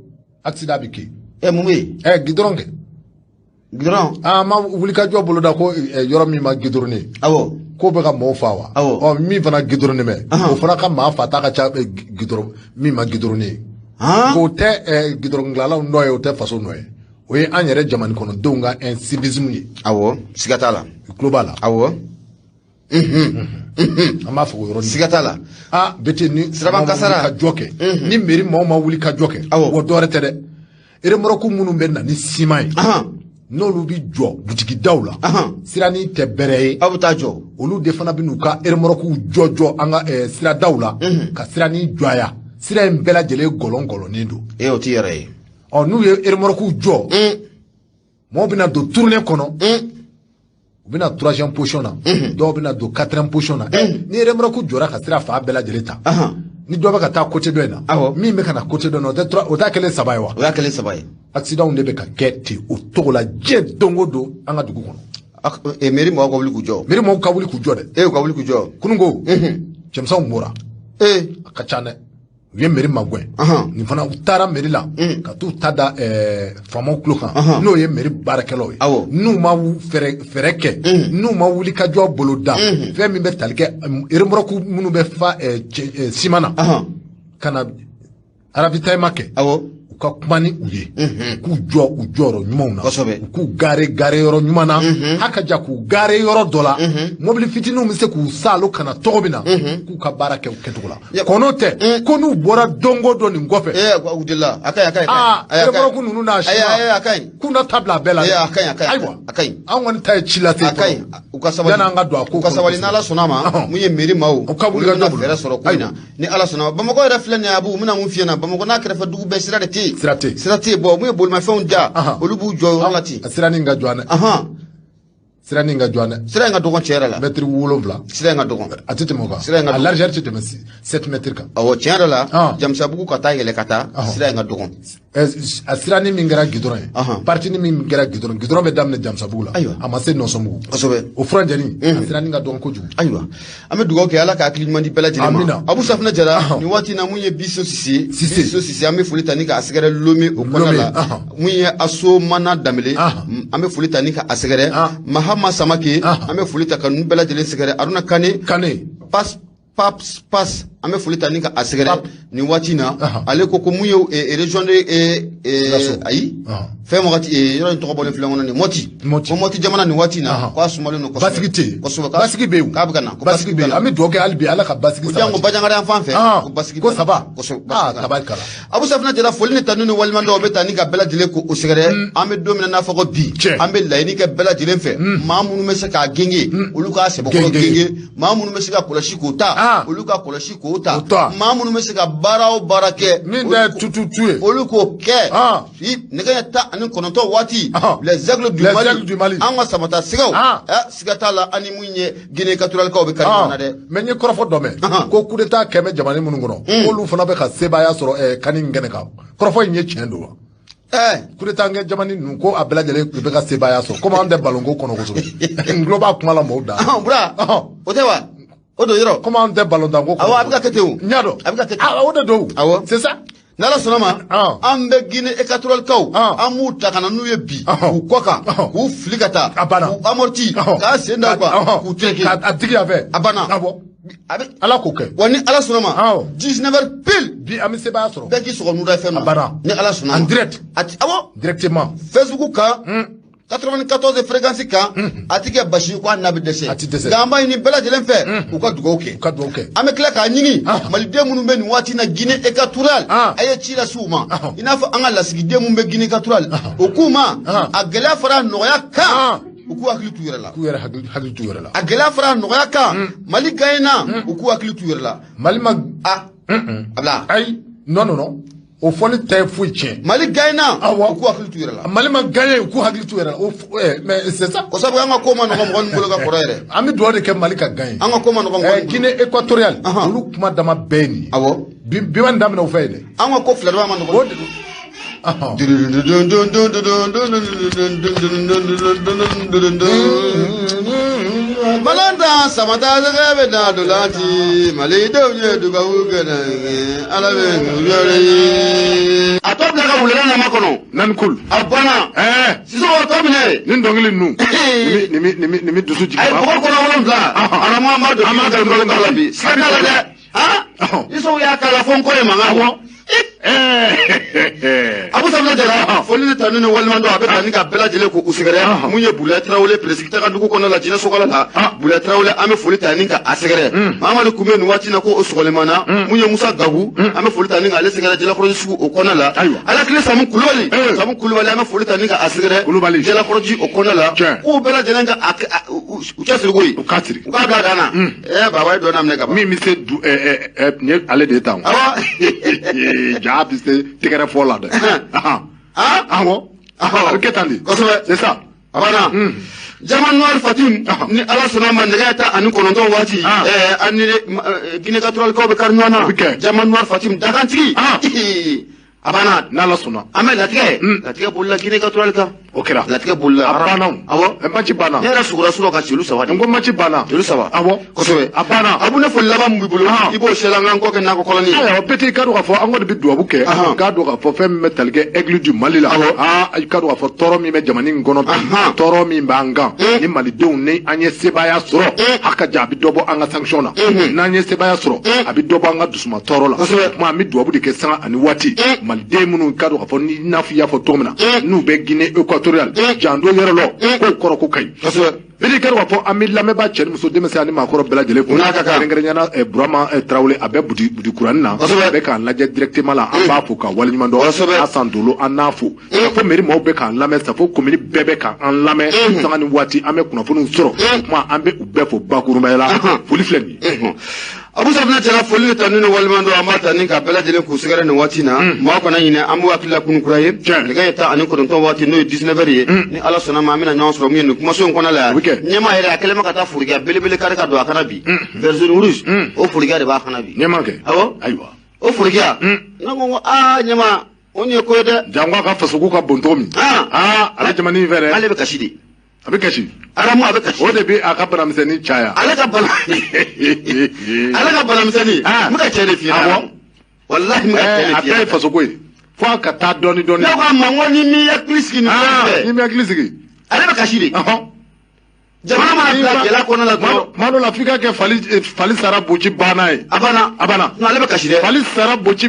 accident bɛ kɛ. Mun bɛ yen? Goudron kɛ. Goudron. An ma wulikajɔ boloda ko yɔrɔ min ma goudronné. Awɔ. K'o bɛ ka mɔɔw fa wa? Awɔ. Ɔ min fana goudronné bɛ, o fana ka maa fa ta ka ca goudron min ma goudronné ye. K'o tɛ goudron dilanlaw nɔ ye, o tɛ faso nɔ ye. O ye an yɛrɛ jamana kɔnɔdenw ka incivisme ye. Awɔ, siga t'a la. I tulo b'a la. Awɔ. An b'a fɔ o yɔrɔnin. Siga t'a la. Bete ni siraban kasara ka jɔ kɛ. Ni mairie maaw ma wuli ka jɔ kɛ. Awɔ. Wa dɔwɛrɛ tɛ dɛ. Remorque minnu bɛ na ni siman ye. N'olu bi jɔ butigidaw la. Siranin tɛ bɛrɛ ye. Aw bɛ taa jɔ. Olu de fana bɛ n'u ka remorque jɔ an ka siradaw la. Ka siranin jɔya. Sira in bɛɛ lajɛlen gɔlɔn-gɔlɔnnen don. O t'i yɛrɛ ye. Ɔ n'u ye remorque jɔ. Mɔgɔw bɛna don tournée kɔnɔ. U bɛna troisième position na. Dɔw bɛna don quatrième position na. Ni remorque jɔra ka sira fan bɛɛ lajɛlen ta. Ni dɔ bɛ ka taa côté dɔ in na. Min bɛ ka na côté dɔ in na, o t'a kɛlen saba ye wa? O y'a kɛlen saba ye. Accident de bɛ ka kɛ ten o cogo la diɲɛ don o don an ka dugu kɔnɔ. Mairie mɔgɔw ka wuli k'u jɔ. Mairie mɔgɔw ka wuli k'u jɔ dɛ. U ka wuli k'u jɔ. Kununko. Cɛmisɛnw bɔra. A ka ca dɛ. U ye mairie magɛn. Nin fana u taara mairie la ka t'u ta da faamaw tulo kan, n'o ye mairie baarakɛlaw ye. N'u ma fɛɛrɛ kɛ, n'u ma wuli ka jɔ bolo da, fɛn min bɛ tali kɛ remorque minnu bɛ fa siman na ka na ravitaillement kɛ. U U ka kuma ni u ye, u k'u jɔ u jɔyɔrɔ ɲumanw na, u k'u garer yɔrɔ ɲuman na, haka ja k'u garer yɔrɔ dɔ la, mobili fitininw bɛ se k'u saalo ka na cogo min na, k'u ka baara kɛ o kɛcogo la. Kɔnɔ tɛ ko n'u bɔra don o don nin kɔfɛ. U delila a ka ɲi, a ka ɲi. Aa, remorque ninnu n'a siman, a ka ɲi, k'u na ta bila a bɛɛ la. A ka ɲi, a ka ɲi. Ayiwa, a ka ɲi. An kɔni ta ye ci lase. A ka ɲi, u ka sabali. Yan'an ka don a ko u ka sabali, n'Ala sɔnna a ma, mun ye mairie maaw, u ka wuli ka jɔ fɛɛrɛ sɔrɔ ko in na, ni Ala sɔnna ma. Bamakɔ yɛrɛ filɛ nin ye, Abu, n bɛna mun f'i ɲɛna, Bamakɔ n'a kɛrɛfɛ dugu bɛɛ sira de tɛ yen. Sira tɛ yen. Sira tɛ yen. Bon, mun ye bolimafɛnw ja, olu b'u jɔ yɔrɔ la ten. Sira nin ka jɔ an dɛ. Sira nin ka jɔ an dɛ. Sira in ka dɔgɔn tiɲɛ yɛrɛ la. Mɛtiri 7. Sira in ka dɔgɔn. A tɛ tɛmɛ o kan. Sira in ka dɔgɔn. A largeur tɛ tɛmɛ 7 mètres kan. Awɔ, tiɲɛ yɛrɛ la, Jamisabugu ka taa yɛlɛ ka taa, sira in ka dɔgɔn. A sira ni min kɛra goudron ye, partie ni min kɛra goudron, goudron bɛ daminɛ Jamisabugu la. Ayiwa. A ma se Nɔsɔnbugu. Kosɛbɛ. O furancɛnin, a sira nin ka dɔgɔn kojugu. Ayiwa, an bɛ dugawu kɛ Ala ka hakili ɲuman di bɛɛ lajɛlen ma. Amina. Abu Safinɛ Jara, nin waati in na mun ye Biso Sise, Biso Sise, an bɛ foli ta ni k'a sɛgɛrɛ Lome o kɔnɔna la. Mun ye Aso Mana Danbele, an bɛ foli ta ni k'a sɛgɛrɛ. Mahama Samake, an bɛ foli ta ka ninnu bɛɛ lajɛlen sɛgɛrɛ. Aruna Kane. Kane. Pas Paps Pas, an bɛ foli ta ni ka a sɛgɛrɛ nin waati in na. Ale ko ko mun ye région de ayi fɛn wagati yɔrɔ in tɔgɔ bɔlen filɛ kɔnɔ nin Mɔti, ko Mɔti jamana nin waati in na ko a sumalen don kosɛbɛ. Basigi tɛ yen. Kosɛbɛ. Basigi bɛ yen. K'a bɛ ka na. Ko basigi bɛ yen. An bɛ dugawu kɛ hali bi Ala ka basigi sabati. Ko janko Bandiagara yan fan fɛ. Ko basigi ko saba. Kosɛbɛ. Aa, tabarikala. Abu Safinɛ Jara, foli ni tanu ni waleɲumandɔn bɛ taa ni ka bɛɛ lajɛlen ko o sɛgɛrɛ. An bɛ don min na n'a fɔ ko bi, an bɛ laɲini kɛ bɛɛ lajɛlen fɛ. Maa minnu bɛ se k'a genge, olu k'a sɛbɛkɔrɔ genge. Maa minnu bɛ se ka kɔlɔsi k'o ta, olu ka kɔlɔsi k'o ta. Maa minnu bɛ se ka baara o baara kɛ, min tɛ tututu ye, olu k'o kɛ. Nɛgɛ ɲɛ 19 waati, les aigles du Mali, an ka samata sigaw, siga t'a la, ani mun ye Guinée équatoriale-kaw bɛ kari ɲɔgɔn na dɛ. Mais n ye kɔrɔfɔ dɔ mɛn ko coup d'état kɛmɛ jamana minnu kɔnɔ, k'olu fana bɛ ka sebaaya sɔrɔ kani in kɛnɛ kan. Kɔrɔfɔ in ye tiɲɛ don wa? Coup d'état kɛ jamana ninnu ko a bɛɛ lajɛlen bɛ ka sebaaya sɔrɔ, komi an tɛ balonko kɔnɔ kosɛbɛ. N tulo b'a kuma la mɔgɔw da. Bura, o tɛ wa? O don yɔrɔ. Komi an tɛ balontan ko kɔnɔ. Awɔ, a bɛ ka kɛ ten o. N y'a dɔn. A bɛ ka kɛ ten. O de don. Awɔ. C'est ça. N'Ala sɔnna ma, an bɛ Guinée équatoriale-kaw, an b'u ta ka na n'u ye bi, k'u kɔ kan, k'u fili ka taa, a banna, k'u amorti, k'a sen da u kan, k'u tereke. A digi yan fɛ. A banna. Awɔ. Ala k'o kɛ. Wa ni Ala sɔnna ma, 19h pile. Bi an bɛ sebaaya sɔrɔ. Bɛɛ k'i sɔgɔ Nura FM na. A banna. Ni Ala sɔnna ma. En direct. Awɔ. Directement. Facebook kan. 94 fréquence kan, a ti kɛ basi ko a n'a bɛ dɛsɛ. A ti dɛsɛ. Nka an b'a ɲini bɛɛ lajɛlen fɛ, u ka dugawu kɛ. U ka dugawu kɛ. An bɛ tila k'a ɲini maliden minnu bɛ nin waati in na Guinée équatoriale, a ye ci lase u ma. I n'a fɔ an ka lasigiden minnu bɛ Guinée équatoriale, o k'u ma, a gɛlɛya fara a nɔgɔya kan, u k'u hakili t'u yɛrɛ la. K'u yɛrɛ hakili t'u yɛrɛ la. A gɛlɛya fara a nɔgɔya kan, Mali gagnera, u k'u hakili t'u yɛrɛ la. Mali ma. A bila. Ayi, non non non. O fɔli tɛ foyi tiɲɛ. Mali gagnera, u k'u hakili t'u yɛrɛ la. Mali ma gagné, u k'u hakili t'u yɛrɛ la. Mais c'est ça. Ko sabu an ka ko ma nɔgɔn mɔgɔ ninnu bolo ka kɔrɔ yɛrɛ. An bɛ dugawu de kɛ Mali ka gagné. An ka ko ma nɔgɔn mɔgɔ ninnu bolo. Guinée équatoriale, olu kuma dama bɛɛ ye nin ye. Awɔ. Bi ma nin daminɛ o fɛ yen dɛ. An ka ko fila dama ma nɔgɔn. Balanta samata sɛgɛ bɛ na dolati malidenw ye dugawu kɛ Ala bɛ yɛrɛ ye. A tɔ bila ka wulada ɲama kɔnɔ. Nani kul. A banna. Sisan o tɔ minɛ. Nin dɔnkili ninnu. Nin bɛ dusu jigin. A ye bɔgɔ kɔnɔ 7. Aramu an b'a don. An b'a don la bi. Siga t'a la dɛ. Isaw y'a k'a la fo n kɔ ye mankan bɔ. Abu Safinɛ Jara, foli ni tanu ni waleɲumandɔn a bɛ taa ni ka bɛɛ lajɛlen k'u sɛgɛrɛ. Mun ye Bula Tarawele président ka dugu kɔnɔ la jinɛ sokala la, Bula Tarawele an bɛ foli ta ni ka a sɛgɛrɛ. Mamadu Kunbe nin waati in na ko o sɔgɔlen na. Mun ye Musa Gagu, an bɛ foli ta ni k'ale sɛgɛrɛ Jalakɔrɔji sugu o kɔnɔ la. Ala tile Samu Kulubali, Samu Kulubali an bɛ foli ta ni ka a sɛgɛrɛ Jalakɔrɔji o kɔnɔ la. K'u bɛɛ lajɛlen ka u cɛsiri koyi. U ka siri. U k'a bila dan na. Baba ye dɔ daminɛ ka ban. Min bɛ se du nin ye ale de ye tan. Awɔ. Ja bɛ se tɛgɛrɛ fɔ la dɛ. Awɔ. A bɛ kɛ tan de. Kosɛbɛ. C'est ça. A banna. Jama Noir Fatim, ni Ala sɔnna ma nɛgɛ 19 waati, an ni Guinée équatoriale-kaw bɛ kari ɲɔgɔn na. Jama Noir Fatim dakantigi. A banna. N'Ala sɔnna. An bɛ latigɛ. Latigɛ bolila Guinée équatoriale kan. O kɛra. Latigɛ bolila. A banna. Awɔ. Match banna. Ne yɛrɛ sugora surɔ ka jelu 3 de. N ko match banna. Jelu 3. Awɔ. Kosɛbɛ. A banna. Abu ne foli laban min b'i bolo, i b'o sɛla n k'an kɔ kɛ nakɔ kɔlɔni ye. Ayiwa, bɛɛ t'i ka dɔn k'a fɔ an kɔni bɛ duwawu kɛ. K'a dɔn k'a fɔ fɛn min bɛ tali kɛ Aigle du Mali la. I ka dɔn k'a fɔ tɔɔrɔ min bɛ jamana in kɔnɔ bi, tɔɔrɔ min b'an kan, ni malidenw ni an ye sebaaya sɔrɔ, a ka jan a bɛ dɔ bɔ an ka sanction na. N'an ye sebaaya sɔrɔ, a bɛ dɔ bɔ an ka dusuma tɔɔrɔ la. Kosɛbɛ. O tuma an bɛ duwawu de kɛ sanga ani waati. Maliden minnu ka dɔn k'a fɔ ni n'a fɔ i y'a fɔ cogo min na, n'u bɛ Guinée équatoriale, janto yɛrɛ lɔ, k'o kɔrɔ ko ka ɲi. Bidi kɛra k'a fɔ an bɛ lamɛnbaa, cɛ ni muso, denmisɛn ani maakɔrɔ bɛɛ lajɛlen fo. N'a ka kan. Kɛrɛnkɛrɛnnenya la, Burama Tarawele, a bɛ buti kuranin na, a bɛ k'an lajɛ directement la, an b'a fo ka waleɲuman dɔn. Asan Dolo, an n'a fo. Safo mairie maaw bɛ k'an lamɛn, Safo commune bɛɛ bɛ k'an lamɛn sanga ni waati, an bɛ kunnafoniw sɔrɔ. O kuma, an bɛ u bɛɛ fo bakurubaya la. Foli filɛ nin ye. Abu Safinɛ cɛla, foli ni tanu ni waleɲuman dɔn, an b'a ta ni ka bɛɛ lajɛlen k'u sɛgɛrɛ nin waati na. Maaw kana ɲinɛ, an b'u hakili la kunu kura ye, nɛgɛ ye 19 waati, n'o ye 19 heures ye. Ni Ala sɔnna ma, an bɛna ɲɔgɔn sɔrɔ min ye nin kumaso in kɔnɔ la yan. O bɛ kɛ. Ɲɛmaa yɛrɛ, a kɛlen bɛ ka taa forokiya belebele kari ka don a kana bi, vert jaune rouge, o forokiya de b'a kana bi. Ɲɛmaa kɛ. Awɔ. Ayiwa. O forokiya, ne ko aa ɲɛmaa, o nin ye ko ye dɛ. Janko a ka fasoko ka bon cogo min. Aa, a bɛ jamana in fɛ dɛ. Ale bɛ kasi de. A bɛ kasi. Aramu, a bɛ kasi. O de bɛ a ka banamisɛnnin caya. Ale ka banamisɛnnin, n bɛ ka cɛ de f'i ɲɛna, walahi, n bɛ ka cɛ de A f'i bɛɛ ye ɲɛna. fasoko ye, fo a ka taa dɔɔni dɔɔni. Ne ko a ma n ko ni m'i hakili sigi nin fɛn fɛ. Ni m'i hakili sigi. Ale bɛ kasi de. Jamana mana bila gɛlɛya kɔnɔna la dɔrɔn. Tuma dɔ la, f'i ka kɛ fali sara boci banna ye. A banna. A banna. Non, ale bɛ kasi dɛ. Fali sara boci.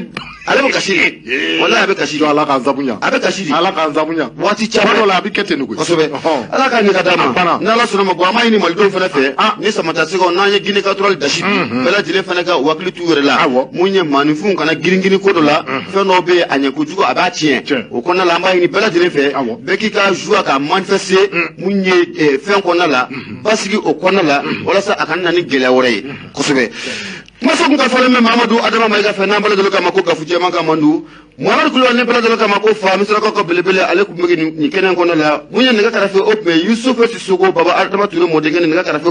Ale bɛ kasi de, walahi, a bɛ kasi de. Ala k'an sabu ɲa. A bɛ kasi de. Ala k'an sabu ɲa. Waati Tuma dɔ caman. la, a bɛ kɛ ten de koyi. Kosɛbɛ. Ala k'a ɲɛ ka d'a A banna. ma. N'Ala sɔnna ma, bon, an b'a ɲini malidenw fana fɛ, ni samatasɛgɛw n'an ye Guinée équatoriale dasi bi, bɛɛ lajɛlen fana ka u hakili t'u yɛrɛ la. Mun ye maaninfinw kana girin girin ko dɔ la, fɛn dɔw bɛ yen, a ɲɛ kojugu, a b'a tiɲɛ. O kɔnɔna la, an b'a ɲini bɛɛ lajɛlen fɛ, bɛɛ k'i ka joie ka manifester mun ye fɛn kɔnɔna la, basigi o kɔnɔna la, walasa a kana na ni gɛlɛya wɛrɛ ye. Kosɛbɛ. Kumaso kun ka fɔlen bɛ Mamadu Adama Mayiga fɛ, n'an bɛɛ lajɛlen kama ko Gafu jɛman ka mandu, Muhamadu Kulubali, ne bɛɛ lajɛlen kama ko fa Misirakaw ka belebele, ale tun bɛ nin kɛnɛ in kɔnɔna la. Mun ye nɛgɛ kɛrɛfɛ, o tun bɛ Yusufu Sisoko, Baba Adama Ture mɔdenkɛ ni nɛgɛ kɛrɛfɛ.